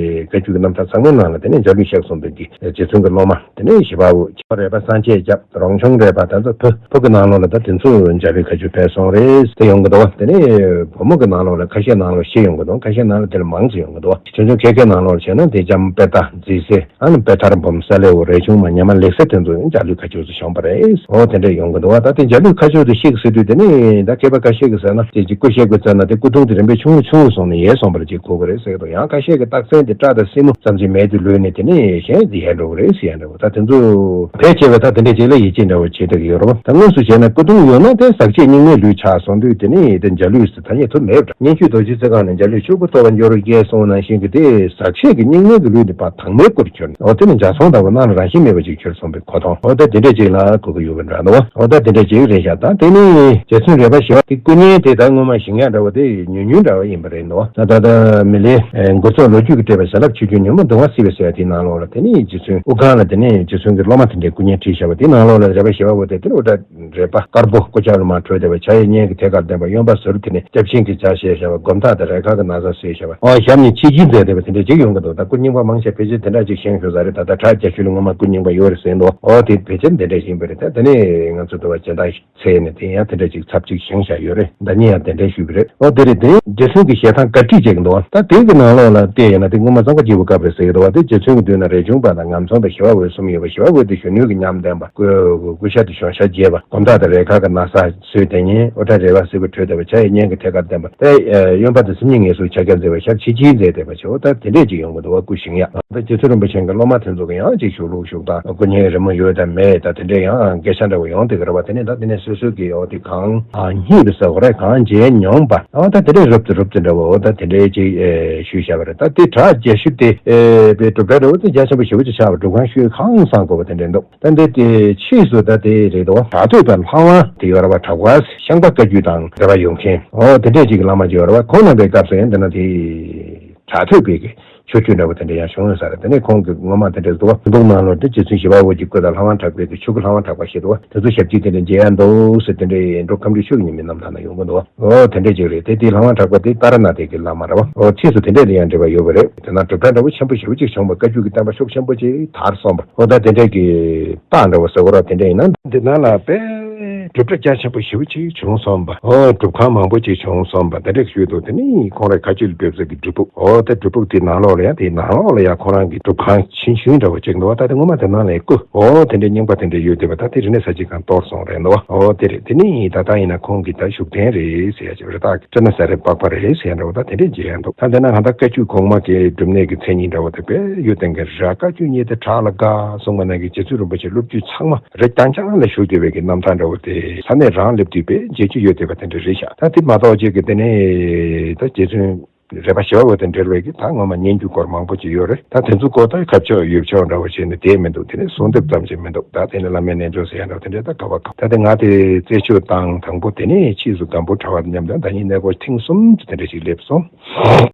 བཀའ་བརྒྱུད་ཀྱི་རྣམ་ཐར་ཚང་མའི་ནང་ལ་དེ་ནས་འཇའ་ལུས་གཤེགས་སོང་བའི་གི་རྗེ་བཙུན་གྱི་སློབ་མ་དེ་ནས་ཞི་བ་འོད། རས་པ་སངས་རྒྱས་སྐྱབས། རོང་ཆུང་རས་པ། ད་ཚོ་བུ་བུ་གི་ནང་ལོགས་ལ་ད་དེ་ཚོ་འཇའ་ལུས་མཁའ་སྤྱོད་ཕེབས་སོང་རེད་དེ་ཡོང་གི་འདུག་བ། དེ་ནས་བུ་མོ་གི་ནང་ལོགས་ལ་ཁ་ཤས་ནང་ལོགས་ཤིག་ཡོང་གི་འདུག་ཁ་ཤས་ནང་ལ་དེ་ལས་མང་ཙམ་ཡོང་གི་འདུག་བ། ཆུང་ཆུང་ཁེ་ཁེ་ནང་ལོགས་ལ་བྱས་ན་དེ་ལྕམ་དཔལ་རྟ། རྫི་སེ། ཨ་ནི་དཔལ་ཐར་འབུམ། ས་ལེའུ། རས་ཆུང་མ། ཉི་མ་ལེགས་སེ། དེ་ཚོ་འཇའ་ལུས་མཁའ་སྤྱོད་དུ་བྱོན་པ་རེད། འོ་དེ་འདྲ་ཡོང་གི་འདུག་བ། ད་དེ་འཇའ་ལུས་མཁའ་སྤྱོད་དུ་གཤེགས་ཟེར་དུས་དེ་ནི་ད་མཁས་པ་ཁ་ཤས་ཀྱིས་ཟེར་ན་དེ་ཅིག་སྐུ་གཤེགས་པའི་ཚེ་ན་དེ་སྐུ་གདུང་དེ་རིམ་པས་ཆུང་ངུ་ཆུང་ངུ་སོང་ནས་ཡལ་སོང་བ་རེད་ཅེས་གོ་གི་རེད་ཟེར་གི་འདུག་ཡང་ཁ་ཤས་ཀྱིས་རྟགས་མཚན་དེ་སྐྲ་དང་སེན་མོ་ཙམ་ཞིག་མེད་དུ་ལུས་ནས་དེ་ནས་གཞན་དེ་ཡལ་འགྲོ་གི་རེད་ཟེར་ཡང་འདྲ་བོ། ད་དེ་ཚོ་ཕལ་ཆེ་བས་ད་དེ་འདྲ་ཅིག་ལ་ཡིད་ཆེས་འདྲ་བོ་བྱེད་བསྡད་ཀྱི་ཡོད་རེད་བ། ད་དངོས་སུ་བྱས་ན་སྐུ་གདུང་ཡོད་ན་དེ་ཟག་བཅས་སྙིགས་མའི་ལུས་ཆགས་སོང་དུས་དེ་ནི་དེ་འཇའ་ལུས་སུ་ཐ་སྙད་ཐུབ་མེད་པ་འདྲ། སྙན་བརྒྱུད་རྡོ་རྗེ་རྩེ་སྒང་ནས་འཇའ་ལུས་ཕྱུག་པོ་ཐོབ་པ་འགྱུར་བར་བསྐྱལ་སོང་ནང་བཞིན་གྱི་དེ་ཟག་བཅས་ཀྱི་སྙིགས་མའི་གི་ལུས་དེ་ཕར་དྭངས་མའི་སྐུར་གྱུར་ནས། འོ་དེ་ནི་འཇའ་ཚོན་ལྟ་བུ་ནང་ལ་རང་བཞིན་མེད་པ་ཅིག་གྱུར་སོང་བའི་གོ་མཐོང་། འོ་ད་དེ་འདྲ་ཅིག་ལ་གོ་གི་ཡོད་པ་འདྲ་འདུག་འོ་ད་དེ་འདྲ་ཅིག་རེད་ཤག་ད་དེ་ནི་རྗེ་བཙུན་རས་པ་ཞི་བ་དེ་སྐུ་བརྙན་དེ་ད་སྔོན་མ་བཞེངས་ཡག་འདྲ་བོ་དེ་ཉུང་ཉུང་འདྲ་བོ་ཡིན་པ་རེད་འདུག་ད་ད་ལྟ་མི་ལའི་མགུར་ཚོགས་ལོ་རྒྱུས་ཀྱིས་སྤྲད་པའི་ཟླ་ལྷག་ཆུ་རྒྱུན་ཉོན་མོངས་གདུང་བ་སེལ་བའི་ཟེར་བ་དེའི་ནང་ལོགས་ལ་དེ་ནི་རྗེ་བཙུན་དབུ་ཁང་ལ་དེ་ནི་རྗེ་བཙུན་གྱི་སློབ་མ་དེ་འདྲའི་སྐུ་བརྙན་བྲིས་བཞག་པ་དེའི་ནང་ལོགས་ལ་རས་པ་ཞི་བ་འོད་དེ་དེ་ནི་དབུ་སྐྲ་རས་པ་དཀར་པོ། སྐུ་ལྕགས་ལུ་མ་ཁྲོས་བསྡད་པ། ཕྱག་གཡས་གཉན་གྱི་ཐད་ཀར་བསྟན་པ། གཡོན་པ་ཟུར་དེ་ནས་སྐྱབས་ཆེན་གྱི་ཇ་བཞེས་བཞག་པ། སྒོམ་ཐག་དང་རས་ཁ་གི་ན་བཟའ་བཟོས་བཞག་པ། ཨོ་ཞབས་ནས་ཆིལ་གྱིས་མཛད་བསྡད་པ་དེ་འདྲ་ཅིག་ཡོང་གི་འདུག་ད་སྐུ་རྙིང་པ་མང་ཆེ་ཕལ་ཆེར་དེ་འདྲ་ཅིག་བཞེངས་ཤོག་ཟེར་རེད། ད་ལྟ་བྲག་རྒྱ་ཤུལ་ལ་སྔོན་མ་སྐུ་རྙིང་པ་ཡོད་རེད་ཟེར་འདུག་ཨོ་དེ་ཕལ་ཆེར་དེ་འདྲ་ཡིན་པ་རེད། ད་དེ་ནས་ང་ཚོ་འདུལ་བ་སྦྱིན་བདག་ཚེ་ནས་དེ་ཡང་དེ་འདྲ་ཅིག་ཚབ་ཅིག་བཞེངས་བཞག་ཡོད་རེད། ཟླ་ཉིན་ཡང་དེ་འདྲ་ཞུས་པ་རེད། ཨོ་དེ་རེད། དེ་རྗེ་བཙུན་གྱི་ཞལ་ཐང་བཀའ་བྲིས་ཅིག་འདུག་ད་དེ་གི་ནང་ལོགས་ལ་བལྟས་ཡོད་ན་དེ་སྔོན་མ་གཙང་པ་སྐྱེས་བུ་སྐབས་རེད་ཟེར་གི་འདུག་བ། དེ་རྗེ་བཙུན་གྱི་མདུན་ན་རས་ཆུང་པ་དང་ངམ་ཚང་དང་ཞི་བ་འོད་གསུམ་ཡོད་པ། ཞི་བ་འོད་དེ་གཞོན་ནུའི་གི་ཉམས་ལྡན་པ། སྐུ་སྐུ་ཤ་དེ་གཞོན་ཤ་རྒྱས་པ། སྒོམ་ཐག་དང་རས་ཁ་གི་ན་བཟའ་བཟོས་དེ་ཉིན་དབུ་སྐྲ་རས་པ་སེར་པོ་ཁྲོས་བསྡད་པ། ཕྱག་གཡས་གཉན་གྱི་ཐད་ཀར་བསྟན་པ། དེ་གཡོན་པ་དེ་སེམས་ཉིད་ངལ་གསོའི་ཕྱག་རྒྱ་མཛད་པ། ཞབས་ཕྱི་ཕྱིར་མཛད་བསྡད་པ་བྱས། འོ་ད་དེ་འདྲས་ཅིག་ཡོང་གི་འདུག་བ། སྐུ་བཞེངས་ཡག་ད་རྗེ་བཙུན་རིན་པོ་ཆེ་གི་སློབ་མ་དེ་ཚོ་གི་ཡང་ཅིག་བཞུགས་ལུགས་བཞུགས་སྟངས། སྐུ་བརྙན་རི་མོ་ཡོད་དང་མེད་དང་དེ་འདྲས་ཡང་སྐད་ཆ་འདྲ་བོ་ཡོང་བསྡད་ཀྱི་རེད་བ། དེ་ནས་ད་དེ་ནས་སོ་སོ་གི་འོ་དེ་གང་རྙེད་པ་ཟེར་དགོས་རེད། གང་མཇལ་མྱོང་པ། འོ་ད་དེ་འདྲས་རུབ་ཙམ་རུབ་ཙམ་འདྲ་བོ་འོ་ད་དེ་འདྲས་ཅིག་ཞུས་བཞག་པ་རེད། ད་དེ་བྲག་རྒྱ་ཤུལ་དེ་པའི་སྒྲུབ་གྲྭ་འདྲ་བོ་དེ་རྒྱ་ཆེན་པོ་ཞེ་པོ་ཅིག་ཆགས་པ། སྒྲུབ་ཁང་ཤོད་ཁང་བཟང་དགོས་པ་དེ་འདྲས་འདུག་ད་འདི་དེ་ཕྱིས་སུ་ད་དེ་རེད་དོ། གྲགས་ཐོས་པ་ལྷ་དབང་དེ་ཡོད་ར་བ། གྲགས་པ་ཤངས་པ་བཀའ་བརྒྱུད་དང་རེ་བ་ཡོད་མཁན། ཨོ་དེ་འདྲས་ཅིག་གི་བླ་མ་ཅིག་ཡོད་ར་བ། ཁོང་རྣམ་པའི་སྐབས་སུ་ཡང་འདི་ན་དེ་གྲགས་ཐོས་པའི་གི་ཆོས་སྤྱོད་འདྲ་བོ་དེ་འདྲ་ཡང་བྱུང་ཡོད་ས་རེད། དེ་ནས་ཁོང་གི་ངོ་མ་དེ་འདྲས་འདུག་བ། སྐུ་གདུང་ནང་ལོགས་དེ་རྗེ་བཙུན་ཞི་བ་འོད་ཀྱི་སྐུ་དང་ལྷ་དབང་གྲགས་པའི་གི་ཆོ་ག་ལྷ་དབང་གྲགས་པ་ཞེས་འདུག་བ། དེ་ཚོ་ཞབས་ཕྱི་དེ་འདྲས་མཇལ་ཡ་འདུག་ཟེར་དེ་འདྲས་འབྲུག་ཁམས་རིག་ཆོས་ཀྱི་ཉི་མའི་རྣམ་ཐར་ན་ཡོང་གི་འདུག་བ། ཨོ་དེ་འདྲས་ཅིག་རེད། དེ་དེ་ལྷ་དབང་གྲགས་པ་དེ་ཏཱ་ར་ན་ཐའི་གི་བླ་མ་རེད་བ། ཨོ་ཕྱིས་སུ་དེ་འདྲས་དེ་ཡང་འབྲེལ་བ་ཡོད་པ་རེད། དེ་ན་སྒྲུབ་གྲྭ་འདྲ་བོ་ཆེན་པོ་ཞེ་པོ་ཅིག་བྱུང་བ། བཀའ་བརྒྱུད་ཀྱི་བསྟན་པ་ཤུགས་ཆེན་པོ་ཅིག་དར་སོང་བ། ཨོ་ད་དེ་འདྲས་ཀྱི་རྟགས་འདྲ་བོ་ཟེར་དགོས་ར། དེ་འདྲས་ཡིན་ན་འདི་ནང་ལ་དཔེ་ སྒྲུབ་གྲྭ་རྒྱ་ཆེན་པོ་ཞེ་པོ་ཅིག་བྱུང་སོང་བ། ཨོ་སྒྲུབ་ཁང་མང་པོ་ཅིག་བྱུང་སོང་བ། དེ་འདྲ་ཞུས་འདུག་དེ་ནས་ཁོང་རའི་བཀའ་ཆོས་ལ་ཕེབས་ས་གི་སྒྲུབ་ཕུག་ཨོ་དེ་སྒྲུབ་ཕུག་དེའི་ནང་ལོགས་ལ་ཡང་དེའི་ནང་ལོགས་ལ་ཡང་ཁོང་རང་གི་སྒྲུབ་ཁང་ཆུང་ཆུང་འདྲ་བོ་ཅིག་འདུག་བ། ད་དེ་ངོ་མ་དེ་ནང་ལ་སྐུ་ཨོ་དེ་འདྲའི་རྙིང་པ་དེ་འདྲ་ཡོད་བསྡད་པ། ད་དེ་རིག་གནས་གསར་བརྗེ་སྒང་གཏོར་སོང་རེད་འདུག་བ། ཨོ་དེ་རེད། དེ་ནས་ད་ལྟ་ཡིན་ན་ཁོང་གི་ད་བཞུགས་གདན་རེད་ཟེར་ཡ་ཅིག་རེད། ད་ཊཱ་ནཱ་ས་རའི་པགས་པ་རེད་ཟེར་ཡ་འདྲ་བོ་ད་དེ་འདྲས་མཇལ་ཡ་འདུག་ད་དེ་ན་ང་ད་བཀའ་བརྒྱུད་གོང་མ་གི་སྒྲུབ་གནས་ཀྱི་མཚན་ཉིད་འདྲ་བོ་དེ་དཔེ་ཡོད་བསྡད་མཁན་རེད། བཀའ་བརྒྱུད་གཉིས་དེ་བྲག་ལ་དགའ་གསུངས་པ་ནང་གི་རྗེ་བཙུན་རིན་པོ་ཆེ་སློབ་བརྒྱུད་ཚང་མ་རི་རྐྱང་རྐྱང་ལ་བཞུགས་བསྡད་པའི་གི་རྣམ་ཐར་འདྲ་བོ་དེ་ས་གནས་རང་སླེབས་དུས་དཔེ་མཇལ་རྒྱུ་ཡོད་བསྡད་པ་དེ་འདྲ་རེད་ཤག་ད་དེ་མ་གཏོགས་ཅིག་གི་དེ་ནས་ད་རྗེ་བཙུན་རས་པ་ཞི་བ་པོ་དང་འབྲེལ་བའི་གི་ད་ངོ་མ་སྙན་བརྒྱུད་སྐོར་མང་པོ་ཅིག་ཡོད་རེད། ད་དེ་ཚོ་སྐོར་ད་ཁ་ཕྱོགས་ཡུལ་ཕྱོགས་འདྲ་བོ་བྱས་ནས་དེ་མི་འདུག་དེ་ནས་གསོལ་འདེབས་ཙམ་ཞིག་མི་འདུག་ད་དེ་ནས་བླ་མའི་རྣལ་འབྱོར་ཟེར་ཡ་འདྲ་བོ་དེ་འདྲ་ད་ག་བ་ག་ད་དེ་ང་དེ་རྩད་གཅོད་བཏང་དང་པོ་དེ་ནས་ཕྱིས་སུ་སྒམ་པོ་གྲྭ་པ་མཉམ་དུ་ཟླ་ཉིན་གནས་སྐོར་ཐེངས་གསུམ་དུ་དེ་འདྲ་ཞིག་སླེབས་སོང་།